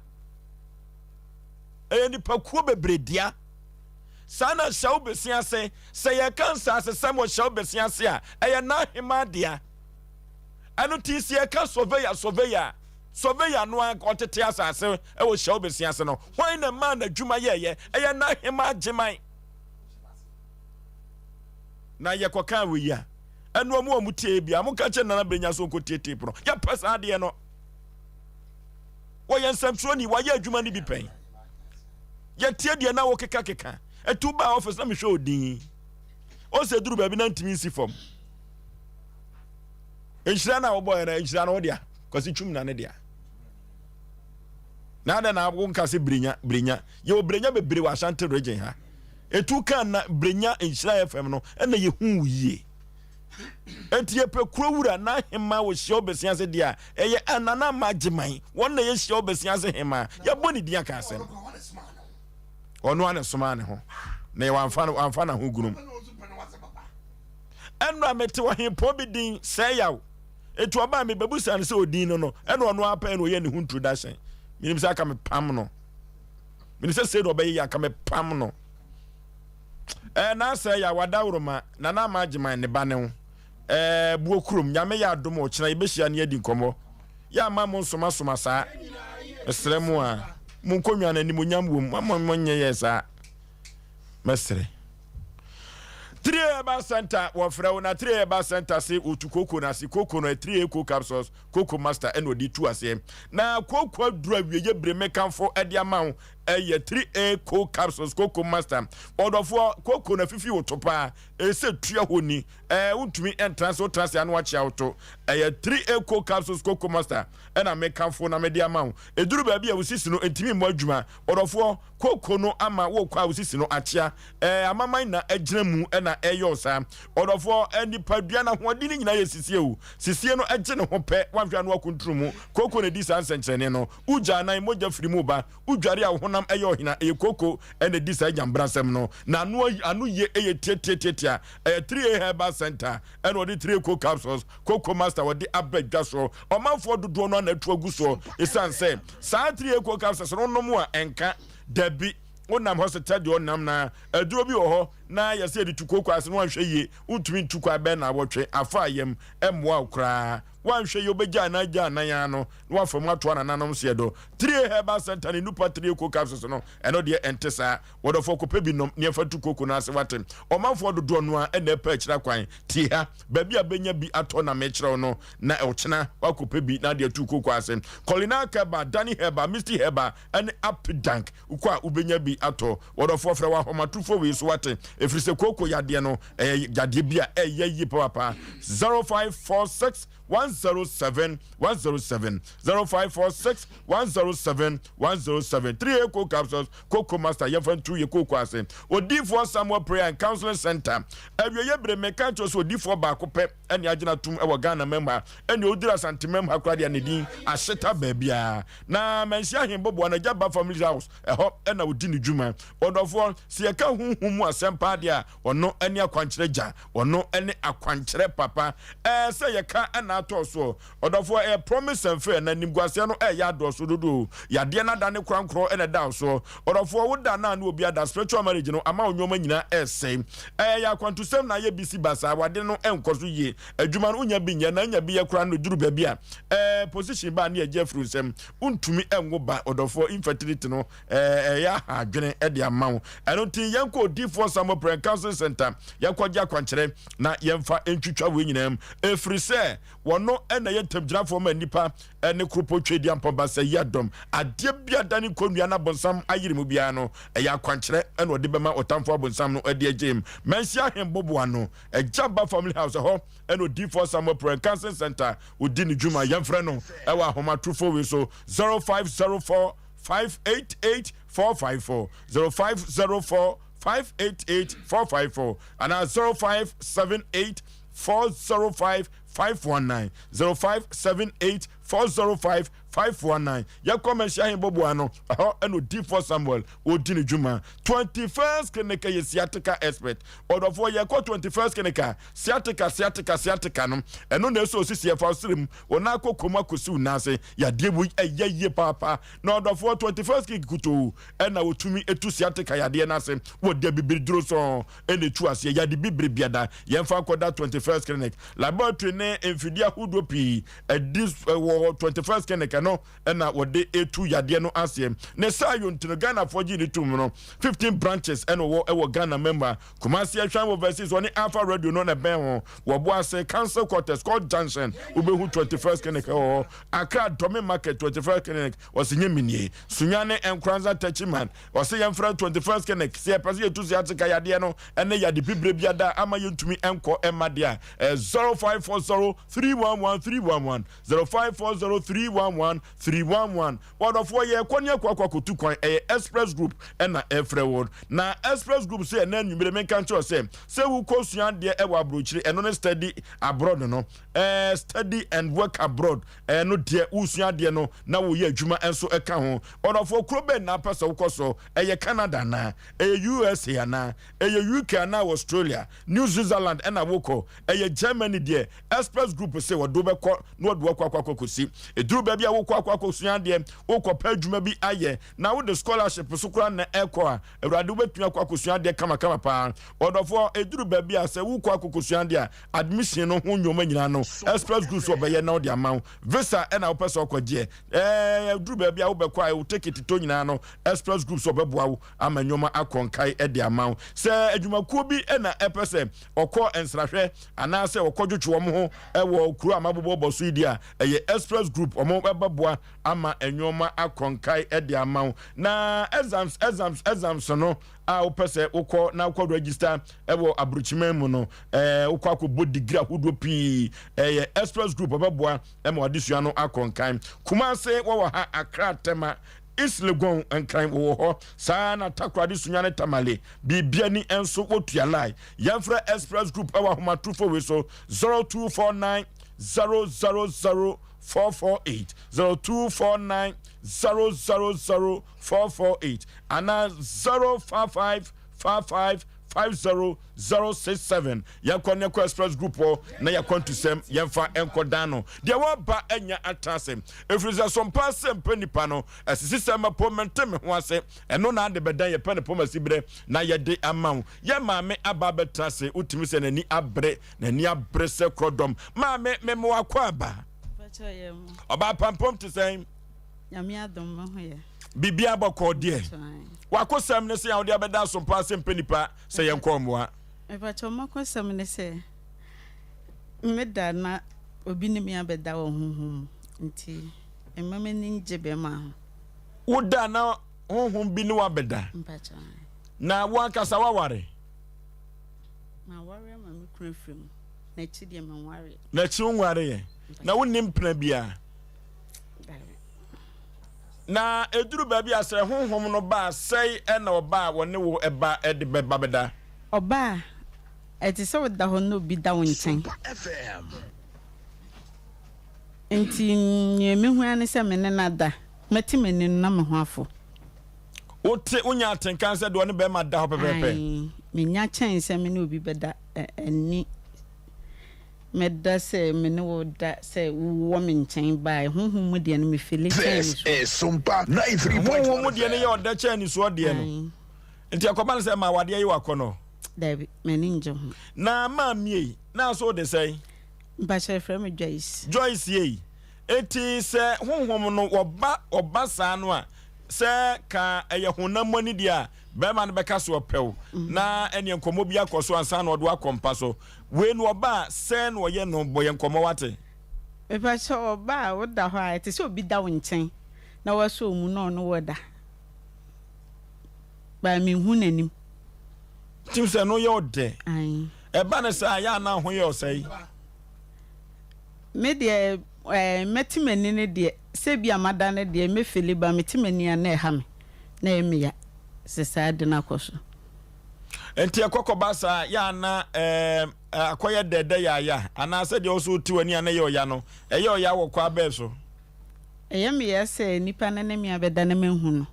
Ɛyɛ nipakuo bebree dea. Saa na hyɛ wo bese ase. Sɛ yɛka nsasesɛm wɔ hyɛ wo bese ase a, ɛyɛ n'ahemaa dea. Ɛno nti sɛ yɛka surveyor surveyor a, surveyor no ara ɔtete asase wɔ hyɛ wo bese ase no, hwan na ɛmaa n'adwuma yɛɛyɛ? Ɛyɛ n'ahemaa Gyeman. Na yɛkɔkaa wei a, ɛno ɔmo a ɔmo tie bia, mo ka kyerɛ Nana Brenya sɛ ɔnkɔtie tape no. Yɛpɛ saa adeɛ no. Wɔyɛ nsɛmtwerɛni, wayɛ adwuma no bi pɛn. Yɛtie deɛ na wokeka keka. Ɛtu baa office na mehwɛ odin. Ɔsɛ duru baabi na ntumi nsi fam. Nhyira na wobɔɛ na nhyira no wo dea. Kwasi twum na ne dea. Na adɛn na wonka sɛ brenya brenya. Yɛwɔ brenya bebree wɔ Ashanti region ha. Ɛtu kan na brenya nhyira FM no ɛna yɛhu wo yie. Enti yɛpɛ kuro wura na hema wɔ hyia wobɛsi ase deɛ a ɛyɛ a nana ama agyeman wɔn na yɛ hyia wobɛsi ase hema yɛbɔ ne din aka asɛm ɔno a na somaa ne ho na yɛ wamfa no wamfa na ho gunum ɛno a mete ɔhempɔn bi din sɛ yaw etu ɔbaa me bɛbusa no sɛ odin no no ɛna ɔno apɛ na ɔyɛ ne ho introduction menim sɛ aka mepam no menim sɛ sei na ɔbɛyɛ yɛ aka mepam no Ɛɛ na sɛ ya wadaworoma Nana Ama Agyeman ne ba ne wo Ɛɛ buo kurom Nyame yɛ adom ɔkyena yɛbɛhyia ne adi nkɔmmɔ Yɛ ama mo nsoma soma saa Mesrɛ mo a mo nkonnwa no animonyam wom Mama mo nyɛ yɛ saa Mɛsrɛ Three Herbal Center wɔfrɛ wo na Three Herbal Center se wɔtu kooko no ase kooko no Three Eco Capsules Kooko Master ɛna ɔde tu aseɛ na kooko aduru awieɛ bere mekamfo ɛde ama wo Ɛyɛ 3A Co Capsules Cocoa Master. Ɔdɔfoɔ, cocoa no afifi wo to paa. Ɛsɛ tua hɔ ni. Ɛɛ, wontumi ntra ase, wotra ase a na wakyea wo to. Ɛyɛ 3A Co Capsules Cocoa Master ɛna mekamfo na mede ama wo. Ɛduru baabi a wo sisi no ntumi mmɔ adwuma. Ɔdɔfoɔ, cocoa no ama wokɔ a wo sisi no akyea. Ɛɛ, amaman na agyina mu na ɛyɛ. ɛyɛ wo saa. Ɔdɔfoɔ, nipadua no ahoɔden no nyinaa yɛ sisie o. Sisie no gye ne ho pɛ, woanhwɛ a na woakuntunu mu. Kooko na ɛdi saa nsɛnkyerɛnne no. Wogya anan, mogya firi mu ba. Wodware a wo honam yɛ ɔhina, ɛyɛ kooko na ɛdi saa gyambrasɛm no. Na ano ano yie yɛ tiatiatiatia. Ɛyɛ 3A Herbal Centre ɛna ɔde 3A Co Capsules, Coco Master ɔde aba dwa soɔ. Ɔmanfoɔ dodoɔ no ara na atu agu soɔ ɛsiane sɛ saa 3A Co Capsules no wonom a ɛnka. Dabi, wonam hɔ sɛ tɛdeɛ ɔnam na aduro bi wɔ hɔ na yɛsɛ yɛde tu kooko ase na wanhwɛ yie wontumi ntu kwan bɛyɛ naawɔtwe afa ayam ɛmmoa wo koraa. Wanhwɛ yie wobɛgya anan gya anan ara no na wafa mu atoa nananom seɛ do. Trie Herbal Centre ne Nupa Trie Co Capsules no ɛno deɛ ɛnte saa. Wɔdɔfoɔ kɔpɛ bi nom ne ɛmfa tu kooko no ase wate. Ɔmanfoɔ dodoɔ no ara na ɛpɛ akyiri akwan. Tie ha, baabi a bɛnya bi atɔ na mekyerɛ wo no na ɔkyena woakɔpɛ bi na ade atu kooko ase. Colina Herbal, Danny Herbal, Misty Herbal ɛne Apidank wokɔ a wobɛnya bi atɔ. Wɔdɔfoɔ frɛ wɔ ahomatorofoɔ wei so wate ɛfiri sɛ kooko yadeɛ no ɛyɛ yadeɛ bi a ɛyɛ yie papaapa. 0546 107 107 0546 107 107 3 Eco Capsules Coco Master yɛmfa ntu yɛ kooko ase. Odiyifoɔ Samuel Prayer and Counseling Center awieɛ bere meka kyerɛ sɛ odiyifoɔ baako pɛ ɛne agyina tom ɛwɔ Ghana mam ha ɛne ɔduru Asante mam ha koraa deɛ ne din ahyeta baabiara na Manhyia Ahemboboa no agya ba Family House ɛhɔ ɛna ɔdi ne dwuma. Ɔdɔfoɔ sɛ yɛka honhom mu asɛm paa deɛ a ɔno ɛne akwankyerɛ gya. Ɔno ne akwankyerɛ papa. Ɛɛ sɛ yɛka na atɔ soɔ. Ɔdɔfoɔ, ɛyɛ promise and fail na animguaseɛ no ɛɛyɛ adɔɔso dodo o. Yadeɛ no adane korankorɔ na ɛda wo soɔ. Ɔdɔfoɔ, wo da no a ne obi ada, spiritual marriage no ama wo nnoɔma nyinaa ɛɛsɛe. Ɛyɛ akwantusɛm na ayɛ bisi basaa, w'ade no ɛnkɔ so yie. Adwuma no wonya bi nyɛ na anya bi yɛ koraa no ɛduru baabi a ɛɛ position ba a ne yɛgye afiri wo nsam. Wontumi ɛnwo ba ɔdɔfoɔ, infertility no ɛyɛ aha adwene de ama wo. Ɛno nti yɛnkɔ Odiyifoɔ Samuel Prayer and Counseling Center, yɛnkɔgye akwankyerɛ na yɛmfa ntwitwa wei nyinaa mu, ɛfiri sɛ wɔno na ɛyɛ ntamgyinafoɔ ma nnipa ne koropɔn Tweediampɔn Baasa yi adɔm. Adeɛ bi adane kɔnnua na abonsam ayere mu biara no, ɛyɛ akwankyerɛ na ɔde bɛma ɔtamfo abonsam no de agye mu. Manhyia Ahemboboa no, Agya Ba Family House, ɛhɔ na Odiyifoɔ Samuel Prayer and Counseling Center ɔdi ne dwuma. Yɛmfrɛ no wɔ ahomatrofoɔ wei so, 0504 588 454, 0504 588 454 anaa 0578 405 519, 0578 405 519. Yɛkɔ Mɛnhyia Ahemboboa no, ɛhɔ ɛna Odiyifoɔ Samuel ɔdi ne dwuma. 21st Clinic yɛ sciatica expert. Ɔdɔfoɔ yɛkɔ 21st Clinic a, sciatica, sciatica, sciatica no, ɛno na ɛsɛ osisi ɛfa ɔsrɛ mu, wo nan akɔ kɔm akɔsi wo nan ase. Yadeɛ wei ɛyɛ yie paapa. Na ɔdɔfoɔ 21st Clinic kutoo ɛna wɔtumi tu sciatica yadeɛ no ase. Wɔde abibiriduro sɔn ɛna ɛtu aseɛ. Yade bibire biada yɛmfa nkɔda 21st Clinic. Laboratory ne mfidie ahodoɔ pii ɛdi wɔ 21st Clinic ɛno ɛna wɔde etu yadeɛ no aseɛ. Ne saa yɔ nti no Ghanafoɔ gyee ne tom no 15 branches ɛna ɔwɔ ɛwɔ Ghana mɛmu a Kumasi Ɛhwan wɔ Overseas ɔne Alpha Radio no na ɛbɛn ho wɔ Boase Council Quarters Court Junction wobɛhu 21st Clinic ɛwɔ hɔ Accra Dome Market 21st Clinic ɔse nyɛ menie Sunyani Nkoranza Techiman ɔse yɛmfrɛ 21st Clinic sɛ yɛpɛ sɛ yɛtu sciatica yadeɛ no ɛne yade bibire biada ama yɛntumi ɛnkɔ ɛma deɛ a 0540 311 311 0540 311 311 W'adɔfoɔ yɛrekɔ ne akɔ akɔ akɔtu kwan ɛyɛ Express Group ɛna ɛfrɛ wo na Express Group sɛ ɛnɛ anwummere menka nkyerɛ sɛ sɛ wokɔ sua adeɛ ɛwɔ aburokyire ɛno ne study abroad no ɛɛ study and work abroad ɛno deɛ wosua adeɛ no na woyɛ adwuma nso ɛka ho. Ɔdɔfoɔ kuro bɛn na apɛ sɛ wokɔ so? Ɛyɛ Canada anaa? Ɛyɛ USA anaa? Ɛyɛ UK anaa Australia? New Switzerland ɛna wokɔ? Ɛyɛ Germany deɛ? Express Group se wɔde wo bɛkɔ na wɔde wo akɔ akɔ akɔsi. Ɛduru baabi a wokɔ akɔ akɔsua adeɛ, wokɔpɛ adwuma bi ayɛ, na wode scholarship so koraa na ɛkɔ a, Awurade wobɛtumi akɔ akɔsua adeɛ kamakama paa. Ɔdɔfoɔ, ɛduru baabi a sɛ wokɔ akɔkɔsua adeɛ a, admission no ho nnoɔma nyinaa no, Express Group so wɔbɛyɛ na wɔde ama wo. Visa ɛna wopɛ sɛ wokɔgyeɛ, ɛɛ, ɛduru baabi a wobɛkɔ a, wo ticket tɔ nyinaa no, Express Group so wɔbɛboa wo ama nnoɔma akɔ nkae de ama wo. Sɛ adwumakuo bi na ɛpɛ sɛ ɔkɔ nsrahwɛ anaasɛ ɔkɔdwotwe wɔn ho wɔ kuro a mabobɔbɔ so yi deɛ a, ɛyɛ Express Group, wɔn bɛboa ama nnoɔma akɔ nkae de ama wo. Na exams, exams, exams no a wopɛ sɛ wokɔ na wokɔ register wɔ aburokyiman mu no, ɛɛ wokɔ akɔbɔ degree ahodoɔ pii, ɛyɛ Express Group wɔbɛboa ma w'adesua no akɔ nkan. Kumase wɔwɔ ha, Accra, Tema. East Legon, Nkran wɔwɔ hɔ. Saa ara na Takoradi, Sunyani, Tamale, Biribiani nso wɔtua line. Yɛmfrɛ Express Group wɔ ahomatorofo wei so, 0249 000 448, 0249 000 448 anaa 055 55 50067. Yɛnkɔ ne yɛnkɔ Express Group hɔ na yɛakwantusɛm yɛmfa nkɔ dan no. Deɛ wɔba anya atena ase. Ɛfiri sɛ sompa sɛ mpɛ nipa no, asisi sɛ mɛpo mente me ho ase. Ɛno na ade bɛdan yɛpɛ ne pom asiberɛ na yɛde ama wo. Yɛ maame aba abɛtena ase, wotumi sɛ n'ani abere, n'ani abere sɛ korɔdɔm. Maame, mema wakɔ aba. Ɔbaa pampam te sɛn? Nyame adom me ho yɛ. Biribiara bɔkɔɔ deɛ. W'akosɛm ne sɛ a wode abɛda asompa ase mpɛ nipa sɛ yɛnkɔ mmoa. Mepakyɛw m'akosɛm ne sɛ meda na obi ne me abɛda wɔ honhom mu nti mma m'ani ngye bɛrima ho. Woda na honhom bi ne wo abɛda? Mpakyɛw ae. Na wo ankasa woaware? Maware ama me kunu afiri mu. N'akyi deɛ menwareɛ. N'akyi wonwareɛ? Na wonni mpena biara? Na ɛduru baabi a sɛ honhom no ba a, sɛe na ɔba a wɔne wo ba de bɛba bɛda. Ɔba a, ɛte sɛ woda hɔ na obi da wo nkyɛn. Enti nea mehu ara ne sɛ me ne no ada. Mɛte m'ani no na me ho afɔ. Wote, wonya atenka sɛ deɛ ɔne barima da hɔ pɛpɛɛpɛ? Ae, menya kyɛn sɛ me ne obi bɛda ani. Meda sɛ me ne wo da sɛ wo wɔ me nkyɛn bae honhom mu deɛ no me fili kyɛn This anisoɔ. is Sompa 93.1 Honhom mu deɛ no FM. yɛ ɔdɛ kyɛn anisoɔ deɛ no. Ae. Nti ɛkɔba no sɛ ɛma awadeɛ ye w'akɔnnɔ? Dabi, m'ani ngye ho. Na maame ei, na so wode sɛn? Mpakyɛ yɛfrɛ me Joyce. Joyce ei, enti sɛ honhom no wɔba ɔba saa no a, sɛ ka ɛyɛ honam mu ani deɛ a, bɛrima no bɛka sɛ ɔpɛ wo, na ɛneɛ nkɔmmɔ bi akɔ so ansa na ɔde wo akɔ mpa so. Wei no ɔba a sɛn na ɔyɛ no bɔ yɛn nkɔmmɔ wate. Mepakyɛw ɔba a woda hɔ a ɛte sɛ obi da wo nkyɛn na wasɔ wo mu na ɔne wo da but menhu n'anim. Tim sɛ ɛno yɛ ɔdɛ. Ae. Ɛba no saa a yɛ a na ho yɛ ɔsɛe. Me deɛ eh, mɛte m'ani no deɛ sɛ bi a mada no deɛ mɛfili ba mete m'ani a na ɛha me na ɛyɛ me ya sɛ saa ade no akɔ so. Nti ɛkɔ kɔba saa yɛ a na ɛɛm akɔyɛ dɛdɛ yaaya anaa sɛ deɛ ɔso wote w'ani a na ɛyɛ ɔya no ɛyɛ ɔya wɔ kwaa bɛɛ so? Ɛyɛ me ya sɛ nipa no ne me abɛda na manhu no.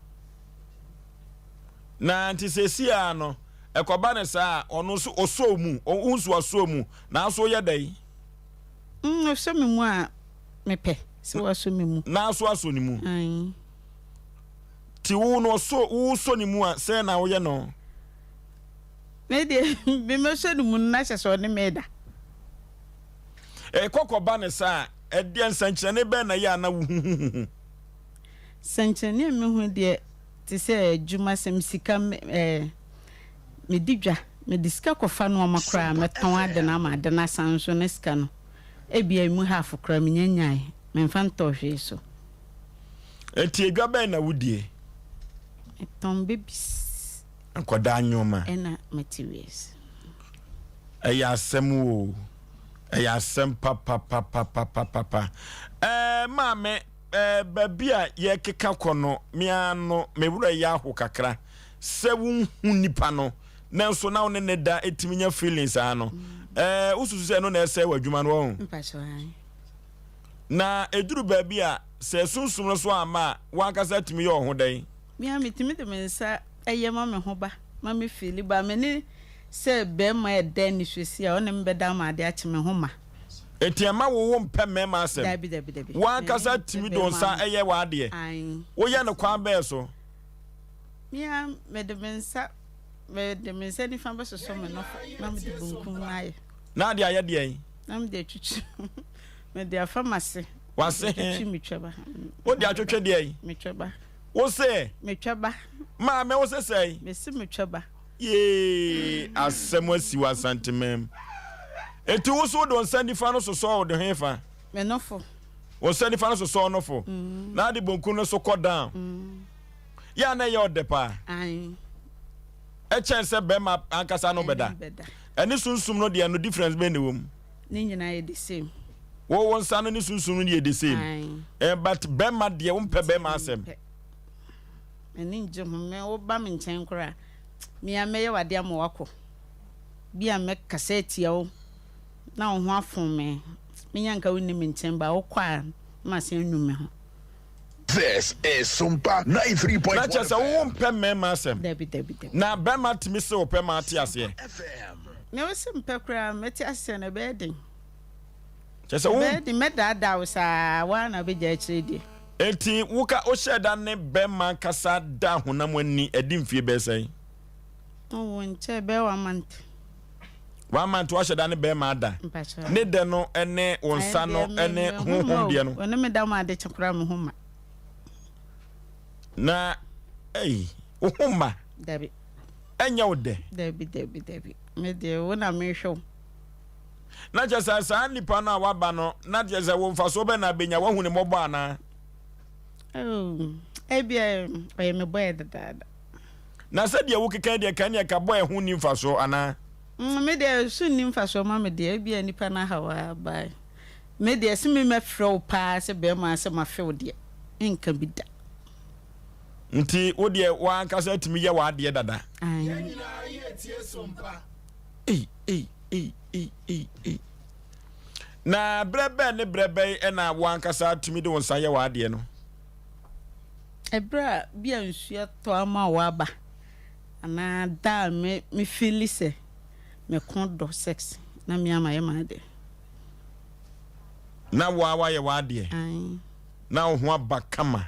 Na nti seesei ara no ɛkɔba no saa a ɔno nso ɔsɔ wo mu, wo nso wasɔ wo mu nanso woyɛ dɛn? Mm, ɔsɔ me mu a mepɛ sɛ wasɔ me mu. Nanso asɔ ne mu? Ae. Nti wo no ɔsɔ wo sɔ ne mu a sɛn na woyɛ no? Me deɛ me mɛsɔ ne mu no na kyɛ sɛ ɔne me da. Ɛkɔ kɔba ne saa a, ɛdeɛ nsɛnkyerɛnne bɛn na ɛyɛ a na wohuhuhuhu? Sɛnkyerɛnne a mehu deɛ te sɛ adwuma sɛm sika ɛɛ medi dwa mede sika kɔfa nnoɔma koraa mɛtɔn ade no ama ade no asan nso na sika no ebia emu half koraa menya nyae memfa ntɔɔ hwee so. Enti edwa bɛn na wodie? Metɔn babies. Nkwadaa nneɛma. Ɛna materials. Ɛyɛ asɛm o. Ɛyɛ asɛm papapapapapapa. Ɛɛ maame, ɛɛ baabi a yɛkeka kɔ no, me ara no, me werɛ yɛ aho kakra. Sɛ wonhu nipa no, nanso na wo ne ne da etumi nya feelings saa no. Ɛɛ wosusu sɛ ɛno na ɛsɛe w'adwuma no wɔn? Mpakyɛw ae. Na ɛduru baabi a, sɛ sunsum no so amma a, w'ankasa tumi yɛ wo ho dɛn? Me ara metumi de me nsa yɛ ma me ho ba ma me feeli ba me ne sɛ barima ɛda anisosi a ɔne me bɛda ama ade akye me ho ma. Enti ɛmma wo wo mpɛ mmarima asɛm? Dabi dabi dabi. W'ankasa tumi de wo nsa yɛ w'adeɛ? Ae. Woyɛ no kwan bɛn so? Me ara mede me nsa mede me nsa nifa bɛsosɔ me nofo na mede bonkum no ayɛ. Na ade ayɛ deɛn? Na mede atwitwi mede afa m'ase. W'ase he? Atwitwi me twɛba. Wode atwetwe deɛn? Me twɛba. Wo se? Me twɛba. Maame wo se sɛn? Me se me twɛba. Yee asɛm asi wɔ Asanteman mu. Enti wo so wode wo nsa nifa no sosɔ wo de he fa? Me nofo. Wo nsa nifa no sosɔ wo nofo. Mm. Na ade bonkum no so kɔ down. Mm. Yɛ a na ɛyɛ ɔdɛ paa. Ae. Ɛkyɛn sɛ bɛrima ankasa no bɛda. Ɛne sunsum no deɛ no difference bɛn na ɛwɔ mu? Ne nyinaa yɛ the same. Wo wo nsa no ne sunsum no yɛ the same. Eh, but bɛrima deɛ wompɛ bɛrima asɛm. M'ani ngye ho. Me woba me nkyɛn koraa a, me ara mɛyɛ wo adeɛ ama woakɔ. Bi a mɛkasa atia wo na wo ho afon me. Menya nka wonni me nkyɛn but wokɔ a na masan anu me ho. This is Sompa 93.1 Na kyerɛ sɛ wo FM. wompɛ mmarima asɛm. Dabi dabi dabi. Na barima tumi se wo pɛ ma ate aseɛ. Me wo se mpɛ koraa mɛte aseɛ no ɛbɛyɛ den. Kyerɛ sɛ wo. Ɛbɛyɛ den mɛdaadaa wo saa wo ara na wobɛgyae akyire deɛ. Enti wo ka wohyɛɛ da ne barima kasa da honam ani ɛdi mfie bɛyɛ sɛn? Oh nkyɛ ɛbɛyɛ one month. One month wahyɛ da ne bɛrima ada. Mpakyɛ. Ne dɛ no ne wo nsa no ne honhom deɛ no. Ɔne me da mu ade kye koraa me ho ma. Na ei wo ho ma. Dabi. Ɛnyɛ wo dɛ. Dabi dabi dabi me deɛ wo na mehwɛ wo. Na kyɛ sɛ saa nipa no a waba no na kyɛ sɛ wo mfasoɔ bɛ na abɛnya wahu ne mmɔbɔ anaa. Oh ebia ɔyɛ me bɔyɛ dadaada. Na sɛdeɛ wokeka yi deɛ, ka ɛneɛ ka bɔ a ɛho nni mfasoɔ anaa? Mm, me deɛ ɛso nni mfasoɔ ma me deɛ, ebia nipa no ahaw ara bae. Me deɛ se me mɛfrɛ wo paa sɛ bɛɛma sɛ mafe wo deɛ, menka bi da. Nti wo deɛ w'ankasa atumi yɛ w'adeɛ dada? Ae. Yɛn nyinaa yɛ tie sompa. Ei, ei, ei, ei, ei, ei. Na berɛ bɛn ne berɛ bɛn na w'ankasa atumi de wo nsa yɛ w'adeɛ no? Ɛberɛ a bi a nsuo atɔ ama waba anaa da a me me feeli sɛ me ko dɔ sex na me ara mayɛ m'adeɛ. Na wo ara wayɛ w'adeɛ. Ae. Na wo ho aba kama.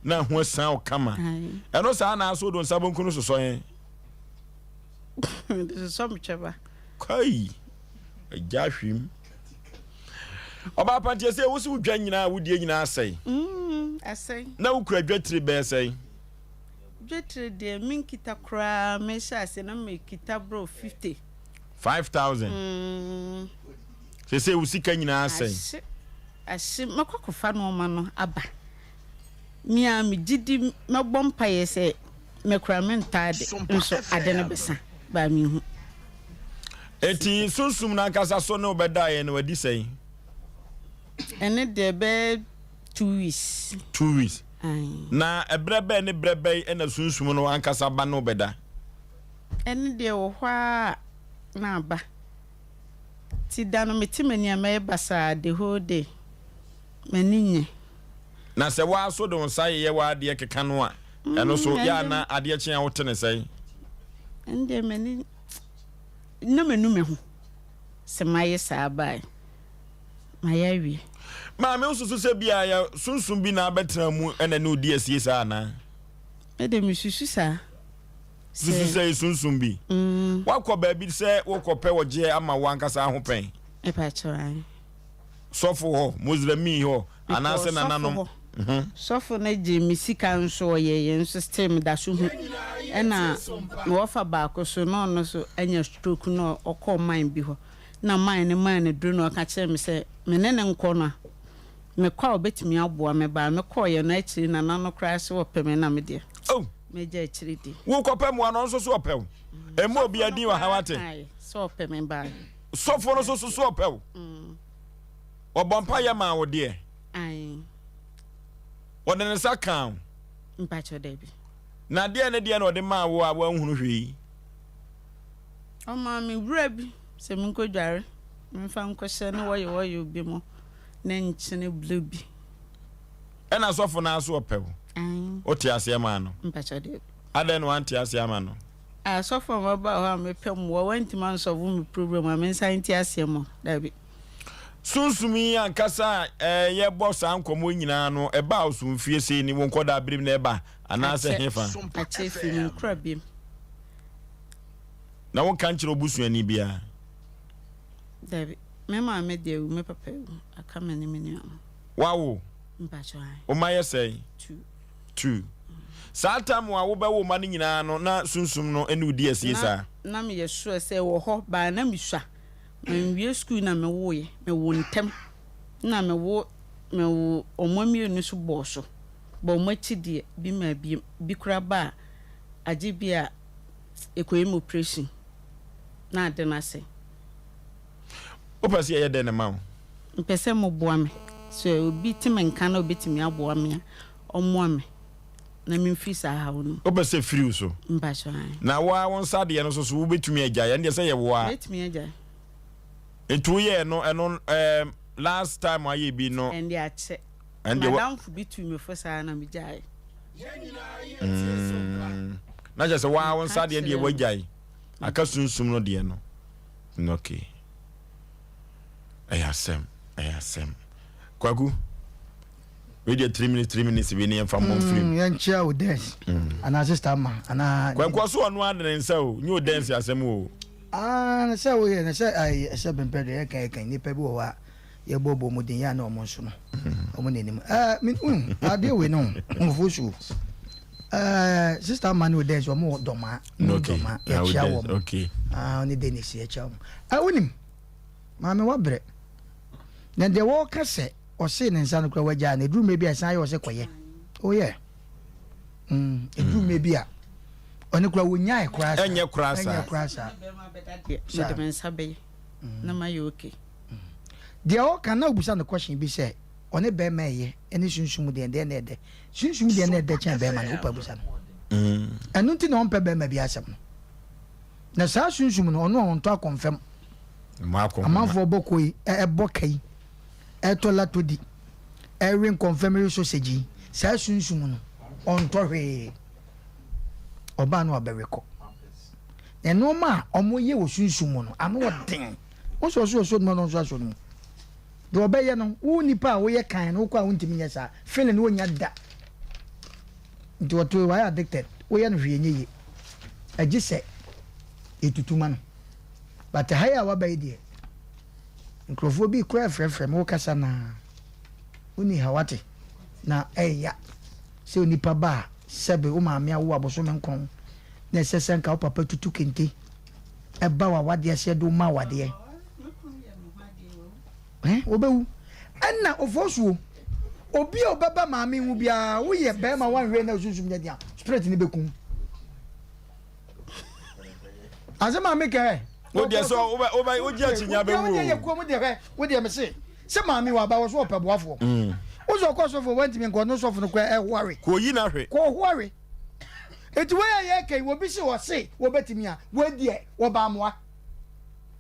Na ho asian wo kama. Ae. Ɛno saa na aso wode wo nsa bonku no sosɔ yɛn? Mede sosɔ me twɛba. Kai! Agya hwim. Ɔbaa pa nti ɛsɛ wo se wo dwa nyinaa a wodie nyinaa asɛe. Mm, asɛe. Na wokura dwatire bɛyɛ sɛn? Dwatire deɛ menkita koraa mehyɛ ase na mekita boro 50. 5000. Mm. Sese wo sika nyinaa asɛe. Ahye, ahye mɛkɔ akɔfa nneɛma no aba. Me a megye di mɛbɔ mpaeɛ sɛ mekura me ntaade nso ade no bɛsa baa menhu. Enti sunsum no ankasa so ne wo bɛdaeɛ no adi sɛn? Ɛne deɛ ɛbɛyɛ two weeks. Two weeks. Aye. Na ɛberɛ bɛn ne berɛ bɛn na sunsum no ankasa ba ne wo bɛda? Ɛne deɛ wɔ hɔ ara na aba. Ti da no mete m'ani a mɛyɛ basaa the whole day. M'ani nnye. Na sɛ woara nso de wo nsa yeyɛ w'adeɛ keka no a, ɛno nso, yɛ a na adeɛ kye a wote no sɛn? Ɛno deɛ m'ani na manu me ho sɛ mayɛ saa bae. Mayɛ awie. Maame, wosusu sɛ bi a yɛ sunsum bi na abɛtena mu na ɛne wo di asie saa anaa? Me deɛ mesusu saa. Susu sɛ yɛ sunsum bi? Woakɔ baabi sɛ wokɔpɛ ɔgyeɛ ama wo ankasa ho pɛn? Mepakyɛw, ae. Sɔfo hɔ, Moslemni hɔ, anaasɛ nananom. Mekɔɔ sɔfo hɔ. Sɔfo no gyee me sika nso ɔyɛeɛ nso still meda so hu. Ɛna me wɔfa baako so na ɔno nso anya stroke na ɔkɔɔ man bi hɔ. Na man no maa no duro na ɔka kyerɛɛ me sɛ me ne no nkɔ no a mekɔ a ɔbɛtumi aboa me but mekɔeɛ no akyiri nana no koraa se ɔpɛ me na me deɛ Oh! magya akyiri di. Wokɔpɛ mmoa no ɔno nso so ɔpɛ wo. Mma Sɔfo no obiara din wɔ ha koraa wate. kaeɛ sɛ ɔpɛ me but. Sɔfo no nso so so ɔpɛ wo. Ɔbɔ mpaeɛ maa wo deɛ. Ae. Ɔde ne nsa kaa wo. Mpakyɛw dabi. Na deɛ ne deɛ na ɔde maa wo a woanhunu hwee yi? Ɔmaa me wura bi sɛ menkɔdware memfa nkɔhyɛ ne wɔyɛ wɔyɛ bi mu ne nkyene blue bi. Ɛna sɔfo no ara so ɔpɛ wo. Ae. Wote aseɛ maa no? Mpakyɛw dabi. Adɛn na wante aseɛ ama no? Asɔfo a wɔba hɔ a mepɛ mmoa, wɔantumi ansɔlvo me problem a mensan nte aseɛ mmɔ. Dabi. Sunsum yi ankasa a yɛbɔ saa nkɔmmɔ yi nyinaa no, ɛbaa wo so mfie sei ni, wo nkɔdaaberem na ɛba, anaasɛ Akyɛ, hefa? akyɛ firi me nkorabem. Na wonka nkyerɛ wo busuani biara? Dabi. Me maame deɛ awu, me papa awu, aka me ne me nua mo. Woawo? Mpakyɛw, ae. Wo mma yɛ sɛn? Two. Tu. Saa tam a wobɛwo mma no nyinaa no, na Sunsum no ne wo di asie saa? Na meyɛ sure sɛ ɛwɔ hɔ, but na misua. Manwie sukuu na mewoeɛ. Mewoo ntɛm. Na mewo mewo wɔn mmienu nso bɔɔ so. But wɔn akyi deɛ, bi maa biom. Bi koraa ba a, agye bi a ɛkɔyɛ me operation na ade no asɛe. Wopɛ sɛ yɛyɛ dɛn ma wo? Mepɛ sɛ moboa me. Sɛ obi te me nka na obetumi aboa me a, ɔmmoa me. na memfiri saa haw no mu. Wopɛ sɛ firi wo so? Mpakyɛw ae. Na wo ara wo nsa adeɛ no nso so wobɛtumi agyae? Ɛno deɛ sɛ yɛ wo ara. Mɛtumi agyae. Nti woyɛɛ no ɛno ɛɛm last time ayɛ bi no. Ɛnde akyɛ. Ɛnde wa. Madamfo bi tuu me fo saa na megyae. Mm, na kyerɛ sɛ wo ara wo nsa adeɛ deɛ woagyae. Aka sunsum no deɛ no. Okay. Ɛyɛ asɛm, ɛyɛ asɛm. Kwaku. Wei deɛ 3 minutes 3 minutes bi ne yɛmfa mmɔ mfiri mu. Mm, yɛnkyia o dance. Mm. Anaa sister ma anaa. Kwaku ɔso ɔno ade ne nsa o, nye o dance asɛm o. Ah, na sɛ woyɛ na sɛ ayi sɛ bempɛ deɛ yɛka yɛka nnipa bi wɔ hɔ a yɛbɔ bɔ mu din yɛ a na wɔn nso no wɔn n'anim. Ɛɛ me mm adeɛ wei no nfo so. Ɛɛ sister ma ne o dance wɔn wɔ dɔmaa. Okay. Dɔmaa yɛkyia wɔn. Okay. Ah, ɔne Dennis yɛkyia wɔn. Ɛ wonim maame wabrɛ. Na deɛ wɔka sɛ Ɔsee ne nsa no koraa wagyaa no. Ɛduru mmerɛ bi a ɛsan yɛ ɔsɛ kɔyɛ. Oh yeah. Mm, ɛduru mmerɛ bi a ɔne koraa wɔnyae koraa saa. Ɛnyɛ koraa saa. Ɛnyɛ koraa saa. Mede me nsa bɛyɛ na mayɛ okay. Deɛ ɔka na ɔbusa no question bi sɛ ɔne bɛrima ɛyɛ ɛne sunsum deɛ deɛ na ɛdɛ. Sunsum deɛ na ɛdɛ kyɛn bɛrima no wopɛ busa no. Ɛno nti na ɔmpɛ bɛrima bi asɛm no. Na saa sunsum no ɔno a ɔntɔ akɔmfam. Amanfoɔ bɔ kɔ yi ɛbɔ ka yi. ɛtɔ latɔ di, ɛwe nkɔmfɛmere sausage yi, saa sunsum no, ɔntɔ hwee. Ɔbaa no abɛwe kɔ. Na nneɛma a wɔyɛ wɔ sunsum mu no, ano ɔden. Wo sɛ ɔso ɔso no nso asɔ no mu. Deɛ ɔbɛyɛ no, wo nipa a woyɛ kan no, wokɔ a wontumi nyɛ saa. Feeling no wonya da. Nti ɔto wayɛ addicted. Woyɛ no hwee nyɛ yie. Ɛgye sɛ yɛtutu ma no. But ha yi a waba yi deɛ, Nkurɔfoɔ bi koraa frɛfrɛ me, wokasa no a, wonni ha wate. Na ɛya sɛ onipa ba a sɛbe wo maame awo abosome nkron na ɛsɛ sɛ nka wo papa tutu kente ɛba w'awadeɛ aseɛ de wo ma awadeɛ. Eh, wɔbɛwu. Ɛna ofosuo, obi a ɔbɛba maame ho biara, woyɛ bɛrima wanhwɛ na osunsum nyɛ den a, spirit no bɛkum. Asɛm a meka ɛ. Wo deɛ sɛ wobɛ wobɛ wogye akyinya bɛwu o. Wo deɛ yɛ kurom deɛ hwɛ wo deɛ mese sɛ maame wɔ aba wɔ so ɔpɛ boafoɔ. Mm. Wo sɛ ɔkɔ sɔfo wantumi nkɔ no sɔfo no kɔ ɛhoare. Kɔ yi na hwɛ. Kɔ hoare. Eti wei a yɛka yi obi se ɔse wɔbɛtumi a wei deɛ wɔba amoa.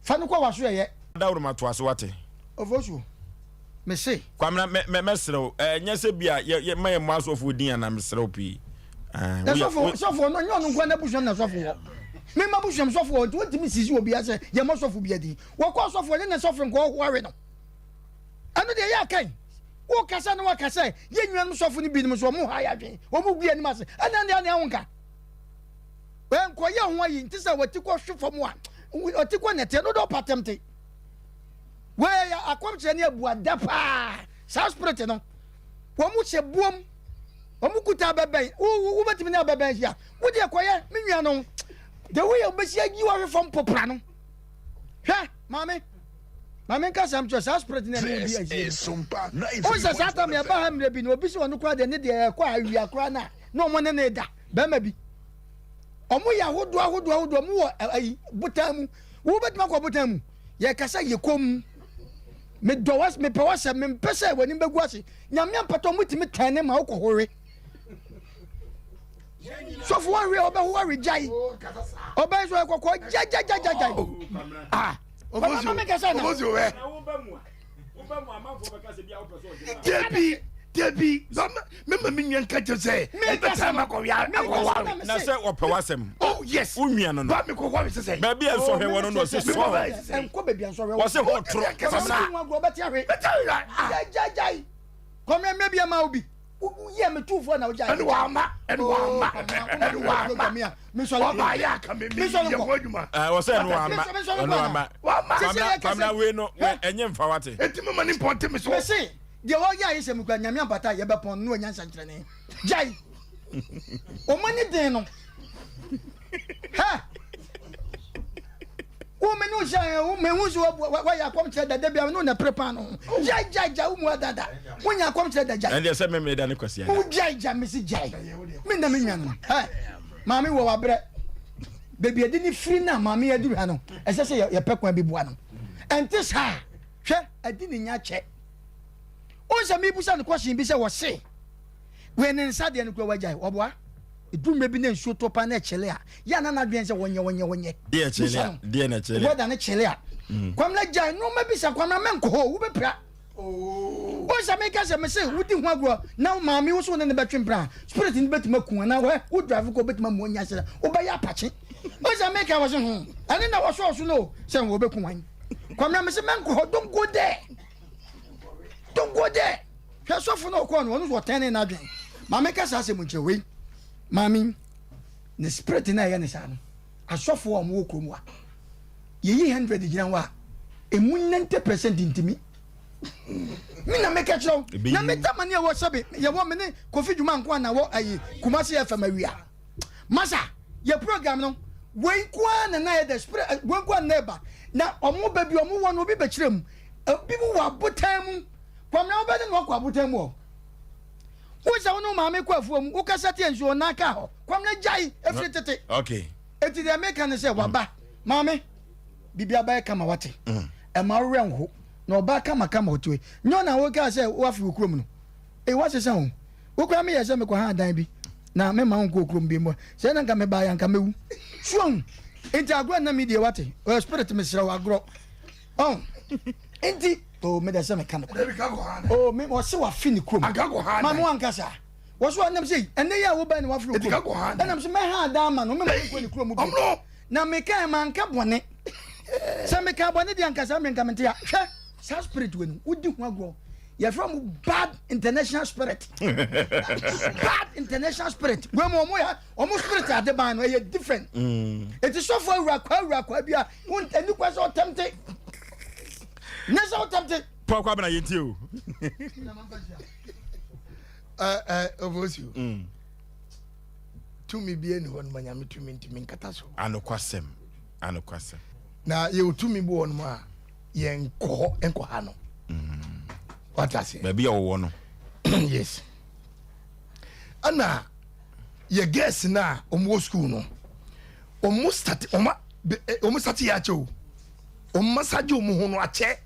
Fa no kɔ waso ɛyɛ. Dawuruma toa so wate. Ofosuo. Mese. Kwamina mɛ mɛ mɛsrɛ wo ɛɛ nyɛ sɛ bi a yɛ yɛ ma yɛ mmɔ asɔfoɔ din anaa mesrɛ wo pii. Ɛɛ Na sɔfo sɔfo ɔno nyɛ ɔno nkoa n'abusua na sɔfo wɔ. Me m'abusua mu sɔfo wɔ nti wontumi nsisi obiara sɛ yɛmmɔ sɔfo bi adin. Wɔkɔ sɔfo ɔne ne sɔfo nkoa ɔhoare no. Ɛno deɛ ɛyɛ akan. Wokasa na waka sɛ yɛn nuanom sɔfo no binom nso wɔn ha yɛ adwene, wɔn gu yɛn anim ase. Ɛna ɛnde anea wonka. Nkɔyɛ ho ayi nti sɛ wɔti kɔ hwe fam a ɔti kɔ nɛteɛ no dɔ patɛmte. Wei yɛ akɔmkyerɛ ne abuada paa. Saa spirit no, wɔn hyɛ buom, wɔn kuta abɛbɛn. Wo wo wobɛtumi ne abɛbɛn ahyia. Wo deɛ kɔyɛ me nua no. The way wobɛsi ayi wahwe fam popra no. Hwɛ maame, maame nka asɛm kyerɛ saa spirit no ɛne wodi ahyia no. Wo sɛ saa tam yɛba ha mmerɛ bi no obi sɛ ɔno koraa deɛ ne deɛ ɛkɔ awia koraa no a na ɔmo ne ne da bɛrima bi. Ɔmo yɛ ahodoɔ ahodoɔ ahodoɔ ɔmo wɔ ayi botan mu. Wobɛtumi akɔ botan mu. Yɛkasa yɛ komm. Medɔ w'as mepɛ w'asɛm mempɛ sɛ w'anim bɛgu ase. Nyame ampata ɔmo tumi tɛn ne ma wokɔ howe. Sɔfo wanhwɛ a ɔbɛho awe gyae. Ɔbɛn so ɛkɔkɔ gyagyagyagyagyae. Ah, ɔbɛma ma mekasa na. Dabi, dabi, mema me nua nka kyerɛ sɛ ɛbɛtaa ma akɔware. Na sɛ ɔpɛ w'asɛm. Oh yes. Wo nua no no. Ba mekɔware sɛ sɛ. Baabi a nsɔhwɛ wɔ no na ɔse sɔ. Ɛnkɔ baabi a nsɔhwɛ wɔ. Ɔse hɔ toro. Ɔbɛte ahwe. Gyagyagyae. Kɔmɛ mɛ bi ama wo bi. Woyɛ me tufoɔ na wogyae. Ɛne wama, ɛne wama, ɛne wama. Ɔba yɛ aka me me yɛ ho adwuma. Ɔsɛ ɛne wama, ɛne wama. Kwamina wei no ɛnyɛ nfa wate. Eti mo ma ne mpɔnte me so. Mese deɛ wɔyɛ ayɛ sɛ mekura nyame ampata a yɛbɛpɔn no na wanya nsɛnkyerɛnne. Gyae. Wɔn ani den no. Hɛ! Wo me no sɛ wo me hu so wɔyɛ akɔmkyerɛ dada bi a no na pere paano ho. Gyae gyae gyae wo mu adada. Wonya akɔmkyerɛ da gyae. Ɛndeɛ sɛ memene da ne kwasi ada. Wo gyae gyae mesi gyae. Me na me nwa no. Hɛ! Maame wɔ wabrɛ. Baabi ɛde ne firi na maame aduru ha no ɛsɛ sɛ yɛpɛ kwan bi boa no. Ɛnte saa. Hwɛ adi ne nya kyɛ. Wo sɛ mebusa no question bi sɛ wɔse. Wei ne nsa deɛ no kura wagyae ɔboa. Edu mmerɛ bi na nsuo tɔ paa na ɛkyele a, yɛ a na n'adwene sɛ wɔnyɛ wɔnyɛ wɔnyɛ. Deɛ kyele a, deɛ na kyele a. Weather no kyele a. Mm. Kwamina gyae nneɛma bi sa Kwamina mɛnkɔ hɔ wobɛpira. Oh. Wo sɛ meka sɛ mese wodi ho agorɔ na wo maame wo so ne ne bɛtwe mpena a spirit no bɛtumi aku anaa wɛ wo drive kɔ bɛtumi amu anya sɛ wobɛyɛ apakye. Wo sɛ meka wɔ se ho ɛne na wɔsɔɔ so no sɛ wɔbɛku wan. Kwamina mese mɛnkɔ hɔ don't go there. Don't go there. Hwɛ sɔfo no ɔkɔɔ no ɔno nso ɔtɛn ne n'adwene. Maame ka saa asɛm nkyerɛ wei. Maame ne spirit na ɛyɛ ne saa no. Asɔfo a wɔwɔ kurom a yɛyi 100 gyina hɔ a emu 90% ntumi. Me na meka kyerɛ wo. Na me tama ne ɛwɔ sɛbe yɛwɔ me ne Kofi Dwuma nko a na wɔ ayi Kumasi FM awia. Masa yɛ program no wei nko ara na na yɛ the spirit eh, wei nko ara na ɛba na ɔmo baabi ɔmo wɔ no obi bɛkyerɛ mu ebi mu wɔ abotan mu. Kwamina wobɛde no akɔ abotan mu hɔ. Wo sɛ wo ne wo maame kɔ afuo mu, wokasa tia nsuo na aka hɔ. Kwamina gyae ɛfiri tete. Okay. Eti deɛ meka ne sɛ waba. Maame, biribi abɛyɛ kama wate. Mm. Ɛma wo werɛ nho. Na ɔbaa kama kama ɔtoe. Nyɛ ɔna wokaa sɛ woafi wo kurom no. Ee woasesa o. Wo koraa meyɛ sɛ mekɔ ha adan bi na mema wo nkɔ kurom bi mu. Sɛ na nka mebaeɛ anka mɛwu. So ahu. Enti agorɔ na medie wate. Ɔyɛ spirit mesrɛ wo agorɔ. Ɔn. Enti oh me dɛ sɛ meka no kora. Oh me ɔse wafe ne kurom. Maame wankasa. Wɔso anam sɛ ɛnɛ yi a wobɛn na wafe ne kurom. Ɛnam sɛ mɛha adan ama no mema no nkɔ ne kurom bi. Na meka ɛ manka bɔne. Sɛ meka bɔne deɛ anka saa mmerɛ nka mente a. Hwɛ saa spirit wei no wodi ho agorɔ. Yɛfrɛ mo bad international spirit. Bad international spirit. Wei mu ɔmo yɛ ɔmo spirit adeban no ɛyɛ different. Eti sɔfo awura kwa awura kwa bi a ɛni kwa sɛ ɔtɛmte. Nyɛ sɛ wotɛmte. Paul Kwabena yɛntie o. Ofosu. Mm. Tumi bi ani hɔ no ma nyame tumi ntumi nkata so. Anokwasɛm. Anokwasɛm. Na yɛwɔ tumi bi wɔ no mu a yɛnkɔ hɔ nkɔ ha no. Mm. Wate aseɛ. Baabi a wɔwɔ no. Yes. Ɛna yɛ girls no a wɔn wɔ school no wɔn start wɔn wɔn start yɛ akyɛ o. Wɔn massage wɔn ho no akyɛ.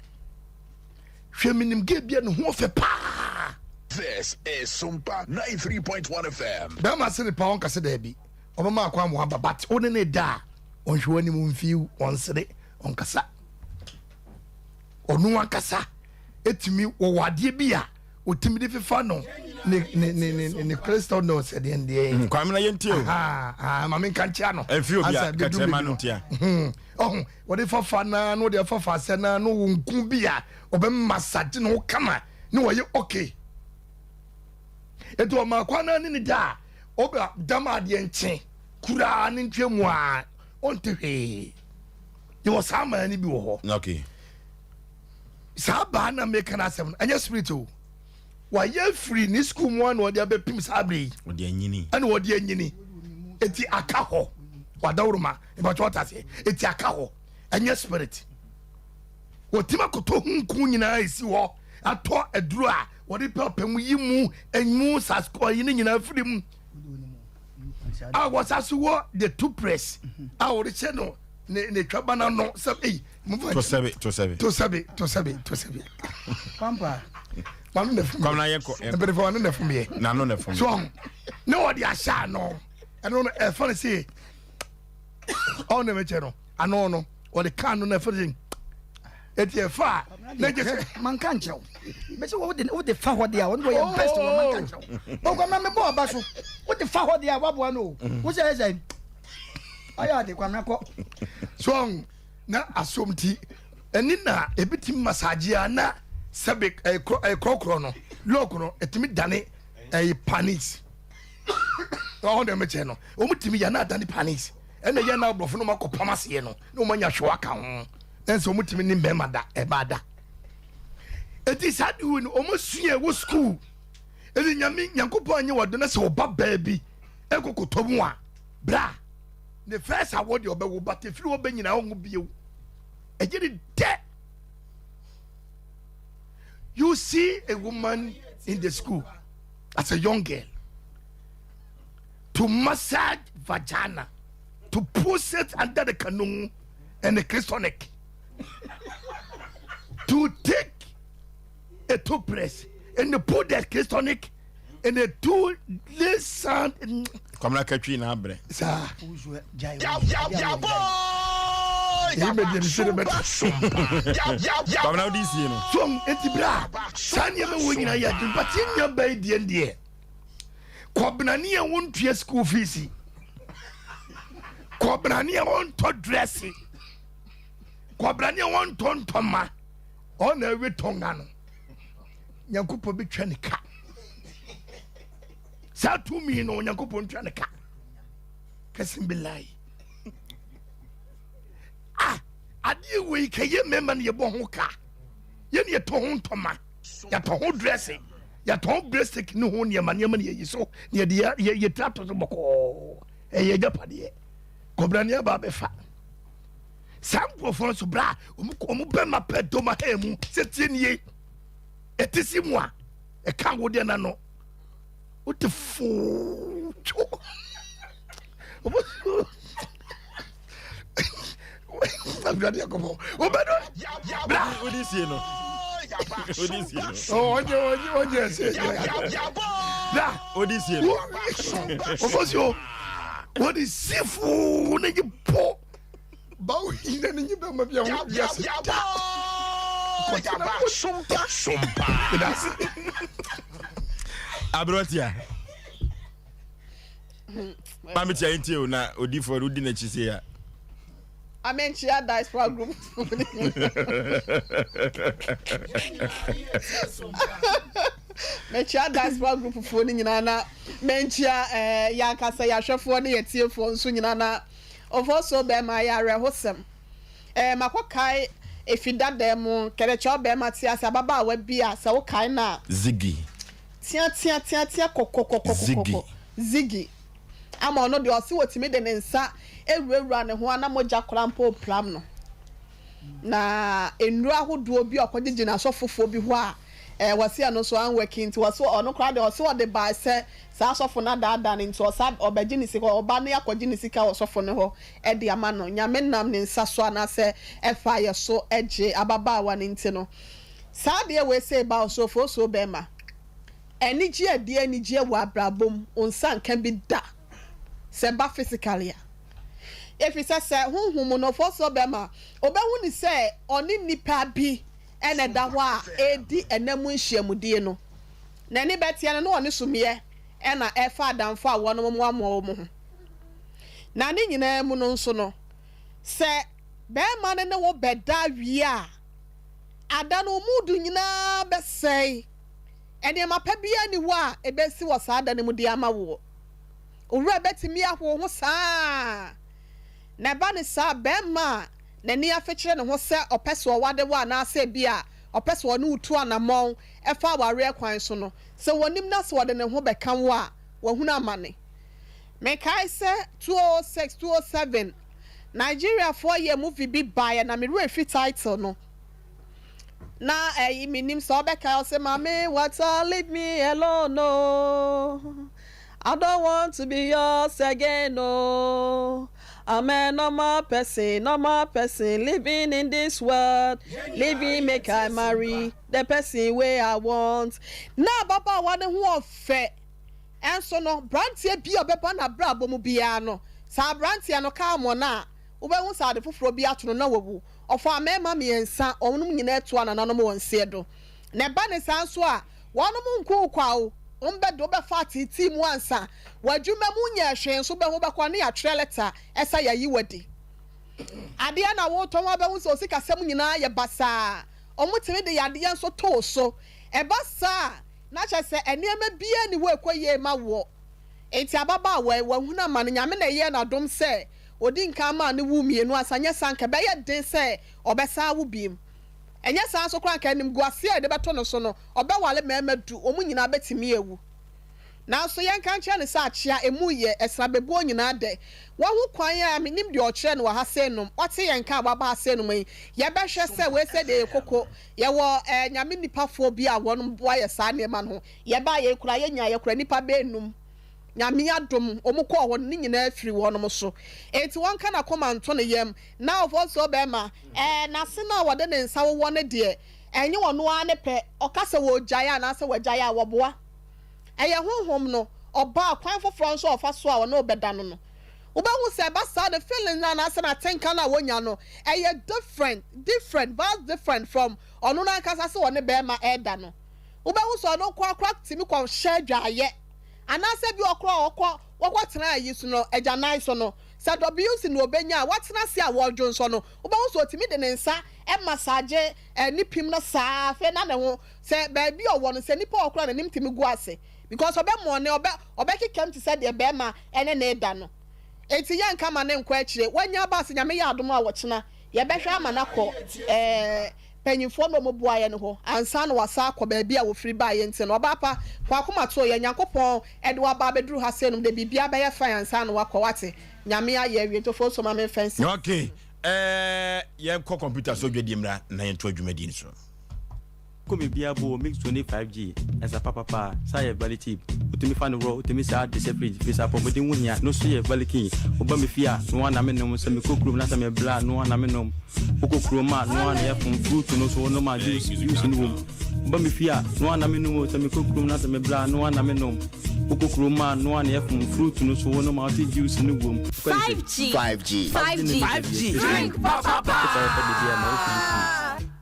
Hwɛ menim gay bi a ne ho ɔfɛ paa. This is Sumpa 93.1 FM. Bɛrima se ne pa ɔnka sɛ daabi ɔbɛma akwan ma waba but wo ne ne da a ɔnhwɛ w'anim ɔmfiw ɔnsere ɔnkasa ɔno ankasa ɛtumi wɔwɔ adeɛ bi a ɔtumi de fefa no ne ne ne ne ne crystal no sɛ deɛ deɛ mm, kwame na yɛntie o ma menka nkyea no ɛmfi obi a kɛkyerɛma no ntia hmm, ɔho wɔde fafa naa na wɔde afafa asɛ naa na wɔn nku bi a ɔbɛmasagye ne ho kama ne wɔyɛ okay eti ɔma akwa naa ne ne da a ɔbɛ dam adeɛ nkye kuraa ne ntwa mu a ɔnte hwee yɛwɔ saa maa no bi wɔ hɔ okay saa baa na meka no asɛm no ɛnyɛ spirit o wayɛ firi ne sukuu mu a na ɔde abɛpem saa berɛ yi ɔde anyini ɛna ɔde anyini eti aka hɔ wadawuruma ìbàtí ɔta seɛ eti aka hɔ ɛnyɛ spirit wɔtumi akoto ho nku nyinaa esi hɔ atɔ aduro a wɔde pɛpɛ mu yi mu emu sasikɔ yi ne nyinaa firi mu a wɔsa so wɔ the two press a wɔde hyɛ no ne ne twaba no ano sɛ eyi mo fa tosɛbe tosɛbe tosɛbe tosɛbe tosɛbe pampa wano na fum kwamina yɛ kɔ mpanyinfo wano na fum yɛ n'ano na fum so ɔho ne wɔde ahyɛ ano ɛno no ɛfa no se ɔho na ɛmɛkyɛ no ano no wɔde ka ano na ɛfa no se eti ɛfa a ne gye sɛ manka nkyerɛ wo mese wode wode fa hɔ deɛ a wɔn wɔyɛ best wɔ manka nkyerɛ wo ɔkwa ma mebɔ ɔba so wode fa hɔ deɛ a waboa no o wo sɛ ɛsɛ ɔyɛ ade kwamina kɔ. So ɔn na asom ti ɛni na ebi ti massage a na sɛbi ɛyɛ korɔkorɔ no lɔɔk no ɛtumi dane ɛyɛ panis ɔn dɛm kyɛ no wɔn tumi yɛ na adane panis ɛna yɛ na aborɔfo no wɔn akɔ pam aseɛ no na wɔn anya hwɛ aka ho na nso wɔn tumi ne mmarima da ɛbaa da eti saa de wo no wɔn sua ɛwɔ sukuu ɛdi nyame nyankopɔn anyɛ wɔn do na sɛ ɔba baa bi ɛkɔkɔtɔ mu a. Bra ne first awɔ deɛ ɔbɛwo but efiri hɔ bɛ nyinaa ɔnwo bio ɛgye ne dɛ you see a woman in the school as a young girl to massage vagina to push it under the canoe and the christonic to take a toothbrush and put the christonic. Ɛna tu le san. Kwamina katwi na abrɛ. Saa. Eyi bɛ deɛ mesɛ ne bɛta. Kwamina wodi sie no. So eti bra saa nneɛma wɔ nyinaa yɛ adwene but yɛn nua bɛyi deɛ deɛ kɔbenane a wɔntua school fees kɔbenane a wɔntɔ dress kɔbenane a wɔntɔ ntɔma ɔna ɛwe tɔnga no. Nyankopɔn bɛtwa ne ka. Saa tumi no Onyankopɔn ntwa ne ka. Kɛse bi lai. Ah, adeɛ wei ka yɛ mmarima no yɛbɔ ho ka. Yɛne yɛtɔ ho ntɔma, yɛtɔ ho dressing, yɛtɔ ho basic ne ho nneɛma nneɛma ne yɛyi so ne yɛde yɛtira to so bɔkɔɔ. Ɛyɛ agyapadeɛ. Kɔbra ne aba abɛfa. Saa nkurɔfoɔ nso berɛ a wɔn bɛma pɛ dɔm aha mu sɛ tie nie ɛte si mu a ɛka wo deɛ n'ano wote foo two awurade akɔbɔ wobɛdɔ bra wode sie no wode sie no ɔnyɛ ɔnyɛ ɔnyɛ ɛsɛ bra wode sie no ɔfɔ si o wɔde si foo ne nye po Bawo hina ne nye bɛma bi a ho wiase da. Kɔtena mo sompa sompa. Medase. Aberanteɛ. Maame tia ntie o na odifoɔ no wodi n'akyi sei a. Amenkyia diaspora group. Mekyia diaspora group foɔ no nyinaa na menkyia eh, yɛn ankasa yɛahwɛfoɔ ne yɛtiefoɔ nso nyinaa na Ofosuo bɛɛma yɛ awerɛhosɛm eh makɔ kae efi dada mu kɛrɛkyɛw bɛɛma te ase ababaawa bi a sɛ wo kae no a. Ziggy. Tea tea tea tea kɔkɔkɔkɔkɔkɔ Ziggy. Ziggy ama ɔno deɛ ɔse otumi de ne nsa ewurawura ne ho a na mogya koraa mpo repram no na nnuro ahodoɔ bi a ɔkɔgyegye no asɔfofoɔ bi hɔ a eh wɔse ɛno nso anwɛki nti wɔse ɔno koraa deɛ ɔse ɔde bae sɛ Saa sɔfo no adaadaa no nti ɔsa ɔbɛgye ne sika, ɔba no akɔgye ne sika wɔ sɔfo no hɔ de ama no. Nyame nam ne nsa so anaasɛ ɛfaa yɛ so gyee ababaawa no nti no. Saa adeɛ wei sei ba ɔsorofoɔ suro bɛɛma. Anigyeɛ a ɛde anigyeɛ wɔ abrabɔ mu wo nsa nka bi da sɛ ɛba physically a. Efisɛ sɛ honhom mu no ɔfoɔ suro bɛɛma ɔbɛhu no sɛ ɔne nnipa bi na ɛda hɔ a ɛredi ɛna mu nhyiamudie no. N'ani bɛteɛ no, na ɔne sumiiɛ na ɛrefa adamfo a wɔnom mmoamoa wɔn ho. Na ne nyinaa mu no nso no, sɛ barima no ne wo bɛda wie a, ada no wo mood nyinaa bɛsɛe. Nneɛma pa biara nni hɔ a ɛbɛsi wɔ saa da no mu de ama woɔ. Wo werɛ bɛtumi aho wo ho saa ara. Na ɛba no saa a, barima a n'ani afekyere ne ho sɛ ɔpɛ sɛ ɔwade wo anaasɛ ebia ɔpɛ sɛ ɔne wo tu anammɔn fa awareɛ kwan so no, sɛ wɔnim na sɛ ɔde ne ho bɛka wo a, wahunu amane. Mekae sɛ 2006, 2007, Nigeriafoɔ yɛɛ movie bi baeɛ na me werɛ fi title no. Na ɛyi menim sɛ wobɛkae, ɔse Mame water leave me alone oh, I don't want to be yours again oh, I'm a normal person, normal person living in this world, living make I marry. The person wey I want. Ná ababaawa no ho ɔfɛ, nso no, beranteɛ bi a ɔbɛba n'abrabɔ mu biara no, sɛ aberanteɛ no ka ammɔ no a, wobɛhu sɛ ade foforɔ bi ato no na wawu. Ɔfaa mmarima mmiɛnsa, wɔnom nyinaa toaa nananom wɔn seɛ do. Na ɛba no saa nso a, wɔnom nko wo kwa o, wɔbɛde wo bɛfa ateetee mu ansa. W'adwuma mu nyɛɛ hwee nso wobɛhu wobɛkɔ ne yɛatwerɛ lɛta ɛsa yɛayi wo adi. Adeɛ na woretɔn abɛhu sɛ wo sikasɛm nyinaa ayɛ basaa. Wɔtumi de yadeɛ nso to wo so. Ɛba saa a, na kyerɛ sɛ nneɛma biara nni hɔ a ɛkɔ yie ma woɔ. Enti ababaawa yi, wahunu amane. Nyame na ɛyɛɛ no adom sɛ ɔdi nkan maa no woo mmienu ansa, anyɛ saa anka ɛbɛyɛ den sɛ ɔbɛsan awo bio. Ɛnyɛ saa nso koraa anka animguaseɛ a yɛde bɛto no so no, ɔbɛware mmarima du, wɔn nyinaa bɛtumi awu. Nanso yɛnka nkyerɛ no sɛ akyea, emu yɛ, ɛsrabebuo nyinaa dɛ. Wahu kwan a mennim deɛ ɔkyerɛ no wɔ ha seinom, wate yɛn nka a waba ha seinom yi, yɛbɛhwɛ sɛ wei sɛ deɛ yɛ koko, yɛwɔ eh, Nyame nnipafoɔ bi a wɔnom boa yɛ saa nneɛma no ho. Yɛbaa yei koraa, yɛnyaa yɛkura nnipa bɛyɛ num. Nyame adom, wɔn kɔɔ hɔ no, ne nyinaa firi wɔnom so. Enti wɔnka n'akoma nto ne yam, na ɔfɔnsoɔ bɛrima, eh, n'ase no a wɔde ne nsa wowɔ no deɛ, ɛnyɛ ɔno ara ne pɛ, ɔka sɛ wɔregyae anaasɛ wagyae a, wɔboa. Ɛyɛ honhom no, ɔbaa, kwan foforɔ nso a ɔfa so a ɔne wo bɛda no no. Wobɛhu sɛ ɛba saa no feeling no anaasɛ n'atenka no a wonya no, ɛyɛ different, different, vast different from ɔno no ankasa sɛ ɔne barima ɛreda no. Wobɛhu sɛ ɔno nko ara koraa tumi kɔhyɛ adwaeɛ anaasɛ bi wɔ koraa a ɔkɔ, wɔkɔtena ayi so no, agyanan so no, sɛ WC na ɔbɛnya a, watena ase a wɔredwonsɔ no, wobɛhu sɛ ɔtumi de ne nsa massage ne pim no saa, afei na ne ho, sɛ baabi a ɔwɔ no, sɛ nipa wɔ koraa a n'anim tumi gu ase because ɔbɛmɔne, ɔbɛ, ɔbɛkekam te sɛ deɛ bɛrima ɛne no reda no. Enti yɛnka ma no nkɔ akyire. Wanya aba sɛ Nyame yɛ adom a ɔkyena yɛbɛhwɛ ama no akɔ ɛɛ panyinfoɔ no a wɔn boaeɛ no hɔ ansa na wasan akɔ baabi a wɔfiri baeɛ nti no ɔbaa pa kɔ akoma too yɛ Nyankopɔn ɛde wo aba abɛduru ha sei nom deɛ biribiara bɛyɛ fine ansa na wakɔ wate Nyame ayɛ awie nti Ofosuo ma menfa nsi. Ok ɛɛ yɛnkɔ computer so dwadie mmra na yɛntoa dwumadie no so. Kɔ me bia bo mix tone 5G ɛsa papapa saa yɛ very cheap wotumi fa no worɔ wotumi saa de hyɛ fridge firi sɛ apɔmuden ho hia no so yɛ very keen woba me fie a noa na me nom sɛ mekɔ kurom na sɛ me bla noa na me nom wokɔ kurom a noa na yɛ fom fruit no so wonom a juice juice no wom woba me fie a noa na me nom o sɛ mekɔ kurom na sɛ me bla noa na me nom wokɔ kurom a noa na yɛ fom fruit no so wonom a wote juice no wom 5G 5G 5G 5G drink papapa.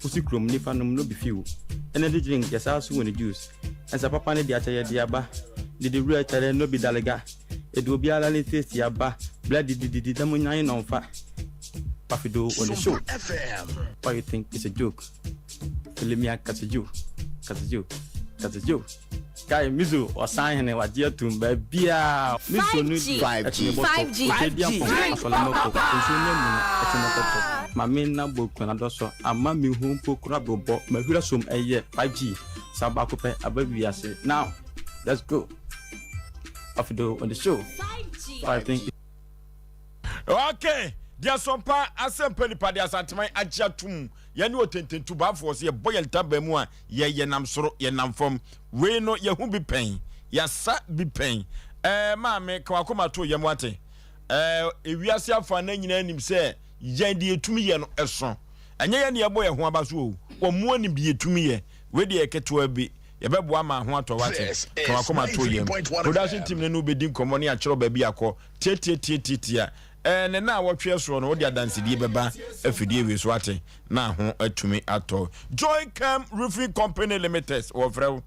Wosi kurom nifa nom no bi fiw. Energy drink yɛ saa so wɔ ne juice. Nsa papa ne de akyɛ yɛ de aba. Didi wura kyɛrɛ no bi dalega. Edu obiara ne taste aba. Bla didi didi da mo nyan na ɔnfa. Pafido on the show. Why you think it's a joke? Filimia kasejo, kasejo, kasejo. Kai Mizo ɔsan hene wagye atum baabiaa Mizo no deɛ ɛtene bɔtɔ Ɔtɛdi ampɔn asɔlemɔkɔ Nsuo no amu no ɛtene kɔtɔ Ma me nna bɔ kura dɔsɔ Ama me hu mpo kura bobɔ Mahwira som ɛyɛ 5G Sa baako pɛ aba wiase Now let's go Ofido on the show 5 think Okay, deɛ sɔmpa asɛmpa nipa de Asanteman agye atom yɛne ɔtententu baafoɔ sɛ yɛbɔ yɛn ntaban mu a yɛ yɛnam soro yɛnam fam wei no yɛho bi pɛn yɛasa bi pɛn ɛɛ maame ka wakoma to yɛm wate ɛɛ ewiase afa na nyinaa nim sɛ yɛn deɛ yɛtumi yɛ no ɛso ɛnyɛ yɛn deɛ yɛbɔ yɛn ho aba so o wɔn mu anim deɛ yɛtumi yɛ wei deɛ ketewa bi yɛbɛboa ma ho atɔ wate ka wakoma to yɛm production team no no bɛdi nkɔmmɔ ne akyerɛ baabi akɔ tiatiatiatiatia ɛɛ ne na awɔtwe soɔ no wode adansedie bɛba afidie wei so ate na ho atumi atɔ. Joy Cam Roofing Company Limited wɔfrɛ wo.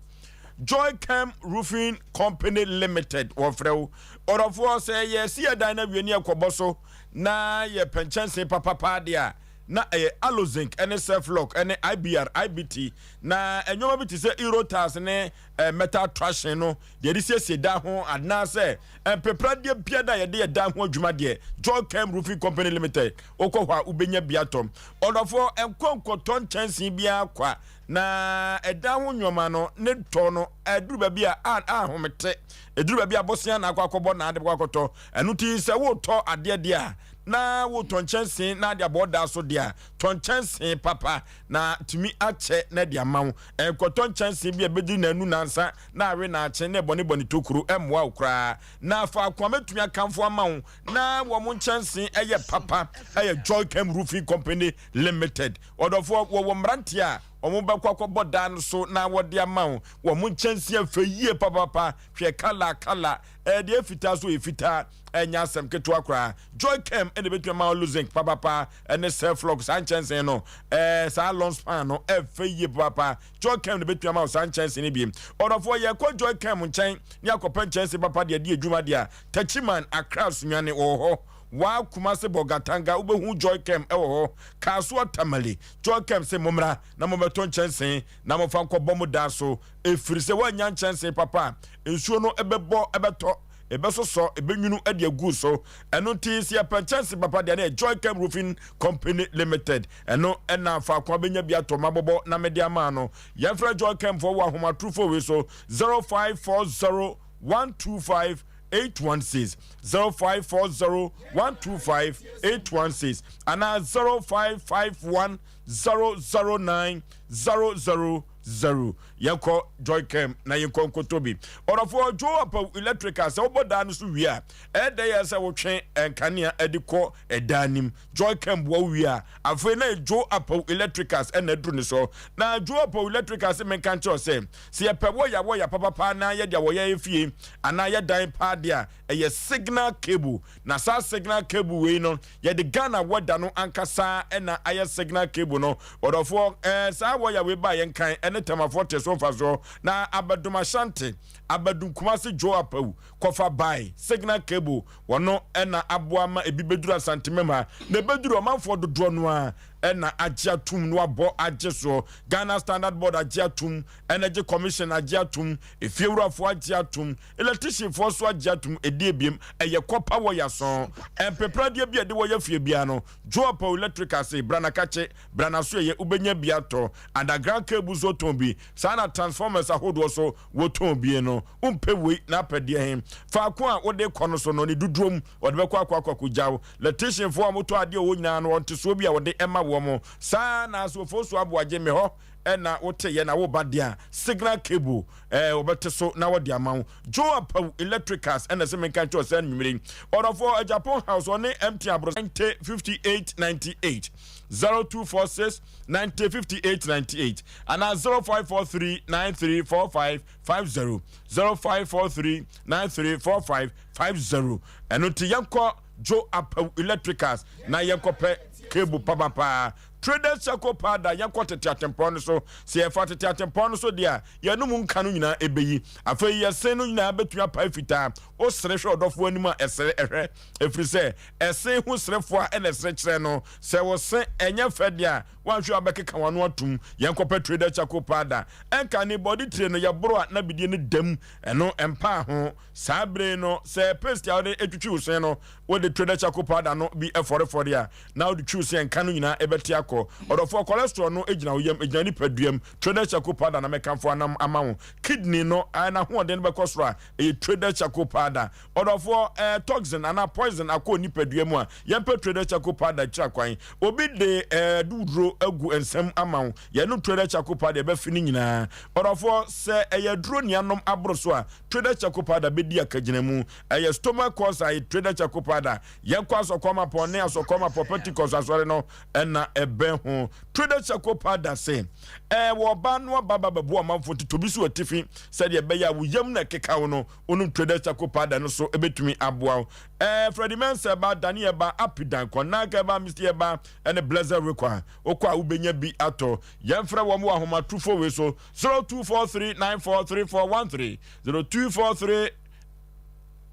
Joy Cam Roofing Company Limited wɔfrɛ wo. Ɔdɔfoɔ sɛ yɛsi yɛ dan no awie ne yɛkɔbɔ so na yɛpɛ nkyɛnsee papapaa deɛ a na ɛyɛ Aluzinc ne Surflock ne IBR, IBT na nneɛma bi te sɛ Eurotiles ne eh, metal trashing no deɛ yɛde siesie dan ho anaasɛ mpepradeɛ biara a yɛde yɛ dan ho adwuma deɛ Joy Cam Roofing Company Limited wokɔ hɔ a wobɛnya bi atɔ. Ɔdɔfoɔ, nkɔ nkɔtɔ nkyɛnsee biara kwa, na ɛdan ho nneɛma no ne tɔ no aduru baabi a ahomete, ɛduru baabi a bosea na akɔ akɔbɔ na ade bɛkɔ akɔtɔ. Ɛno nti sɛ wotɔ adeɛ deɛ a, na wotɔ nkyɛnsee na ade abɔ da so deɛ a, tɔ nkyɛnsee papa na tumi akyɛ na de ama wo. Nkɔtɔ nkyɛnsee bi a ɛbɛdi nanu nansa na awe naakye na ɛbɔnebɔne tokuro ɛmmoa wo koraa. Na faako a mɛtumi akamfo ama wo na wɔn nkyɛnsee yɛ papa yɛ Joycam Roofing Company Limited. Ɔdɔfoɔ, wɔwɔ mmeranteɛ a wɔbɛkɔ akɔbɔ dan no so na wɔde ama wo. Wɔn nkyɛnsee yɛ fɛ yie papapa. Hwɛ kala kala, ɛɛ deɛ ɛfitaa so yɛ fitaa, ɛnyɛ asɛm ketewa koraa. Joycam na ɛbɛtumi ama wo Luzinc papapa ne Surflock saa nkyɛnsee no, ɛɛ saa long span no ɛfɛ yie papapa. Joycam na ɛbɛtumi ama wo saa nkyɛnsee no bi. Ɔdɔfoɔ, yɛkɔ Joycam nkyɛn ne akɔpɛ nkyɛnsee papa de adi adwuma deɛ a, Techiman, Accra, Sunyani wɔwɔ hɔ. Waa Kumasi Bolgatanga wobɛhu Joycam wɔ hɔ. Kasoa Tamale, Joycam se mommra na mommɛtɔ nkyɛnsee na momfa nkɔbɔ mo dan so. Ɛfiri sɛ woannya nkyɛnsee papa a, nsuo no bɛbɔ bɛtɔ, ɛbɛsosɔ, ɛbɛnwunu de agu so. Ɛno nti sɛ yɛpɛ nkyɛnsee papa deɛ na ɛyɛ Joycam Roofing Company Limited. Ɛno na faako a bɛnya bi atɔ mabɔbɔ na mede ama no. Yɛmfrɛ Joycam foɔ wɔ ahomatorofo wei so 0540 125 816 0540 125 816 anaa 0551 009 000. 0. Yɛnkɔ Joycam na yɛnkɔ nkɔtɔ bi. Ɔdɔfoɔ Joe Apawu Electrical, sɛ wobɔ dan no so wie a, ɛyɛ dɛ yɛ sɛ wotwe nkanea de kɔ ɛdan no mu. Joycam boa wo wie a, afei na Joe Apawu Electricals na aduru ne so. Na Joe Apawu Electricals se menka nkyerɛ wo sɛ, sɛ yɛpɛ wɔya wɔya papapa na yɛde a wɔyɛ yɛ fie anaa yɛ dan paa deɛ a, ɛyɛ signal cable. Na saa signal cable wei no, Yɛde Ghana wɔda no ankasa na ayɛ signal cable no. Ɔdɔfoɔ, eh, saa wɔya wei baa yɛn kan ɛne Tɛmafoɔ te so mfasoɔ. Na abɛdom Ashanti, abɛdom Kumasi Joe Apawu, kɔfa bae, signal cable, wɔno na aboa ma ebi bɛduru Asantemam ha. Na ɛbɛduru ɔmanfoɔ dodoɔ no ara na agye atum na wabɔ agye soɔ. Ghana Standard Board agye atum, Energy Commission agye atum, efiewurafoɔ agye atum, Electricianfoɔ nso agye atom ɛdi ebiem, ɛyɛ kɔpa wɔ yaso. Mpepradeɛ bi a ɛde wɔ yɛ fie biara no, Joe Apawu Electrical se bra na kakye, bra na so ɛyɛ, wobɛnya bi atɔ. Underground cable nso wɔtɔn bi, saa na transformers ahodoɔ nso wɔtɔn bi no. Wompɛ wei na apɛ deɛ he? Faako a wode kɔ no so no, ne dodoɔ mu wɔde bɛkɔ akɔ akɔ akɔgya wo. Electricianfoɔ a wɔtɔ adeɛ wɔ hɔ nyinaa no, wɔntesoɔ bi a wɔde ma wɔn. Saa na Asuofoɔ Aboagye, me hɔ na woteyɛ na woba deɛ a, signal cable ɛɛ wɔbɛte so na wɔde ama wo. Joe Apawu Electricals ɛna ɛsɛ menka nkyerɛ sɛ anwummere yi. Ɔdɔfoɔ Agyapong House ɔne MT Aboro 90 58 98 0246 90 58 98 anaa 0543 93 45 50 0543 93 45 50. Ɛno nti yɛnkɔ Joe Apawu Electricals na yɛnkɔpɛ cable papapaa. Traders Circle Powder, yɛnkɔ tete atempɔn no so. Sɛ yɛfa tete atempɔn no so deɛ a, yɛn anom nka no nyinaa ɛbɛyi. Afei yɛn se no nyinaa bɛtumi apae fitaa. Wosere hwɛ ɔdɔfoɔ anim a, ɛsere hwɛ, ɛfiri sɛ ɛse ho serefoɔ a ɛna ɛsere kyerɛ no. Sɛ wo se ɛnyɛ fɛ deɛ a, woanhwɛ a wobɛkeka w'ano atom. Yɛnkɔpɛ Traders Charcoal Powder. Ɛnka ne bɔde tire no, yɛboro a na bidie no da mu. Ɛno ɛmpaa ho. Saa bere yi no, sɛ paste a wode twitwi wo se no, wode Traders Charcoal Powder no bi fɔrefɔre a, na wode twiw sɛ nka no nyinaa ɛbɛte akɔ. Ɔdɔfoɔ, cholesterol no gyina wo yam, ɛgyina nipadua mu. Traders Charcoal Powder na mɛkamfo anam ama wo. Kidney no, ɛɛ, n'ahoɔden no bɛkɔ soro a, ɛyɛ Traders Charcoal Powder. Ɔdɔfoɔ, ɛɛ, toxin anaa poison akɔ wo nipadua mu a, yɛmpɛ Traders Charcoal Powder akyiri akwan. Obi de, ɛɛ, aduro agu nsam ama wo, yɛnom Traders Charcoal Powder, ɛbɛfe ne nyinaa. Ɔdɔfoɔ, sɛ ɛyɛ aduro nea nom aboro so a, Traders Charcoal Powder bɛdi akagyinamu. Ɛyɛ stomach ulcer a, ɛyɛ Traders Charcoal Powder. Yɛnkɔ Asɔkɔmapɔ ne Asɔkɔmapɔ Pentecost Asɔre no na ɛbɛn ho. Trader Charcoal Powder se, Ɛɛ, wɔ ɔbaa no aba ba bɛboa ɔmanfoɔ nti to bi so atifi sɛdeɛ ɛbɛyɛ a wo yam na ɛkeka wo no, wonom Trader Charcoal Powder no so ɛbɛtumi aboa wo. Ɛɛ, Freddie Mensah ɛba, Danny ɛba, Apidan, Kɔnanka ɛba, Misty ɛba, ɛne Blessed Rekwa. Wokɔ a wobɛnya bi atɔ. Yɛmfrɛ wɔn wɔ ahomatrofo wei so, 0243 943413, 0243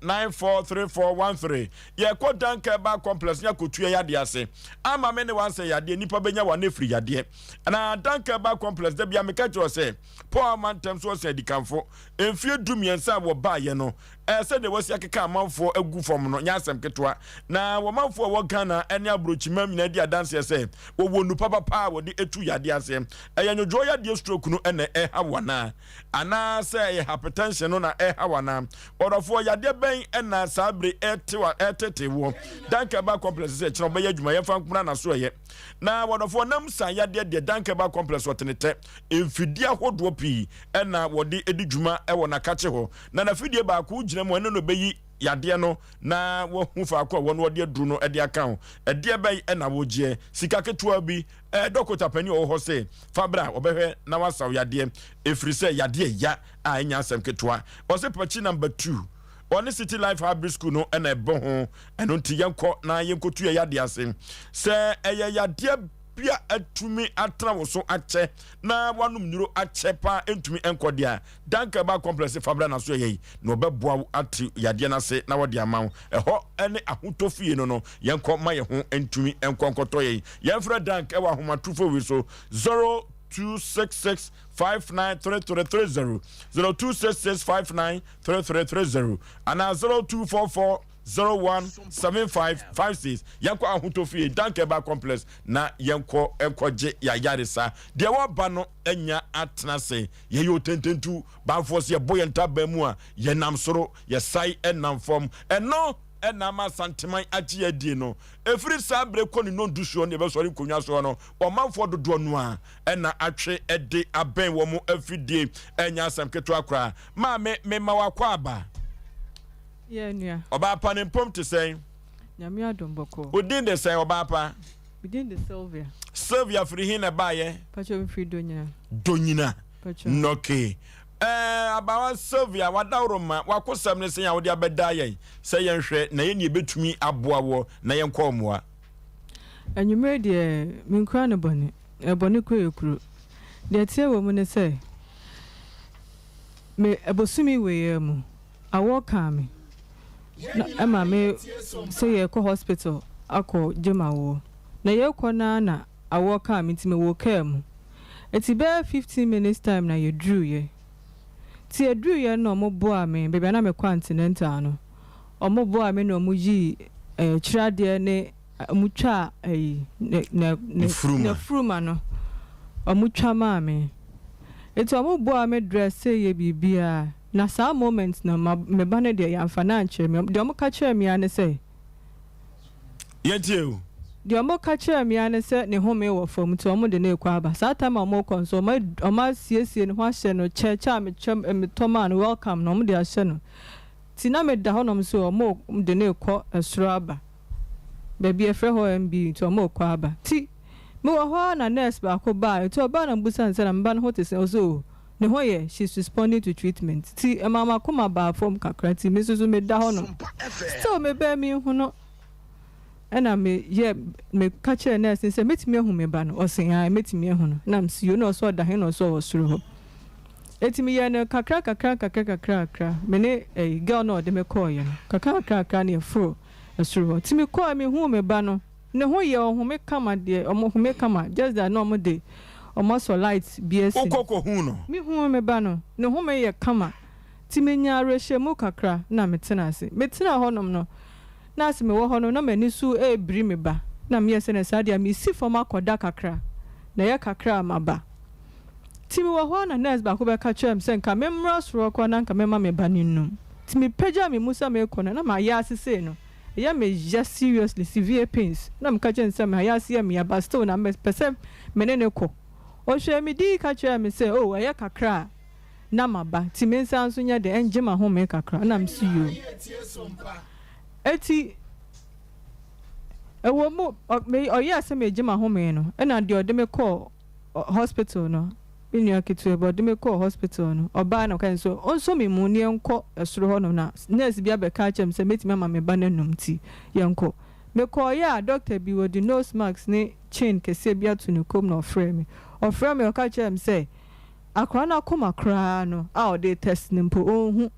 943413 Yɛkɔ Danka Herbal Complex ne akɔtua yadeɛ ase ama me ne wansɛ yadeɛ nipa bɛnya wane firi yadeɛ na Danka Herbal Complex da bia meka kyerɛ sɛ Paul ama ntɛm so ɔsɛ adikanfo mfie 13 a wɔbaayɛ no ɛsɛ deɛ wasi akeka amanfoɔ agu fam no nyɛ asɛm ketewa na wɔmanfoɔ a wɔ Ghana ne aburokyimam nyinaa di adanseɛ sɛ wɔwɔ nnupa papa a wɔde etu yadeɛ aseɛ ɛyɛ nwodwoɔ yadeɛ stroke no ɛna ɛha wɔn anaa sɛ ɛyɛ hypertension no na ɛrehaw anaa? Ɔdɔfoɔ, yadeɛ bɛn na saa bere ɛretete woɔ? Danka Herbal Complex sɛ kyerɛ ɔbɛyɛ adwuma yɛmfa nkomra na so ɛyɛ. Na wɔdɔfoɔ nam san yadeɛ deɛ Danka Herbal Complex ɔtenetɛ mfidie ahodoɔ pii ɛna wɔde di dwuma ɛwɔ n'akakye hɔ. Na n'afidie baako gyina mu ɛno na ɔbɛyi yadeɛ no na wahu faako a wɔn wɔde aduru no de aka ho. Ɛdeɛ bɛn ɛna wogyeɛ? Sika ketewa bi Eh, dɔkota panin a ɔwɔ hɔ se, Fa bra, ɔbɛhwɛ na wasa wo yadeɛ, ɛfiri sɛ yadeɛ ya a ɛnyɛ asɛm ketewa. Ɔse pakyi number two, ɔne City Life Hybrid School no na ɛbɔ ho, ɛno nti yɛnkɔ na yɛnkɔtu yɛ yadeɛ ase. Sɛ ɛyɛ yadeɛ bi a atumi atena wo so akyɛ na wanom nnuro akyɛ paa ɛntumi nkɔ deɛ a, Danka Herbal Complex fa bra n'aso ɛyɛ yi na ɔbɛboa wo ate yadeɛ no ase na wɔde ama wo. Ɛhɔ ne ahotɔ fie no no, yɛnkɔ ma yɛn ho ntumi nkɔ nkɔtɔ yɛn. Yɛmfrɛ Dank wɔ ahomatrofo wei so 0266 593330, 0266 593330 anaa 0244 017556. Yɛnkɔ ahotɔ fie Dank Herbal Complex na yɛnkɔ nkɔgye yɛayaresa. Deɛ wɔba no anya atena ase. Yɛyɛ otententu banfoɔ, sɛ yɛbɔ yɛn ntaban mu a, yɛnam soro, yɛsae nam fam. Ɛno. na ama Asanteman agye adie no. Ɛfiri saa berɛ kɔ ne nnɔndu soɔ no yɛbɛsɔre nkonnwa soɔ no, ɔmanfoɔ dodoɔ no ara na atwe de abɛn wɔn afidie. Ɛnyɛ asɛm ketewa koraa. Maame, mema wo akwaaba. Yɛ nua. Ɔbaa pa ne mpom te sɛn? Nyame adom bɔkɔɔ. Wo din de sɛn ɔbaa pa? Me din de Sylvia. Sylvia firi he na ɛbaeɛ? Pacho me firi Donyina. Donyina. Pacho. Nɔke. Ɛɛ abaawa Sylvia wadaworoma wakosɛm ne sɛn a wode abɛdaa yɛn sɛ yɛnhwɛ na yɛne yɛbɛtumi aboa woɔ na yɛnkɔ mmoa. Anwummere deɛ menkura no bɔne. Ɛbɔne kura yɛ kuro. Deɛ ɛteɛ wɔ mu ne sɛ me bosome wei ara mu Awɔ kaa me na ɛma me sɛ yɛrekɔ hospital akɔ gye m'awoɔ. Na yɛrekɔ no ara na awɔ kaa me nti mewɔ kaa mu. Nti bɛyɛ 15 minutes time na yɛduruiɛ. Nti yɛduruiɛ no na wɔn boaa me, baabi a na mekɔ antenatal no, wɔn boaa me na wɔn yii eh, kyiradeɛ ne Wɔtwaa ayi, ne, ne, ne, n'afuruma no, wɔtwa maa me. Enti wɔboaa me dressee yɛ biribiara. Na saa moment no, ma, me ba no deɛ, yɛamfa no ankyerɛ me. Deɛ wɔka kyerɛɛ me ara ne sɛ. Yɛntie o. Deɛ wɔka kyerɛɛ me ara ne sɛ ne home wɔ fam nti wɔde no rekɔ aba. Saa time a wɔrekɔ nso, wɔn, wɔasiesie ne ho ahyɛ no kyɛ, kyɛ a mekyɛ, metɔ maa no, welcome no, wɔde ahyɛ no. Nti na meda hɔnom nso wɔde no rekɔ soro aba. Baabi yɛfrɛ hɔ MB nti wɔrekɔ aba. Nti mewɔ hɔ ara na nurse baako baeɛ. Nti ɔbaeɛ na mebisaa no sɛ na me ba no ho te sɛn? Ɔse oh ne ho yɛ, she's responding to treatment. Nti ɛmaa m'akoma baa fam kakra nti me nso so meda hɔnom. Still mebɛɛ menhu no. Ɛna me yɛ me ka kyerɛɛ nurse no sɛ mɛtumi ahu me ba no? Ɔse ae mɛtumi ahu no. Na mese yoo na ɔse ɔda he? Na ɔse ɔwɔ soro hɔ. Enti me yɛɛ no kakra kakra kakra kakra kakra me ne ɛyi girl no a ɔde me kɔɔeɛ no kakra kakra kakra na yɛforo soro hɔ. Nti me kɔɔɛ me huu me ba no ne ho yɛ ɔhome kama deɛ ɔmo home kama just that na ɔmo de ɔmo asɔ light bi asi no. Wokɔ kɔ huu no? Me huu me ba no ne home yɛ kama nti me nyaa awerɛhyɛmu kakra na me tena ase. Me tenaa hɔ nom no na ase mewɔ hɔ no na m'ani so rebiri me ba na meyɛ sɛ na saa deɛ mesi fam akɔda kakra na ɛyɛ kakra a maba. Nti mewɔ hɔ ara na nurse baako bɛka kyerɛɛ me sɛ nka memmra soro hɔ koraa na nka mɛma me ba no nnum. Nti mepagyaa me mu sɛ merekɔ no na mayɛ ase sei no ɛyɛ me ya seriously, severe pains. Na meka kyerɛɛ no sɛ mayɛ ase yɛ me ya but still na mepɛ sɛ me ne no kɔ. Ɔhwɛɛ me dinn ka kyerɛɛ me sɛ oh ɛyɛ kakra a na maba nti mensan nso nyɛ dɛn ngye m'ahome kakra. Na mese yoo. Enti ɛwɔ mu ɔyɛɛ sɛ megye m'ahome no ɛna deɛ ɔde me kɔɔ hospital no, me nua ketewa bi, ɔde me kɔɔ hospital no, ɔbae na ɔkae sɛ ɔnsɔ me mu na yɛnkɔ soro hɔnom na nurse bi abɛka akyerɛ me sɛ mɛtumi ama me ba no anum nti yɛnkɔ. Mekɔeɛ a doctor bi ɔde nose mask ne chain kɛseɛ bi ato ne kɔn mu na ɔfrɛɛ me. Ɔfrɛɛ me ɔka kyerɛɛ me sɛ akwadaa no akoma koraa no a ɔde retest no mpo ɔnhu.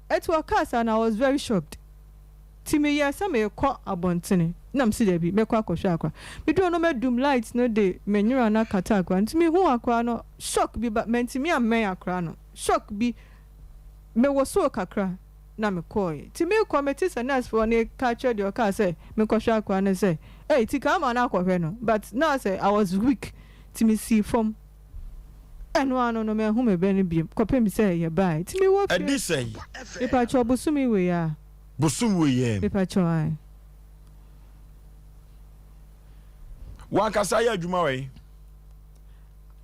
Enti ɔkaa saa no I was very shocked. Nti meyɛɛ sɛ merekɔ abɔntene na mese dabi mɛkɔ akɔhwɛ akora. Meduru hɔ no wɔadum light no de me nwera no akata akora no nti mehuu akora no shock bi ba mantumi ammɛn akora no shock bi mewosoo kakra na mekɔɔe. Nti merekɔ mete sɛ nurse foɔ no reka akyerɛ deɛ ɔkaa sɛ menkɔhwɛ akora no sɛ ei nti ka ama no akɔhwɛ no but na asɛ I was weak nti mesii fam. Ɛno ano no manhu me ba no biom kɔpem sɛ yɛbaeɛ. Nti mewɔ fie. Ɛdi sɛn? Mepakyɛw bosome wei a. Bosom wei yɛn. Mepakyɛw ae. Wankasa yɛ adwuma wɔ he?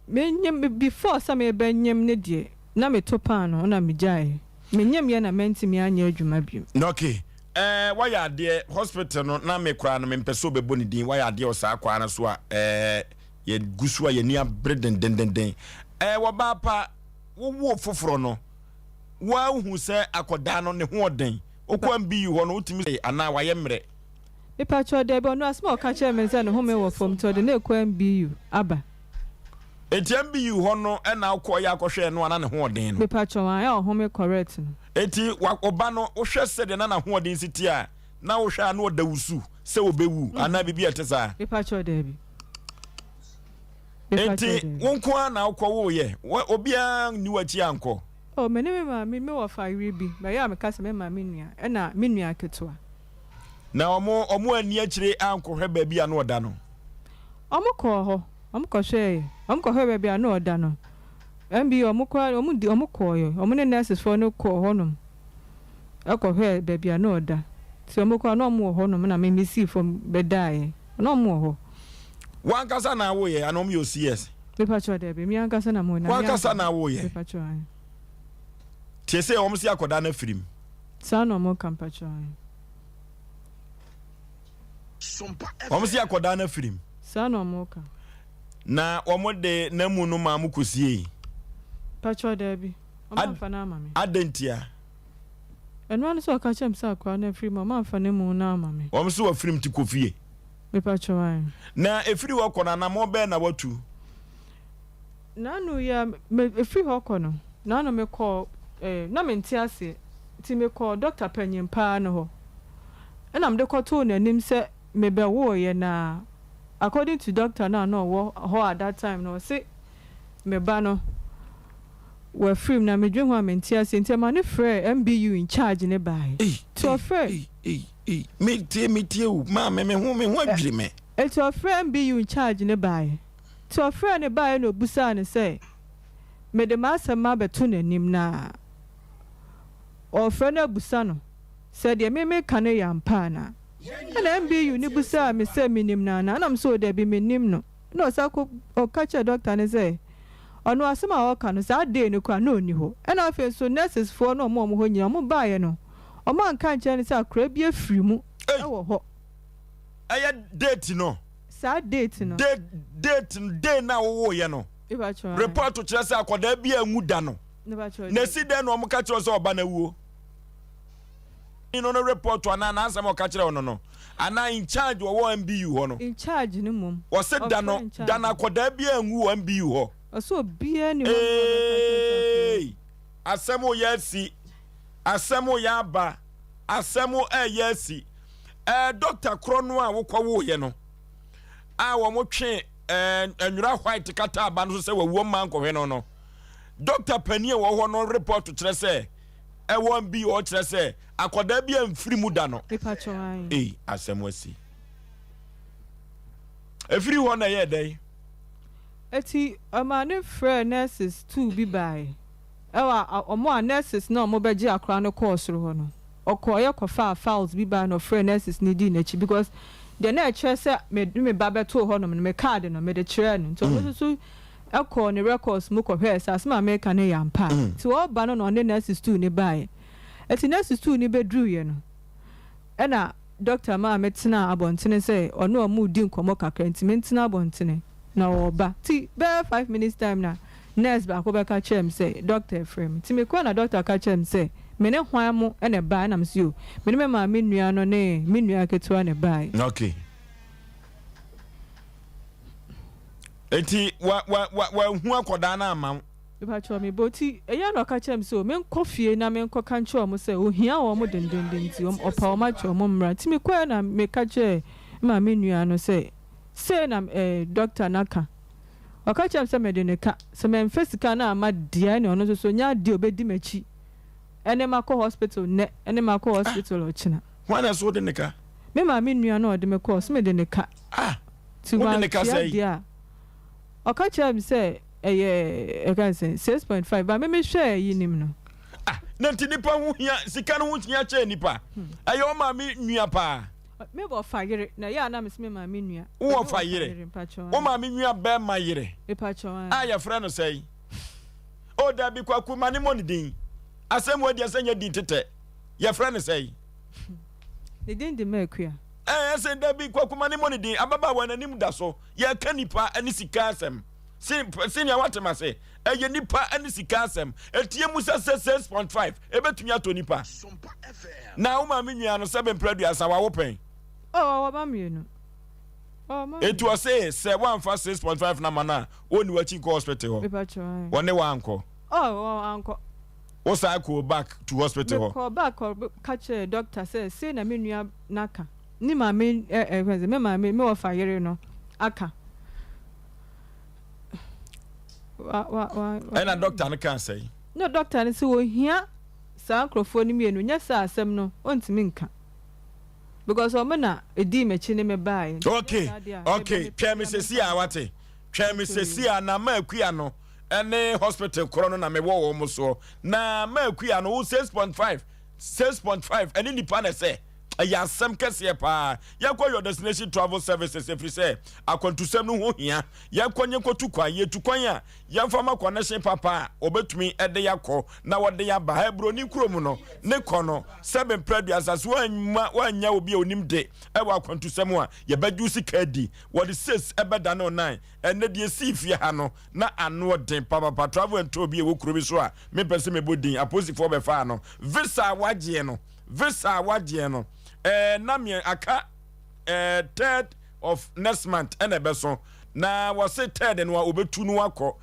Me nyem before sɛ me bɛ nyem ne deɛ na me to paano na me gyae me nyem yɛ na mantumi anyɛ adwuma biom. Ok ɛɛ wayɛ adeɛ hospital no na me koraa no me mpɛ sɛ ɔbɛbɔ ne din wayɛ adeɛ wɔ saa kwaa no so a ɛɛ yɛ gu so a yɛni abere dendendenden ɛɛ wɔbaa pa wowoo foforɔ no Woahu sɛ akɔdaa no ne ho ɔden? Wokɔ MBU hɔ no wotumi sɛ anaa wayɛ mmerɛ? Mepakyɛw dabi, ɔno asɛm a ɔka kyerɛɛ me ne sɛ ne home wɔ fam nti ɔde no rekɔ MBU aba. Enti MBU hɔ no na wokɔeɛ akɔhwɛɛ no a na ne ho ɔden no? Mepakyɛw ae, a ɔhome correct no. Enti wo ba no wohwɛ sɛdeɛ na n'ahoɔden si teɛ a, na wohwɛ a na ɔda wo su sɛ ɔbɛwu anaa biribi a ɛte saa? Mepakyɛw dabi. Enti wo nko ara na wokɔwoeɛ? Obiara anni w'akyi ankɔ? Oh, me ne me maame, me wɔfa yere bi, bɛyɛ a meka sɛ me maame nua, ɛna me nua ketewa. Na wɔn, wɔn anni akyire ankɔhwɛ baabi a na ɔda no? Wɔkɔɔ hɔ, wɔkɔhwɛeɛ, wɔkɔhwɛɛ baabi a na ɔda no. MB, wɔn koraa, wɔn di, wɔn kɔeɛ, wɔn ne nurses foɔ no kɔɔ hɔnom kɔhwɛɛ baabi a na ɔda. Nti ɔmo koraa na ɔmo wɔ hɔ nom na me me sii fam bɛdaeɛ. Na ɔmo wɔ hɔ. W'ankasa na awoeɛ anaa ɔmo yɛ OCS? Mepakyɛw dabi, me ankasa na mo na me W'ankasa na awoeɛ? Mepakyɛw ae. Tie sɛ ɔmo se akɔdaa no afiri mu. Saa na ɔmo ka mpakyɛw ae. Wɔn se akɔdaa no afiri mu. Saa na ɔmo ka. Na wɔn de n'amu no maa mo kosiei. Mpakyɛw daabi, ɔmo amfa no ama me. Adɛn ntia? Ɛno ara ne sɛ ɔka kyerɛɛ me sɛ akwadaa no afiri mu a, ɔmo amfa n'amu no amma me. Wɔn se wafiri mu nti kɔ fie. Mepakyɛw ae. Na efiri hɔ kɔ no anamɔn bɛn na watu? N'ano yi a me efiri hɔ kɔ no, n'ano me kɔɔ eh, na mente aseɛ, nti me kɔɔ dɔkta panyin paa no hɔ, ɛna mede kɔtoo n'anim sɛ me bɛwooeɛ na according to dɔkta no a na ɔwɔ hɔ at that time no ɔse me ba no wafiri mu na medwen ho a mente aseɛ nti ɛma no frɛɛ MBU in charge no baeɛ nti ɔfrɛɛ. Ei ei metie metie o maame me ho me ho adwiri me. Nti ɔfrɛɛ MBU in charge no baeɛ. Nti ɔfrɛɛ no baeɛ na ɔbisaa no sɛ, Mede m'asɛm abɛto n'anim na ɔrefrɛ no abusa no sɛ deɛ me meka no yɛ ampa anaa? Ɛna MBU no bisaa me sɛ menim no anaa? Ɛna mese, O dabi, mennim no. Ɛna ɔsan kɔ ɔka kyerɛɛ dɔkta no sɛ ɔno asɛm a ɔreka no saa day no koraa na ɔnni hɔ. Ɛna afei nso nurses foɔ ne wɔn a wɔwɔ hɔ nyinaa wɔbaeɛ no wɔanka ankyerɛ no sɛ akwadaa bi afiri mu wɔ hɔ. Ɛyɛ date no. Saa date no. Date date no day no a wowooyɛ no. Report kyerɛ sɛ akwadaa bi anwu da no. Na esi dɛn na wɔn ka kyerɛ sɛ ɔba no awuo? No no report anaa n'asɛm a ɔka kyerɛ no no anaa in charge wɔwɔ MBU hɔ no. In charge no mmom. Wɔse da no da no akwadaa bi anwu wɔ MBU hɔ. Ɔsɛ obiara ni hɔ. Ee asɛm yɛ asi asɛm yɛ aba asɛm ɛyɛ asi. Ɛɛ dɔkta korɔ no a wokɔwoeɛ no a wɔtwe ɛɛ nwera white kata aba no so sɛ wawuo mma nkɔhwɛ no no, dɔkta panin a wɔwɔ hɔ no report kyerɛ sɛ ɛwɔ bi ɔkyerɛ sɛ akwadaa bi amfiri mu da no. Ei asɛm asi. Ɛfiri hɔ na ɛyɛɛ dɛn? Eti ɔmaa no frɛɛ nurses tuu bi baeɛ. Ɛwɔ a wɔn a nurses no a wɔbɛgye akora no kɔɔ soro hɔ no, ɔkɔeɛ kɔfaa files bi baeɛ na ɔfrɛɛ nurses no dii n'akyi because deɛ na ɛkyerɛ sɛ mede me ba bɛtoo hɔnom no, me card no, mede kyerɛɛ no. Nti ɔno nso so kɔɔ ne records mu kɔhwɛɛ sɛ asɛm a mereka no yɛ ampa a. Nti ɔreba no na ɔne nurses tuu no baeɛ. Nti nurses tuu no bɛduruiɛ no, ɛna Dɔkta maa me tenaa abɔntene sɛ ɔne wɔn redi nkɔmmɔ kakra nti mentena abɔntene na ɔreba. Nti bɛyɛ five minutes time na nurse baako bɛka kyerɛɛ me sɛ dɔkta refrɛ me. Nti mekɔe na dɔkta ka kyerɛɛ me sɛ me ne hwan mo na ɛbaeɛ ɛna mese o me ne me maame nua no ne me nua ketewa na ɛbaeɛ. Okay. Nti wa wa wa wanhu akɔdaa no amma wo? Mepakyɛw me bɔ nti ɛyɛ a na ɔka kyerɛ me sɛ o menkɔ fie na menkɔka nkyerɛ wɔn sɛ ohia wɔn dendenden nti ɔpa wɔn akyɛ wɔn mmra nti mekɔɛ na meka kyerɛɛ me maame nua no sɛ sei na eh, dɔkta no aka. Ɔka kyerɛɛ me sɛ mede no ka, sɛ mamfa sika no amma deɛ ɛne ɔno nso so nyɛ adeɛ a ɔbɛdi m'akyi ɛne makɔ hospital nnɛ ɛne makɔ hospital ɔkyena. Hwan na ɛso wode ne ka? Me maame nua no a ɔde me kɔɔ so mede no ka. Ah! Nti Wode ne ka mantua sɛn? deɛ a. Ɔka kyerɛɛ me sɛ ɛyɛ ɛka ne sɛn 6.5 but me me hwɛɛ yi nim no. Ah na nti nipa ho hia sika no ho hia kyɛn nipa ɛyɛ wo maame nua paa. Me wɔ fa yere na ɛyɛ a na me se me maame nua. Wo wɔ fa yere wo maame nua bɛɛma yere a yɛfrɛ no sɛn oh dabi kwaku ma ne mɔ ne din asɛm wɔ deɛ sɛ nyɛ din tetɛ yɛfrɛ no sɛn. Ne din de Makua. Ɛɛ sɛ dabi kwaku ma ne mɔ ne din ababaawa n'anim da so. Yɛreka nipa ne sika asɛm. Se senior wate ma se ɛyɛ nipa ne sika asɛm. Etie mu sɛ sɛ 6.5 ebetumi atɔ nipa. Na wo maame nua no sɛ bempere aduasa wawo pɛn. Oh ɔwɔ ba mmienu. Ɔwɔ ma Etu ɔse sɛ woamfa 6.5 no ama no a ɔnni w'akyi nkɔ hospital hɔ. Wɔne wo ankɔ. Oh ankɔ. Wo saa kɔɔ back to hospital hɔ. Mekɔɔ back kɔ ka kyerɛɛ doctor sɛ sei na me nua no aka. Ne maame ɛ ɛ fɛn sɛ me maame me wɔfa yere no aka. Wa wa wa. Ɛna dɔkta no kaa sɛn? Na dɔkta no sɛ ohia saa nkurɔfoɔ no mmienu nyɛ saa asɛm no ɔntumi nka because wɔn na edii m'akyi ne me baeɛ. Okay okay twɛn me sɛsi a wate twɛn me sɛsi a na ma akua no ɛne hospital korɔ no na mewɔ wɔn soɔ na ma akua no wo 6.5 6.5 ɛne nipa na ɛsɛ. Ɛyɛ asɛm kɛseɛ paa. Yɛnkɔ Your Destination Travel Services ɛfiri sɛ akwantusɛm no ho hia. Yɛnkɔ nye nkɔtu kwan. Yɛtu kwan a, yɛmfa ma connection papa a wɔbɛtumi de yɛakɔ na wɔde yɛaba. Ha Buroni kurom no, ne kɔ no, sɛbe mprɛ aduasa, so woamma woannya obi a ɔnim de wɔ akwantusɛm a, yɛbɛgye wo sika adi. Wɔde six bɛdane wo nine. Ɛnnɛ deɛ ɛsii fie ha no, na ano ɔden papapa. Travel and tour bi a ɛwɔ kuro bi so a mempɛ sɛ mɛbɔ din, apolisifoɔ bɛfaa no. Visa a wagyeɛ no, visa a wagyeɛ no, ɛɛ na meɛ aka ɛɛ third of next month ɛna ɛbɛso. Na wɔse third no a wɔbɛtu no akɔ,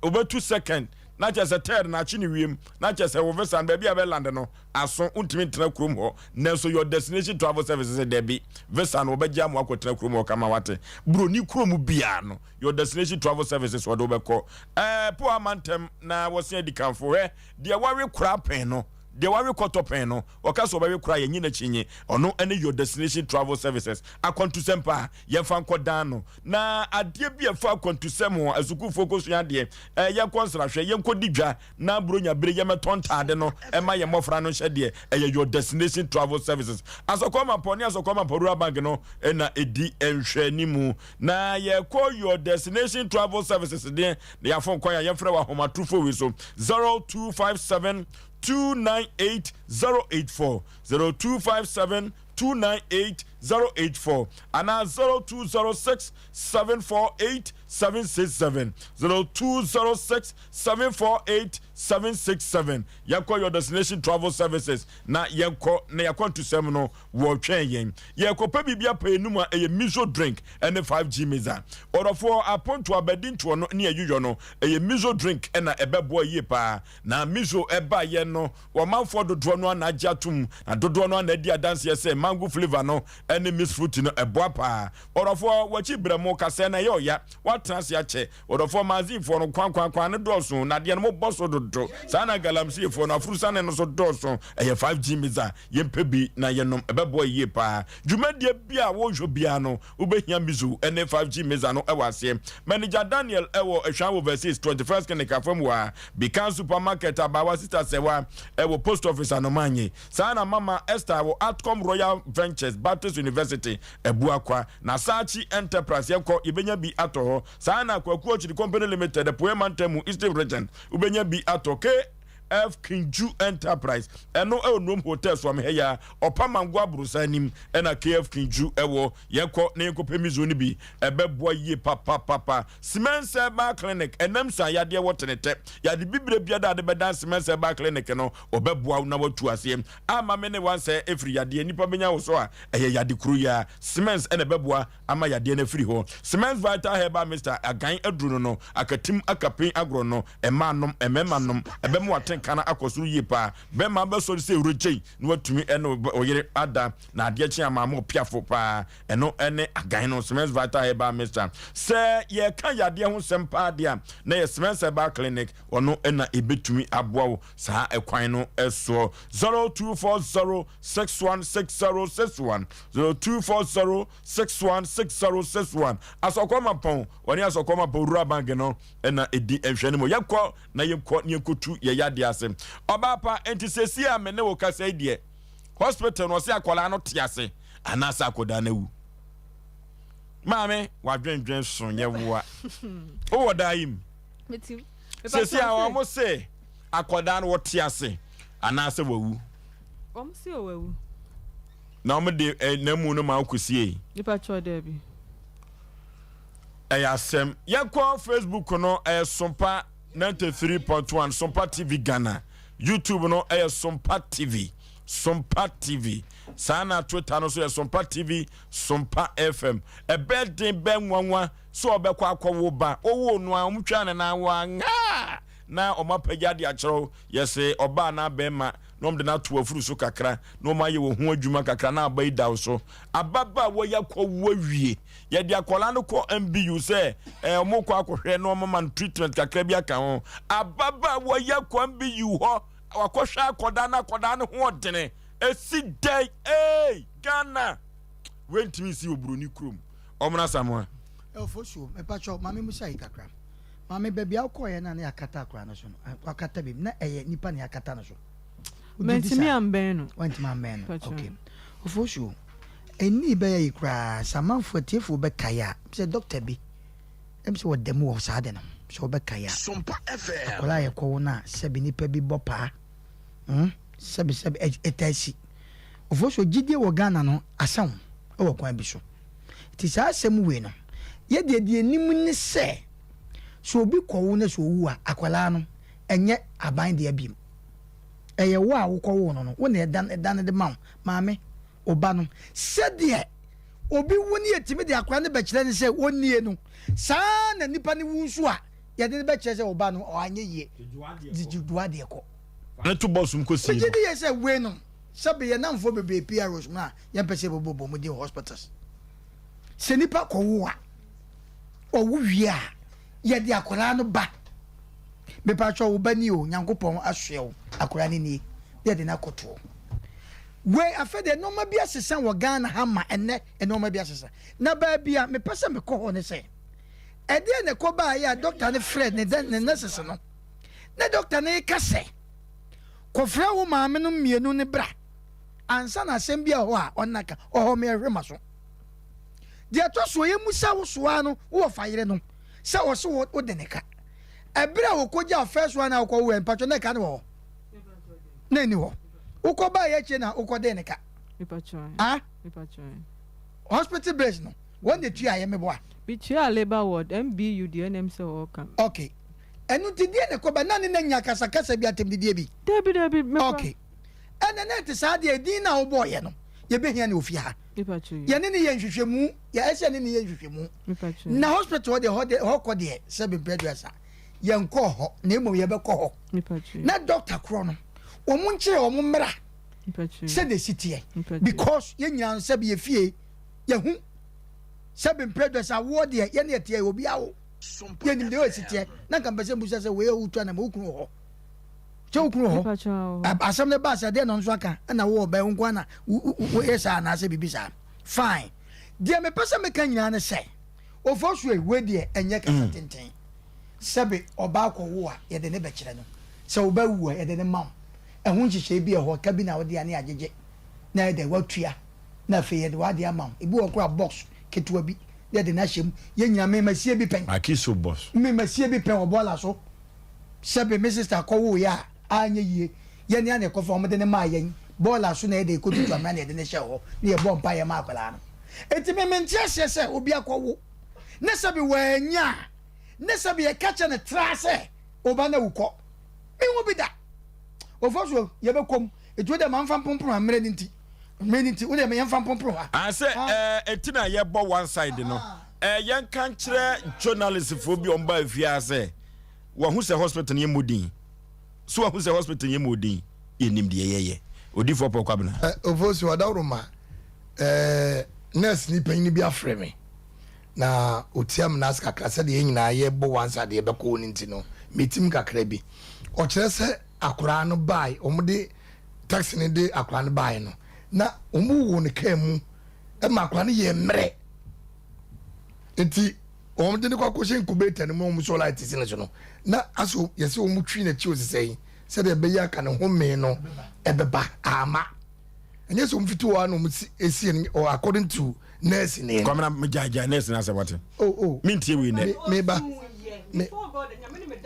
wɔbɛtu second, na kyerɛ sɛ third no akye ne wiem, na kyerɛ sɛ wo visa no baabi a bɛlande no aso, wontumi ntena kurom hɔ. Nanso your destination travel service sɛ dabi, visa no wɔbɛgye ama wakɔtena kurom hɔ kama wate. Buroni kurom biara no, your destination travel services wɔde wobɛkɔ. Ɛɛ po amantam na wɔse adikanfo hwɛ deɛ wawe koraa pɛn no, deɛ wawe kɔtɔ pɛn no, wɔka sɛ ɔbɛwe koraa yɛnye n'akyi nye. Ɔno ne your destination travel services. Akwantusɛm paa, yɛmfa nkɔ dan no. Na adeɛ bi a ɛfa akwantusɛm ho, asukuufoɔ kɔsua adeɛ, ɛɛ yɛnkɔ nsrahwɛ, yɛnkɔdi dwa, na Buronya bere yɛmmɛtɔ ntaade no mma yɛn mmɔfra no nhyɛ deɛ, ɛyɛ Your Destination Travel Services. Asɔkɔɔ Mampɔn ne Asɔkɔɔ Mampɔn Rural Bank no na ɛdi nhwɛanimu. Na yɛkɔ Your Destination Travel Services deɛ, na yɛafon kwan a yɛmfrɛ wɔ ahomatorofo wei so, 0257 298 084, 0257 298 084 anaa 0206 748 767, 0206 748 767. Yɛnkɔ Your Destination Travel Services na yɛnkɔ na yɛakwantusɛm no wɔretwɛn yɛn. Yɛrekɔpɛ biribi apɛ yɛn num a ɛyɛ miso drink ne 5G mixer. Ɔdɔfoɔ, apontoɔ, abadintoɔ no ne ayuyɔ no, ɛyɛ miso drink na ɛbɛboa yie paa. Na miso ɛbaeɛ no, ɔmanfoɔ dodoɔ no ara na agye atom, na dodoɔ no ara na adi adanseɛ sɛ mango flavour no ne mixed fruit no ɛboa paa. Ɔdɔfoɔ, w'akyi brɛ mo kasɛɛ na ɛyɛ ɔya, woatena ase akyɛ. Ɔdɔfoɔ, Mazinfoɔ no kwan kwan kwan no dɔɔso, na adeɛ no mobɔ so dodo. Saa na Galamseyfoɔ no afurusane no nso dɔɔso. Ɛyɛ 5G mixer, yɛmpɛ bi na yɛnom, ɛbɛboa yie paa. Dwumadie biara a worehwɛ biara no, wobɛhia Mizu ne 5G mixer no wɔ aseɛ. Manager Daniel wɔ Ahwan Overseas, 21st Clinic afam hɔ ara, Bikan Supermarket, Abaawa Sister Sɛwa wɔ Post Office Anomanye. Saa na Mama Esther wɔ Atcom Royal Ventures, Baptist University, Abuakwa. Na Saakyi Enterprise yɛnkɔ yɛbɛnya bi atɔ hɔ. Saa na Kwaku Okyiri Company Limited, Apueɛ Mantam mu, Eastern Region, wobɛnya bi atɔ. KF Kinju Enterprise, ɛno ɛwɔ Nom Hotel Suame ha yi ara, Ɔpa Mango Aborosan anim ɛna KF Kinju ɛwɔ. Yɛnkɔ na yɛnkɔpɛ miso no bi, ɛbɛboa yie papapapa. Siemens Herbal Clinic, ɛnam sua yadeɛ wɔ tenetɛ, yade bibire biara a de bɛdan Siemens Herbal Clinic no, wɔbɛboa wo na woatu aseɛ. Ama me ne wansɛ ɛfiri yadeɛ nipa bɛnya wo so a, ɛyɛ yade koro yi ara. Siemens na ɛbɛboa ama yadeɛ no afiri hɔ. Siemens Vital Herbal Mixture, agan aduro no no, akatim akapen agorɔ no, mmaa nom, mmarima nom, ɛbɛma w'atenka no akɔ soro yie paa. Bɛrima bɛsɔre sɛ wurogyei na watumi ne wo yere ada, na adeɛ kye ama ama ɔpiafo paa. Ɛno ne agan no, Siemens Vital Herbal Mixture. Sɛ yɛreka yadeɛ ho sɛm paa deɛ a, na ɛyɛ Siemens Herbal Clinic, ɔno na ɛbɛtumi aboa wo saa ɛkwan no soɔ. 0240 616061 0240 616061 Asɔkɔmapɔn wɔne Asɔkɔmapɔn Rural Bank no na ɛdi nhwɛ no mu. Yɛnkɔ na yɛnkɔ na yɛnkɔtu yɛ yadeɛ ase. Ɔbaa pa, enti seesei a me ne wo kasa yi deɛ, hospital no ɔse akwadaa no te ase anaasɛ akwadaa no awu? Maame, wadwendwen so nyɛ woa. Wowɔ daa yi mu. Seesei a wɔn se akwadaa no wɔte ase anaasɛ wawu? Wɔn se ɔwawu. Na wɔn de eh, n'amu no ma wokɔsiei? Nipa kyɛw daabi. Ɛyɛ asɛm. Yɛnkɔ Facebook no ɛyɛ Sompa 93.1 Sompa TV Ghana. YouTube no ɛyɛ Sompa TV. Sompa TV. Saa na Twitter no so yɛ Sompa TV, Sompa FM. Ɛbɛyɛ den bɛyɛ nwanwa sɛ ɔbɛkɔ akɔwo ba. Wowoo no a wɔtwaa ne nan wɔ angaa na wɔapagya de akyerɛw yɛse ɔbaa anaa bɛrima na wɔde no ato afuru so kakra na wɔayɛ wɔ ho adwuma kakra na aba yi da wo so. Ababaawa yi akɔwo awie. Yɛde akwadaa no kɔ MBU sɛ eh, wɔn kɔ akɔhwɛ na wɔn ma no treatment kakra bi aka ho. Ababaawa yi akɔ MBU hɔ, wakɔhwɛ akwadaa no, akwadaa no ho ɔdene. Esi dɛn? Ee, Ghana! Wentumi nsi wɔ buroni kurom. Ɔmena Samoa. Ɛwɔfo mepakyɛw maame musa yi kakra. Maame baabi a wokɔɔyɛ no a na yɛakata akwadaa no so no, wakata bi na ɛyɛ nipa na yɛakata no so. Mantumi ambɛn no. Wantumi ambɛn no. Okay. Ofosuo, ɛnnii bɛyɛ yi koraa, sɛ amanfoɔ atiefoɔ bɛkae a, sɛ dɔkta bi, ɛm sɛ wɔda mu wɔ saa ade no ho, sɛ wɔbɛkae a, akwadaa a yɛkɔwo no a, sɛbe nipa bi bɔ paa, hmm, sɛbe sɛbe, ɛtaa si. Ofosuo, gyidie wɔ Ghana no asa o, wɔ kwan bi so. Nti saa asɛm wei no, yɛ deɛ deɛ yɛnim ne sɛ, sɛ obi kɔwo na sɛ owu a, akwadaa no, ɛnyɛ aban dea biom. Ɛyɛ wo a wokɔwoo no no, wo na ɛdan ɛdan de ma wo maame, wo ba no. Sɛdeɛ obi wu ne yɛtumi de akwadaa no bɛkyerɛ no sɛ ɔnnie no, saa ara na nipa no wu nso a, yɛde no bɛkyerɛ sɛ wo ba no ɔanyɛ yie, de dua deɛ kɔ. Ne to bɔ sum kɔsie no. Megye di yie sɛ wei no, sɛbe yɛn nnamfoɔ bebree PROs mu a yɛmpɛ sɛ yɛbɛbobɔ wɔn din wɔ hospitals. Sɛ nipa kɔwo a, ɔwo wie a, yɛde akwadaa no ba. Mepakyɛw wo ba ni o, Nyankopɔn asoɛ wo, akwadaa no nie, na yɛde no akɔtoɔ. Wei afei deɛ nnoɔma bi asesa wɔ Ghana ha ma ɛnnɛ nnoɔma bi asesa. Na baabi a mepɛ sɛ mekɔ hɔ ne sɛ, ɛdeɛn na ɛkɔ baeɛ a dɔkta no frɛ ne ne nurses no, na dɔkta no reka sɛ, kɔfrɛ wo maame no mmienu no bra ansa na asɛm bi a ɛwɔ hɔ a ɔno aka, ɔhɔ me ɛhwere m'aso. Deɛ ɛtɔ soɔ yɛmmusa wo soa no wowɔ fa yere no sɛ ɔse wo wode ne ka. Ɛberɛ a wɔkɔgyaa first one a wokɔ woɛ mpatwɔ na ɛka no wɔ hɔ? Na ɛni hɔ. Wokɔ baeɛ akyire na wokɔdee ne ka. Ah? Hospital base no wɔn na ɛtua yɛ meboa. Metuaa labour ward, MBU deɛ ɛna ɛm sɛ wɔka. Okay. Ɛno nti deɛ na ɛkɔba na ne na nya kasakasa bi atɛmdidie bi? Dabi dabi mekɔ. Okay. Ɛna na ɛte saa deɛ edin no a wobɔɔyɛ no yɛbɛhia no wɔ fie ha. Yɛne no yɛ nhwehwɛmu, yɛ ɛsɛ ne no yɛ nhwehwɛmu. Na hospital hɔ deɛ hɔ deɛ hɔ kɔ deɛ sɛbi mpɛ aduasa yɛnkɔɔ hɔ na mmom yɛbɛkɔ hɔ. Na doctor korɔ no wɔn nkyerɛ wɔn mmra sɛdeɛ esi teɛ because yɛn nyinaa no sɛbi yɛ fie yɛhu sɛbi mpɛ aduasa awoɔ deɛ yɛne yɛteɛ obi awo yɛnim deɛ esi teɛ na nka mpɛ sɛ mbusa sɛ wei a wotu anam wo kunu wɔ hɔ. Sɛ wo kunu wɔ hɔ, asɛm no baa sɛ deɛ na ɔno nso aka ɛna wo ɔbɛn wo nko na woyɛ saa anaasɛ biribi saa. Fine. Deɛ mepɛ sɛ meka nyinaa ne sɛ, Ofosuo wei deɛ ɛnyɛ kasa mm. tenten. Sɛbe ɔbaa kɔwo a yɛde ne bɛkyerɛ no. Sɛ wo ba wu a yɛde ne ma wo. Ɛho nhyehyɛe bi ɛhɔ ka bi na wode ane agyegye na ɛdɛ watua na afei yɛde w'ade ama wo. Ebi wɔ koraa box ketewa bi na yɛde no ahyɛ mu. Yɛn nyinaa mema sie bi pɛn. Akiso box. Mema sie bi pɛn wɔ bɔɔla so. Sɛbe me sister kɔ woo yɛ a anyɛ yie, yɛne a na ɛkɔfa wɔn de no maa yɛn, bɔɔla so na yɛde kɔtutu amena na yɛde no hyɛɛ hɔ na yɛbɔɔ mpaeɛ maa akwadaa no. Enti me mente aseɛ sɛ obi akɔ wo ne sɛbe wannya a ne sɛbe yɛka kyerɛ no traa sɛ oba no awu kɔ. Menhu bi da. Ofosuo, yɛbɛkɔ mu. Enti wo deɛ ma mfa mpomporo ha mmerɛ no nti. Mmerɛ no nti, wo deɛ ma yɛmfa mpomporo ha. Ah sɛ ɛɛ eti na yɛbɔ one side no ɛɛ yɛnka nkyerɛ journalist foɔ bi a wɔn baa fie ha sɛ Wahu sɛ hospital no yɛ mmɔ din. So wahu sɛ hospital yɛ mmɔ din? Yɛnim deɛ yɛyɛ. Odiyifoɔ Paul Kwabena. Eh, Ofosu Adaworoma, eh, nurse ni panyin bi afrɛ me na otia me n'ase kakra sɛdeɛ yɛn nyinaa yɛbɔ wansa deɛ ɛbɛkɔ no nti no metim kakra bi. Ɔkyerɛ sɛ akoraa no bae, wɔn de taxi no de akoraa no bae no na wɔn woo no kaa mu ma akoraa no yɛ mmerɛ nti wɔn de no kɔ akɔhyɛ incubator no mu na wɔn sɔ light si ne so no na aso yɛsɛ wɔn twi n'akyi osisɛ yi sɛdeɛ ɛbɛyɛ aka ne home no ɛbɛba ama ɛnyɛ sɛ wɔn fiti hɔ a na wɔn si esi no or according to nurse ni. Kwamina mi gya gya nurse n'asɛm wate. Oh oh. Mi ntie wei nɛ. Mi ba. Mi.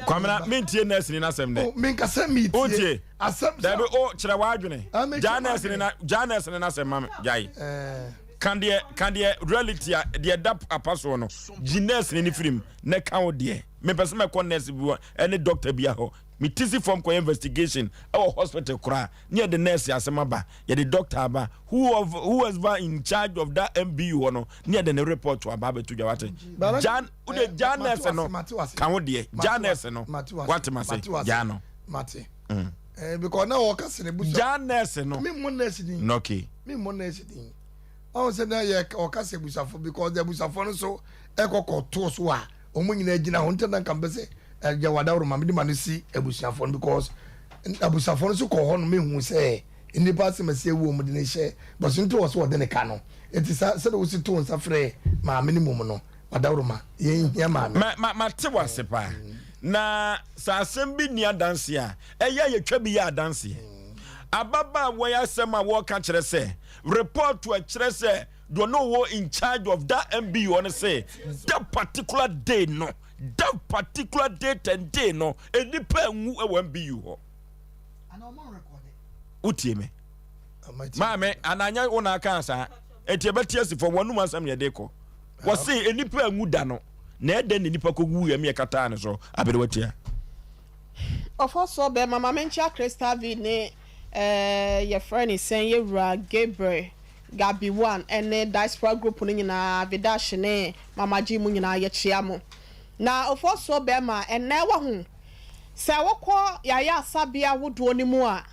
Kwamina mi ntie nurse ni n'asɛm nɛ. Oh mi nkasa mi tie. O tie. Asɛm sɛ. Dabi o kyerɛ w'adwene. Gya nurse ni na gya nurse ni n'asɛm ma mi gya yi. Eh. Ka deɛ ka deɛ reality a deɛ ɛda apa soɔ no gyi nurse ni ne firi mu na ka wo deɛ mepɛ sɛ mɛkɔ nurse bi hɔ ɛne doctor bi hɔ me ti si fam kɔyɛ investigation ɛwɔ hospital koraa ne yɛde nurse asɛm aba yɛde doctor aba who of who was in charge of that MBU hɔ no ne yɛde ne report aba abɛto dwa wate gya wode gya nurse no ka ho deɛ gya nurse no wate ma se gya no mate mm. eh, because na wɔka sɛ ne busa gya nurse no me mmɔ nurse din okay me mmɔ nurse din ɔn sɛ na yɛ ɔka sɛ abusafo because abusafo no so ɛkɔ kɔ to so a wɔn nyinaa gyina hɔ nti na nka mpɛ sɛ ɛgya wada woroma mede ma no si abusuafo no because abusafo no so kɔ hɔ no mehu sɛ nnipa asɛm asi awu wɔn de ne hyɛ bɔso nti wɔ so wɔde ne ka no eti sa sɛde wosi to nsa frɛ maame no mom no wadaworoma yɛn hia maame. Ma ma ma te wase paa na sɛ asɛm bi nni adanseɛ a ɛyɛ a yɛtwa bi yɛ adanseɛ. Ababaawa yi asɛm a wɔreka kyerɛ sɛ, report a ɛkyerɛ sɛ deɛ ɔno wɔ in charge of that MBU hɔ no se, that particular day no, that particular date and day no, nnipa anwu wɔ MBU hɔ. Wotie me? Maame, ananyɛ wo na aka saa. Enti ɛbɛte asi fam, wɔnum asɛm na yɛde kɔ. Wɔse nnipa anwu da no, na ɛdɛn na nnipa kɔwu yɛ meɛ kataa ne so aberewatia. Ɔfɔsoɔ bɛɛma ma menkyea Crystal V ne eh, yɛfrɛ ne sɛn yɛwura Gabriel Gabi one ɛne diaspora group no nyinaa Vidash ne Mama G mu nyinaa yɛkyea mo. Na Ɔfɔsoɔ bɛɛma ɛnɛ wahu sɛ wokɔ yɛayɛ asabea ahodoɔ no mu a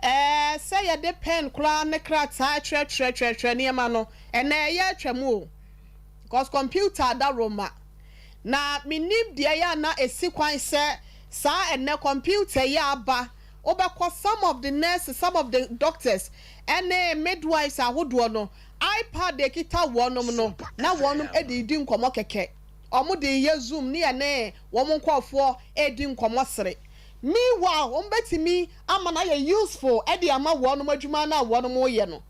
Ɛɛ, sɛ yɛde pɛn koraa ne krataa kyerɛkyerɛkyerɛkyerɛ nneɛma no, ɛnnɛ ɛyɛ atwam o. Because computer adaworoma. Na mennim deɛ ɛyɛ a na ɛsi kwan sɛ saa ɛnnɛ computer yi aba, wobɛkɔ some of the nurses, some of the doctors ɛne midwives ahodoɔ no, iPad a ɛkita wɔnom no, na wɔnom de redi nkɔmmɔ kɛkɛ. Wɔde reyɛ zoom ne yɛne wɔn nkorɔfoɔ redi nkɔmmɔ sere. Meanwhile, wɔn bɛtumi ama no ayɛ useful de ama wɔnom adwuma no a wɔnom reyɛ no.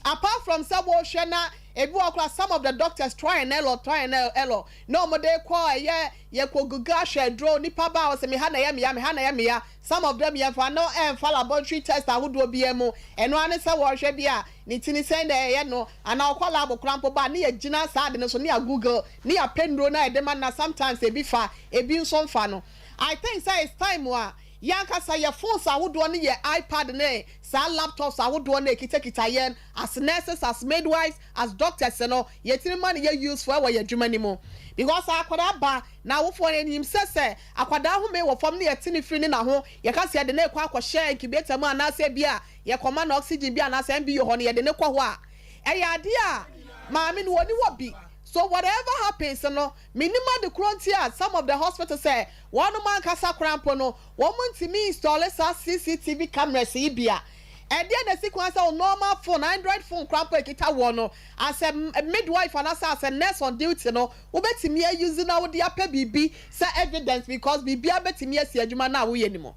Apart from sɛ wɔrehwɛ na ebi wɔ hɔ koraa some of the doctors try and error, try and error na wɔn de kɔ ɛyɛ yɛkɔ google ahwɛ aduro, nipa ba a ɔsɛ me ha na ɛyɛ me ya, me ha na ɛyɛ me ya, some of them yɛmfa no ɛmfa laboratory test ahodoɔ biara mu, ɛno ara ne sɛ wɔrehwɛ bi a ne ti ne sɛn na ɛyɛ no anaa ɔkɔ lab koraa mpo ba a ne yɛgyina saa ade no so ne yɛ google ne yɛapɛ nnuro no a yɛde ma no na sometimes ebi fa ebi nso mfa no. I think sɛ it's time a yɛn ankasa yɛ phones ahodoɔ ne yɛ iPad ne saa laptops ahodoɔ no a ɛkitakita yɛn as nurses, as midwives, as doctors no yɛtumi ma no yɛ useful ɛwɔ yɛn adwuma no mu. Because akwadaa ba na awofoɔ no yɛnim sɛ sɛ akwadaa home wɔ fam ne yɛte no firi ne na ho yɛka sɛ yɛde no rekɔ akɔhyɛ incubator mu anaasɛ bi a yɛkɔma no oxygen bi anaasɛ MBO hɔ no yɛde no kɔ hɔ a ɛyɛ adeɛ a maame no ɔni hɔ bi so whatever happens no Mennim ade korɔ nti a some of the hospitals sɛ wɔnom ankasa koraa mpo no wɔn ntumi installe saa CCTV cameras yi bi a ɛdeɛn na ɛsi kwan sɛ wo normal phone, android phone koraa mpo a ɛkita woɔ no as a midwife anaasɛ as a nurse on duty no wobɛtumi a use na wode apɛ biribi sɛ evidence because biribiara bɛtumi asi adwuma no a woyɛ no mu.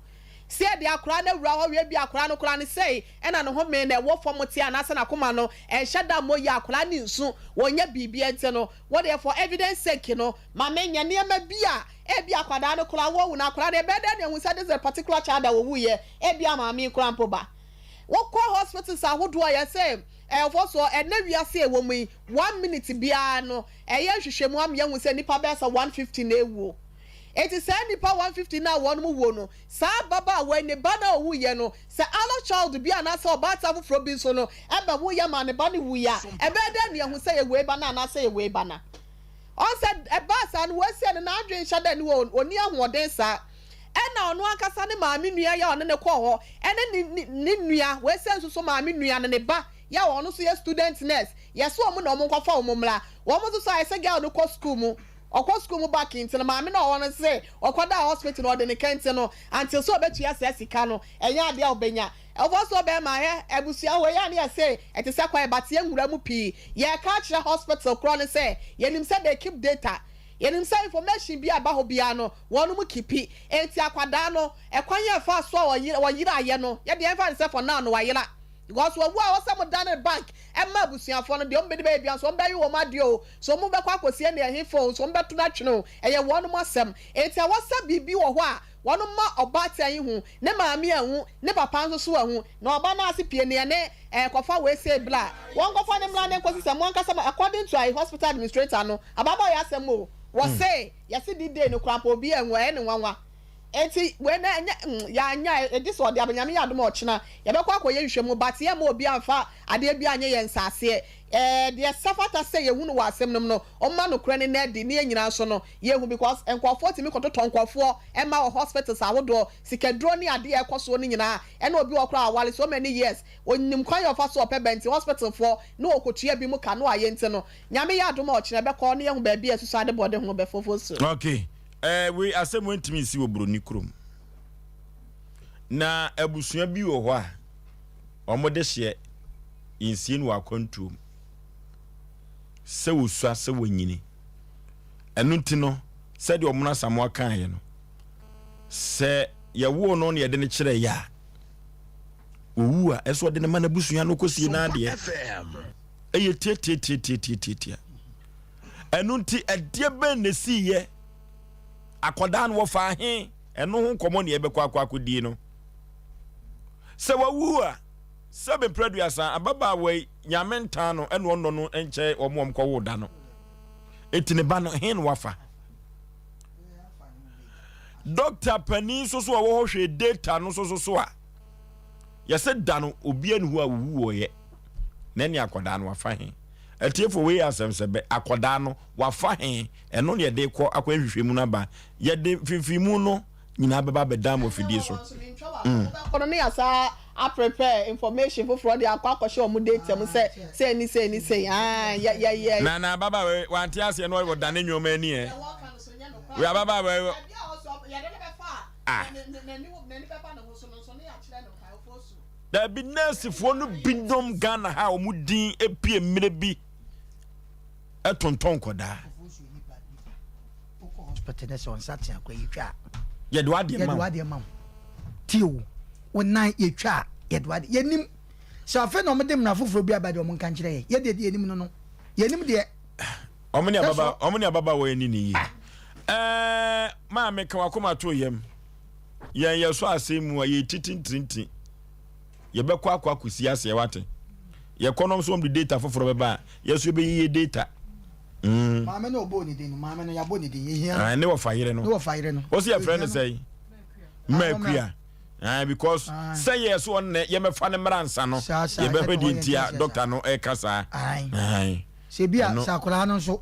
Sɛ yɛde akwadaa no awura hɔ wie bi a akwadaa no koraa no sei ɛna ne home na ɛwɔ fam te anaasɛ n'akoma no ɛnhyɛ da mmɔ yie akwadaa no nsu wɔnyɛ biribiara nti no Wo deɛ for evidence sake no ma me nyɛ nneɛma bi a ebia akwadaa no koraa wawu na akwadaa no ɛbɛyɛ dɛn na yɛahu sɛ this is a particular child a ɔwuiɛ ebia maame yi koraa mpo ba. Wokɔ hospitals ahodoɔ a yɛsɛ ɛwɔ soɔ ɛnɛ wiase a ɛwɔ mu yi one minute biara no ɛyɛ nhwehwɛmu ama yɛahu sɛ nnipa bɛyɛ sɛ 150 na ɛwuo. Enti saa nnipa 150 no a wɔnom wuo no Saa ababaawa yi, ne ba no a ɔwuiɛ no, sɛ other child bi anaasɛ ɔbaatan foforɔ bi nso no bɛwoeɛ maa ne ba no wuiɛ a, ɛbɛyɛ dɛn na yɛahu sɛ ɛyɛ wei ba no anaasɛ ɛyɛ wei ba no? Ɔn sɛ ɛbaa saa no, wɔasie no, n'adwene nhyɛ da nni hɔ, ɔnni ahoɔden saa. Ɛna ɔno ankasa ne maame nua yi a ɔne no kɔɔ hɔ, ɛne ne ne ne nua, wɔasie nso so maame nua no, ne ba yi a ɔno nso yɛ student nurse, yɛse wɔn na wɔnkɔfa wɔn mmra. Wɔn nso so ayɛ sɛ girl no kɔ school mu. Ɔkɔ sukuu mu back nti no maame no a ɔwɔ no se ɔkɔdaa hospital no ɔde ne kɛntɛn no until sɛ ɔbɛtua saa sika no ɛnyɛ adeɛ a ɔbɛnya. Ɛwɔ sɛ ɔbɛma hɛ abusua wei a ne yɛse ɛte sɛ kwae but yɛn nwura mu pii yɛka akyerɛ hospital korɔ no sɛ yɛnim sɛ they keep data yɛnim sɛ information bi a ɛba hɔ biara no wɔnom keepi enti akwadaa no ɛkwan a ɛfaa so a ɔyeraeɛ no yɛdeɛ yɛmfa no sɛ for now no wayera. Because wɔwu a ɔsɛ mo dane bank ɛma abusuafoɔ no deɛ ɔmo bɛdi bɛyɛ biara nso ɔmo bɛwe wɔn adeɛ o, sɛ ɔmo bɛkɔ akɔsie no ɛhefa o, sɛ ɔmo bɛto no atwene o, ɛyɛ wɔnom asɛm. Enti ɛwɔ sɛ biribi wɔ hɔ a wɔnom ma ɔbaatan yi hu, ne maame ahu, ne papa nso so ahu, na ɔba no ase pie neɛ ne ɛɛ kɔfa wei sei bla, wɔnkɔfa no mmra ne nkɔsi sɛ mo ankasa mo according to ayi hospital administrator no, ababaawa yi asɛm o, wɔse yɛse D-day no koraa mpo obiara anhu, ɛyɛ ne nwanwa. Enti wei no ɛnyɛ mm yɛanyɛ a ɛgye sɛ ɔde aba Nyame yɛ adom a ɔkyena yɛbɛkɔ akɔyɛ nhwɛmu but yɛmma obiara mfa adeɛ biara nyɛ yɛn nsaaseɛ ɛɛ deɛ ɛsɛ fata sɛ yɛhu no wɔ asɛm no mu no ɔmma nokorɛ no nna adi ne yɛn nyinaa nso no yɛhu because nkurɔfoɔ tumi kɔtotɔ nkurɔfoɔ mma wɔ hospitals ahodoɔ sikaduro ne adeɛ a ɛkɔ soɔ no nyinaa ɛna obi wɔ hɔ koraa a waware so many years ɔnim kwan a ɔfa so ɔpɛ ba nti hospital foɔ ne ɔkɔtua bi mu ka no ayɛ nti no Nyame yɛ adom a ɔkyena yɛbɛkɔ ne yɛahu baabi a ɛsusu ade bɔde ho bɛfofo so. Okay. Eh, wei asɛm wei ntumi nsi wɔ buroni kurom. Na abusua bi wɔ hɔ a wɔn de hyeɛ nsie no wɔ akwantuo mu. Sɛ wɔsua sɛ wɔnyini. Ɛno nti no, sɛdeɛ ɔmono Asamoah kaeɛ no, sɛ yɛwoo no na yɛde no kyerɛ yɛ a, Owu a ɛsɛ ɔde ne ma n'abusua no kɔsie n'adeɛ. Ɛyɛ tiatiatiatiatiatia. Ɛno nti ɛdeɛ bɛn na ɛsiiɛ? Akɔdaa no wɔfaa he? Ɛno ho nkɔmmɔ ne yɛbɛkɔ akɔ akɔdie no. Sɛ wawu a, sɛbe mprɛ aduasa, ababaawa yi, Nyame ntaa no ɛna ɔnnɔ no nkyɛn wɔn a wɔkɔwoo da no. Eti ne ba no, he na wafa? Dɔkta panin nso so a ɔwɔ hɔ hwɛ data no nso so a, yɛsɛ da no obi ani hɔ a owu wɔyɛ na ɛne akwadaa no wafa he. Atiefo wei yɛ asɛm sɛ bɛ akwadaa no wafa he, ɛno ne yɛde kɔ akɔ nhwehwɛmu no aba. Yɛde mfimfinimu no nyinaa bɛba abɛdan mo afidie so. Wobɛkɔ no ne yɛasa aprepare information foforɔ de akɔ akɔhyɛ wɔn data mu sɛ sei ne sei ne sei aah yɛ yɛ yɛ. Na na ababaawa yi wante aseɛ na ɔdane nneɛma ani ɛ. Wei ababaawa yi ah. Dabi nɛɛsefoɔ no binom Ghana ha a wɔn din pie mmerɛ bi tontɔn nkɔdaa. Hospital ne sɛ ɔnsa te akɔ yɛtwa a. Yɛde wadeɛ ma wo. Yɛde wadeɛ ma wo. Tie o, wo nan yɛtwa a yɛde wadeɛ yɛnim sɛ afei na wɔde mmara foforɔ bi aba deɛ wɔn nka nkyerɛ yɛn yɛdeɛ deɛ yɛnim no no yɛnim deɛ. Wɔn ne ababa wɔn ne ababaawa yi ni ne yie. Ɛɛ maame ka wakoma to yam yɛn yɛ so asɛm mu a yɛ titi ntirinti yɛbɛkɔ akɔ akɔsi aseɛ wate yɛkɔ nom so wɔn de data foforɔ bɛba a yɛ so yɛbɛyi yɛ data. Mm. Maame no ɔbɔ ne din no maame no yɛabɔ ne din yɛhia no. Ne wɔfa yere no. Ne wɔfa yere no. Wɔsi yɛfrɛ no sɛ mmaakua. Ah, because sɛ yɛ so ɔnnɛ yɛmɛfa ne mmara nsa no yɛbɛhwɛ deɛ nti a dɔkta no ɛka saa. Sɛ bi a sɛ akwadaa no nso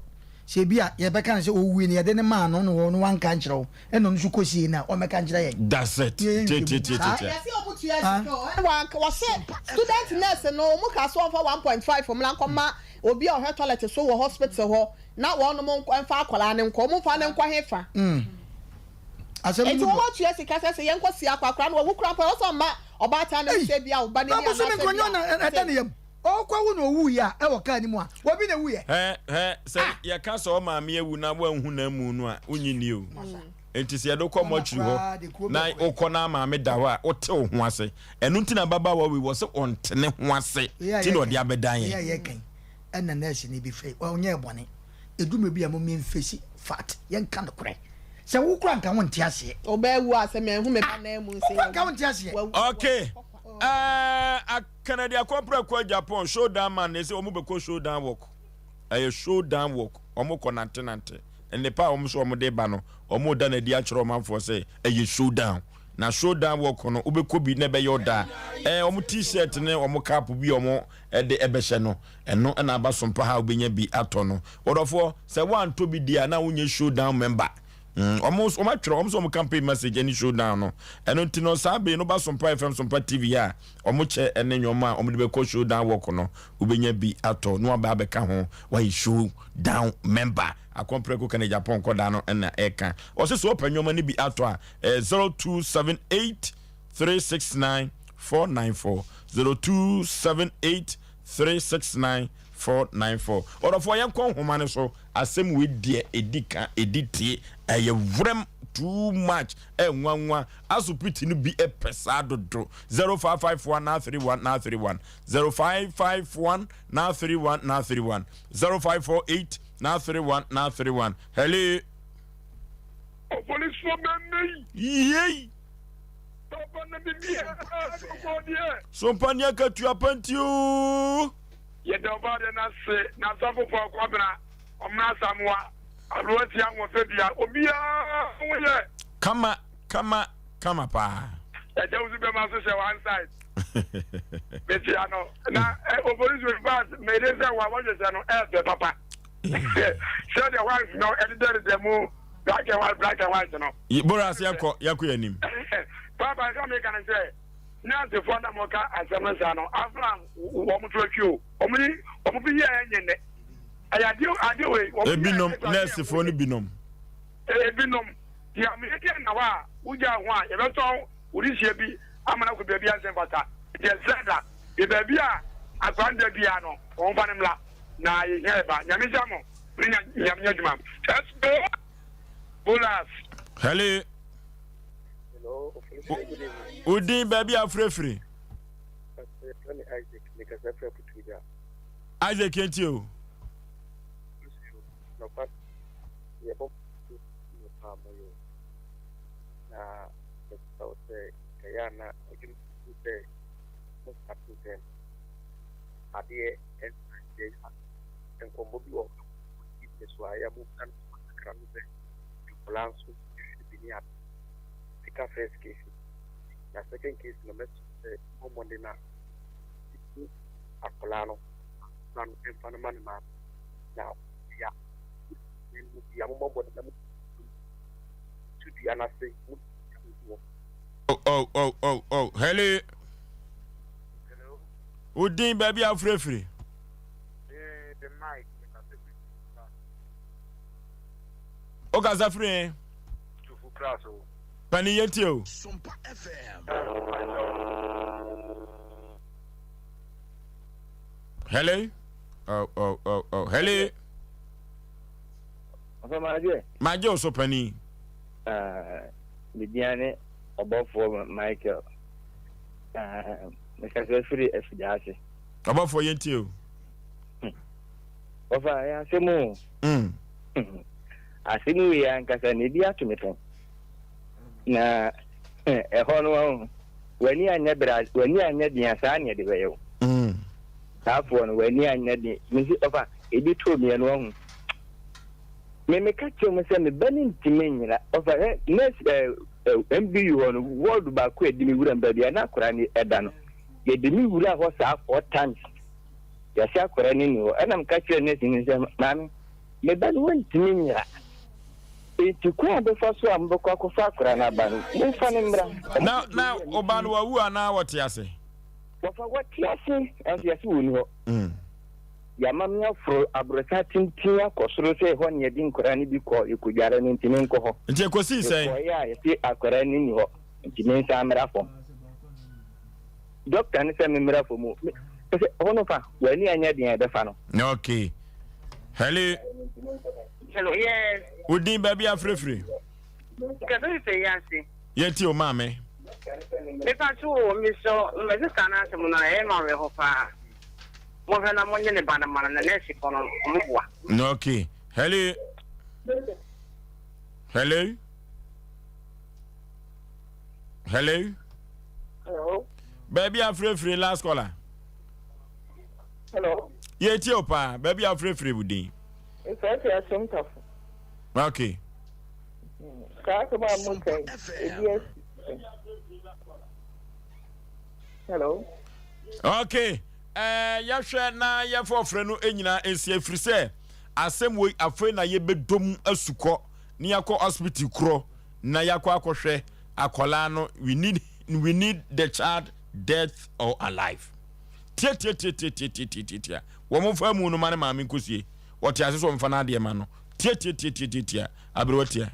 sɛ bi a yɛbɛka no sɛ ɔwui no yɛde no maa no na ɔno wanka nkyerɛ wo ɛna ɔno nso kɔsie no a ɔmmɛka nkyerɛ yɛn. That's it. Tietietie. Yɛse ɔmo tua sika o ɛna wanka wɔse student nurse no ɔmo kaa sɛ ɔmfa 1.5 mmra nkɔma obi a ɔhwɛ toilet so wɔ hospital hɔ na wɔnom mfa akwadaa no nkɔ ɔmo mfa no nkɔ hefa Asɛm Enti no wɔn bɔ. atua sika sɛ sɛ yɛnkɔ sie akɔ akwadaa no wawu koraa mpo a ɛwɔ sɛ ɔma ɔbaatan no sɛ bi a ɔba no Na ni bosome anaasɛ nkonya bi a na ɛda ne yam. Ɔkɔ wo na owu yɛ a ɛwɔ kaa no mu a obi na ewu yɛ. Hɛ hɛ sɛ yɛka sɛ ɔmaame awu na woanhu n'amu no a wonnye nni o. Enti sɛ yɛde wo kɔ mɔkyere hɔ na wokɔ na maame da hɔ a wote wo ho ase. Ɛno nti na ababaawa wei wɔ sɛ ɔnte ne ho ase nti na ɔde abɛdan Wei yɛn. a yɛka yi ɛna nurse no bi frɛ ɔnyɛɛ bɔne. Ɛdu mmerɛ bi a mom yɛnfesi fact yɛnka nokorɛ. Sɛ wo koraa nka wonte aseɛ. Ɔbaa wu a sɛ manhu me ba nan mu Wo koraa nka wonte aseɛ. Okay ɛɛ Kennedy Akɔprɛ kɔ Japan showdown man na ɛsɛ wɔn bɛkɔ showdown walk ɛyɛ showdown walk wɔn kɔ nante nante nnepa a wɔn nso wɔn de ba no wɔn da no adi akyerɛ ɔmanfoɔ sɛ ɛyɛ showdown na showdown walk no wobɛkɔ bi na ɛbɛyɛ ɔda ɛɛ wɔn t-shirt ne wɔn cap bi wɔn ɛde ɛbɛhyɛ no ɛno ɛna aba sompa ha wobɛnya bi atɔ no wɔdɔfoɔ sɛ woantɔ bi di a na wonyɛ showdown member. Mm, wɔn wɔn atwerɛ wɔn sɛ wɔn campaign message ɛne showdown no ɛno nti no saa bere no ba Sompa FM Sompa TV a wɔn kyɛ ɛne nneɛma a wɔn de bɛkɔ showdown work no wobɛnya bi atɔ na waba abɛka ho wayɛ showdown member akɔmprɛko kane Japan kɔdaa no ɛna ɛka ɔsɛ sɛ ɔpɛ nneɛma no bi atɔ a ɛyɛ 0278 369 494 0278 369 494 ɔdɔfoɔ yɛnkɔ nhoma no so Asɛm wei deɛ ɛdi ka ɛdi tie ɛyɛ werɛm too much ɛnwanwa asopiti no bi pɛ saa dodo 0551 931 931 0551 931 931 0548 931 931 hello. Opolisifoɔ bɛmɛ yi. Yei. Papa na bibi a akokɔ deɛ. Sompa ni akatua panti oo. Yɛda Ɔbɔadeɛ no ase, N'asafo Paul Kwabena, Ɔmena Asamoah, Aberanteɛ Ahoɔfɛbea, obiara ho yɛ. Kama kama kama paa. Ɛkyɛ wo so bɛma so hyɛ one side. Mekyia no. Na opolisi in fact mede sɛ wa wɔhwehwɛ no ɛɛfɛ papa. Sɛdeɛ white no ɛdedɛdedɛ mu black and white black and white no. Bora ase yɛkɔ yɛkɔ yɛn anim. Papa nka meka no sɛ nursefoɔ na moka asɛm no saa no afra wɔn to atwi o wɔn ni wɔn bi yɛ ɛnyɛ nnɛ ɛyɛ adeɛ adeɛ wei wɔn ebinom nɛɛsefoɔ no binom ebinom deɛ ameyɛ deɛ na hɔ a wogya ho a yɛbɛtɔn wode hyia bi ama no akɔ baabi a nsɛm fata deɛ srɛ da deɛ baabi a akora no da biara no wɔn fa no mmla na yɛhia ɛba nyame nhyira mo ne nyame nyɛ adwuma ɛsbo bolas. Hello. Hello. Udin baabi afirefire. Yɛfrɛ me Isaac, mekasa firi Aputuogya. Isaac yɛntie o. Nɔkwa yɛbɔ mmɔden paa mo yɛ na mesrɛ wo sɛ ɛyɛ a na adwuma bi sɛ mo start ntɛm adeɛ ɛnsa nkɔmmɔ bi wɔ hɔ a so a ɛyɛ mo ka no kakra no sɛ nkwadaa nso hwehwɛ bi ne ade sika first case na second case no mɛsrɛ sɛ bɔ mmɔden a akwadaa no na no mfa no ma ne maame na ya mu bia mo mmɔ na mo tu dua no ase mo wɔ. Oh, oh, oh, oh, oh. Hello. Hello. Wo din baabi a wofirefiri? Eh, the mic. Wokasa firi he? Tufu class o. Pani yɛntie o. Sompa FM. Hello? Oh, oh, oh, oh. Hello? Ɔfɛ magye. Magye o so pani. Ah, media ne ɔbɔfoɔ Michael. Ah, mekasa firi afidie ase. Ɔbɔfoɔ yɛntie o. Ɔfa ɛyɛ asɛm o. Asɛm wei ankasa na ebi ato me pɛn. Na ɛhɔ no ɔho w'ani anyɛ bra w'ani anyɛ den a saa na ɛde bɛyɛ wo. Saa foɔ no w'ani anyɛ den mesi ɔfa ebi too meɛ no ɔho. Me meka kyerɛ mu sɛ me ba no ntumi nyina ɔfa ɛ nurse ɛ ɛ MBU hɔ no ward baako a ɛde me wura mu baabi a na akwadaa no ɛda no yɛde me wura hɔ saa four times yɛsɛ akwadaa no ni hɔ ɛna meka kyerɛ nurse no sɛ maame me ba no wɔntumi nyina Enti kwan a bɛfa so a mobɛkɔ akɔfa akwadaa no aba no, momfa no mmra. Na na ɔba no wawu anaa wɔte ase? Wɔfa wɔte ase, nanso yɛse wɔnni hɔ. Yɛama me aforo aborosan tenten akɔ soro sɛ ɛhɔ na yɛde nkwadaa no bi kɔ, yɛkɔdware no, nti menkɔ hɔ. Nti ɛkɔsii sɛn? Mekɔeɛ a, yɛse akwadaa no nni hɔ, nti mensan mmra fam. Dɔkta no sɛ memmra fam o. Me, sɛ hɔ no fa, w'ani anyɛ den a ɛbɛfa no. Okay. Hello. Hello, yes. Wo din baabi afirefire? Kɛse sɛ yi ase. Yɛn ti o maame. Mepa so o, mesɔ mɛ sista no asɛm no ɛyɛ ma awerɛhɔ paa. Mohwɛ na monye ne ba no ma no na nɛɛse fo no ɔmo boa. Okay. Hello. Hello. Hello. Hello. Baabi afirefire last caller. Hello. Yɛtie o paa baabi a wofirefire wo din. Mfrɛfrɛ asomtafo. Okay. Saa asɛm a mo ka yi, ebi asi. Hello. Okay. Eh, yɛhwɛ na yɛfa ɔfrɛ no nyinaa nsi ɛfiri sɛ asɛm wei afei na yɛbɛdom asukɔ na yɛakɔ hospital korɔ na yɛakɔ akɔhwɛ akwadaa no we need we need the child death or alive. Tiatiatiatiatiatiatia. Wɔn fa mu no ma ne maame nkosie. Ɔte ase so ɔmfa n'adeɛ ma no. Tiatiatiatiatia. Aberewa tia.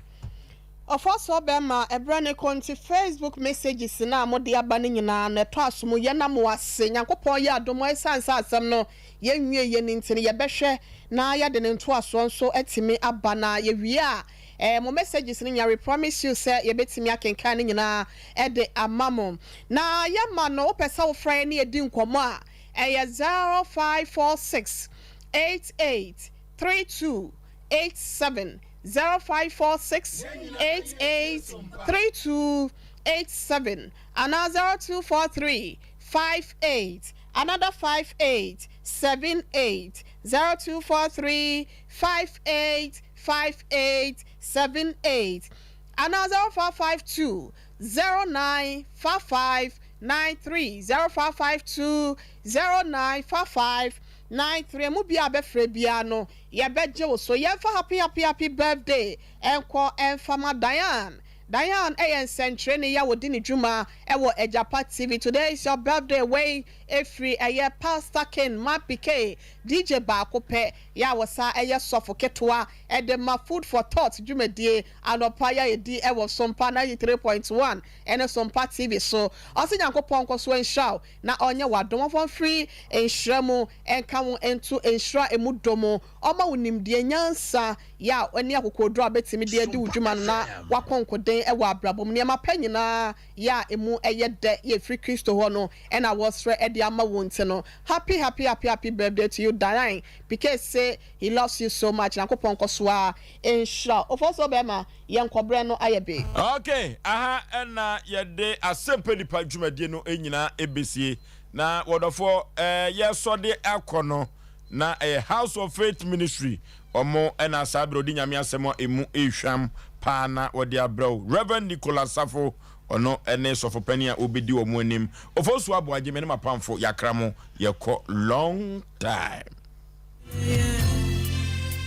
Ɔfɔsoɔ bɛma ɛberɛ no kɔ nti Facebook messages no a mode aba no nyinaa no ɛtɔ asom yɛna mo ase Nyankopɔn yɛ adom a ɛsiane sɛ asɛm no yɛnwieɛ no nti no yɛbɛhwɛ na yɛde ne ntoasoɔ nso atumi aba na yɛwie a eh, mo messages no nyinaa we promise you sɛ yɛbɛtumi akenkan ne nyinaa de ama mo. Na yɛma no wopɛ sɛ wofrɛ yɛn ne yɛdi nkɔmmɔ a, ɛyɛ 0546 88 32 87, 0546 88 32 87 anaa 0243 58 another 58 78, 0243 58 58 78 anaa 0552 09 55 93 0552 09 55 93 Emu biara a bɛfrɛ biara no yɛbɛgye wo so. Yɛmfa happy happy happy birthday nkɔ mfa ma Diane. Diane yɛ nsɛnkyerɛnni yi a ɔdi ne dwuma wɔ Agyapa TV. Today is your birthday wei ɛfiri ɛyɛ Pastor Ken Mapike. DJ baako pɛ yɛ a wɔsan yɛ sɔfo ketewa de ma Food for Thought dwumadie anɔpa yi a yɛdi wɔ Sompa 93.1 ne Sompa TV so. Ɔse Nyankopɔn nkɔ so nhyira wo na ɔnyɛ wo adom, ɔmfa mfiri nhyira mu nka wo nto nhyira a ɛmu dɔ mu, ɔma wo nimdeɛ, nyansa, yaw ne akokoɔduro a wobɛtumi de adi wo dwuma no na woakɔ nkoden wɔ abrabɔ mu. Nneɛma pa nyinaa yɛ a ɛmu yɛ dɛ yɛ ɛfiri Kristo hɔ no na wɔresrɛ de ama wo nti no, happy happy happy happy birthday to you Diane Piquet say he loves you so much Nyankopɔn nkɔ so ara nhyira wo. Ofosuo bɛɛma yɛnkɔ berɛ no ayɛ be. Ok, aha na yɛde Asɛmpa Nipa dwumadie no nyinaa ɛbɛsie. Na wɔdɔfoɔ eh, yɛsɔ de akɔ no, na ɛyɛ House of Faith Ministry Wɔn na saa berɛ ɔde Nyame asɛm a ɛmu rehwam paa na wɔde abrɛ wo. Rev. Nicholas Safo, ɔno ne sɔfo panin a ɔbɛdi wɔn anim. Ofosu Aboagye, me ne m'apamfo, yɛakra mo, yɛkɔ long time.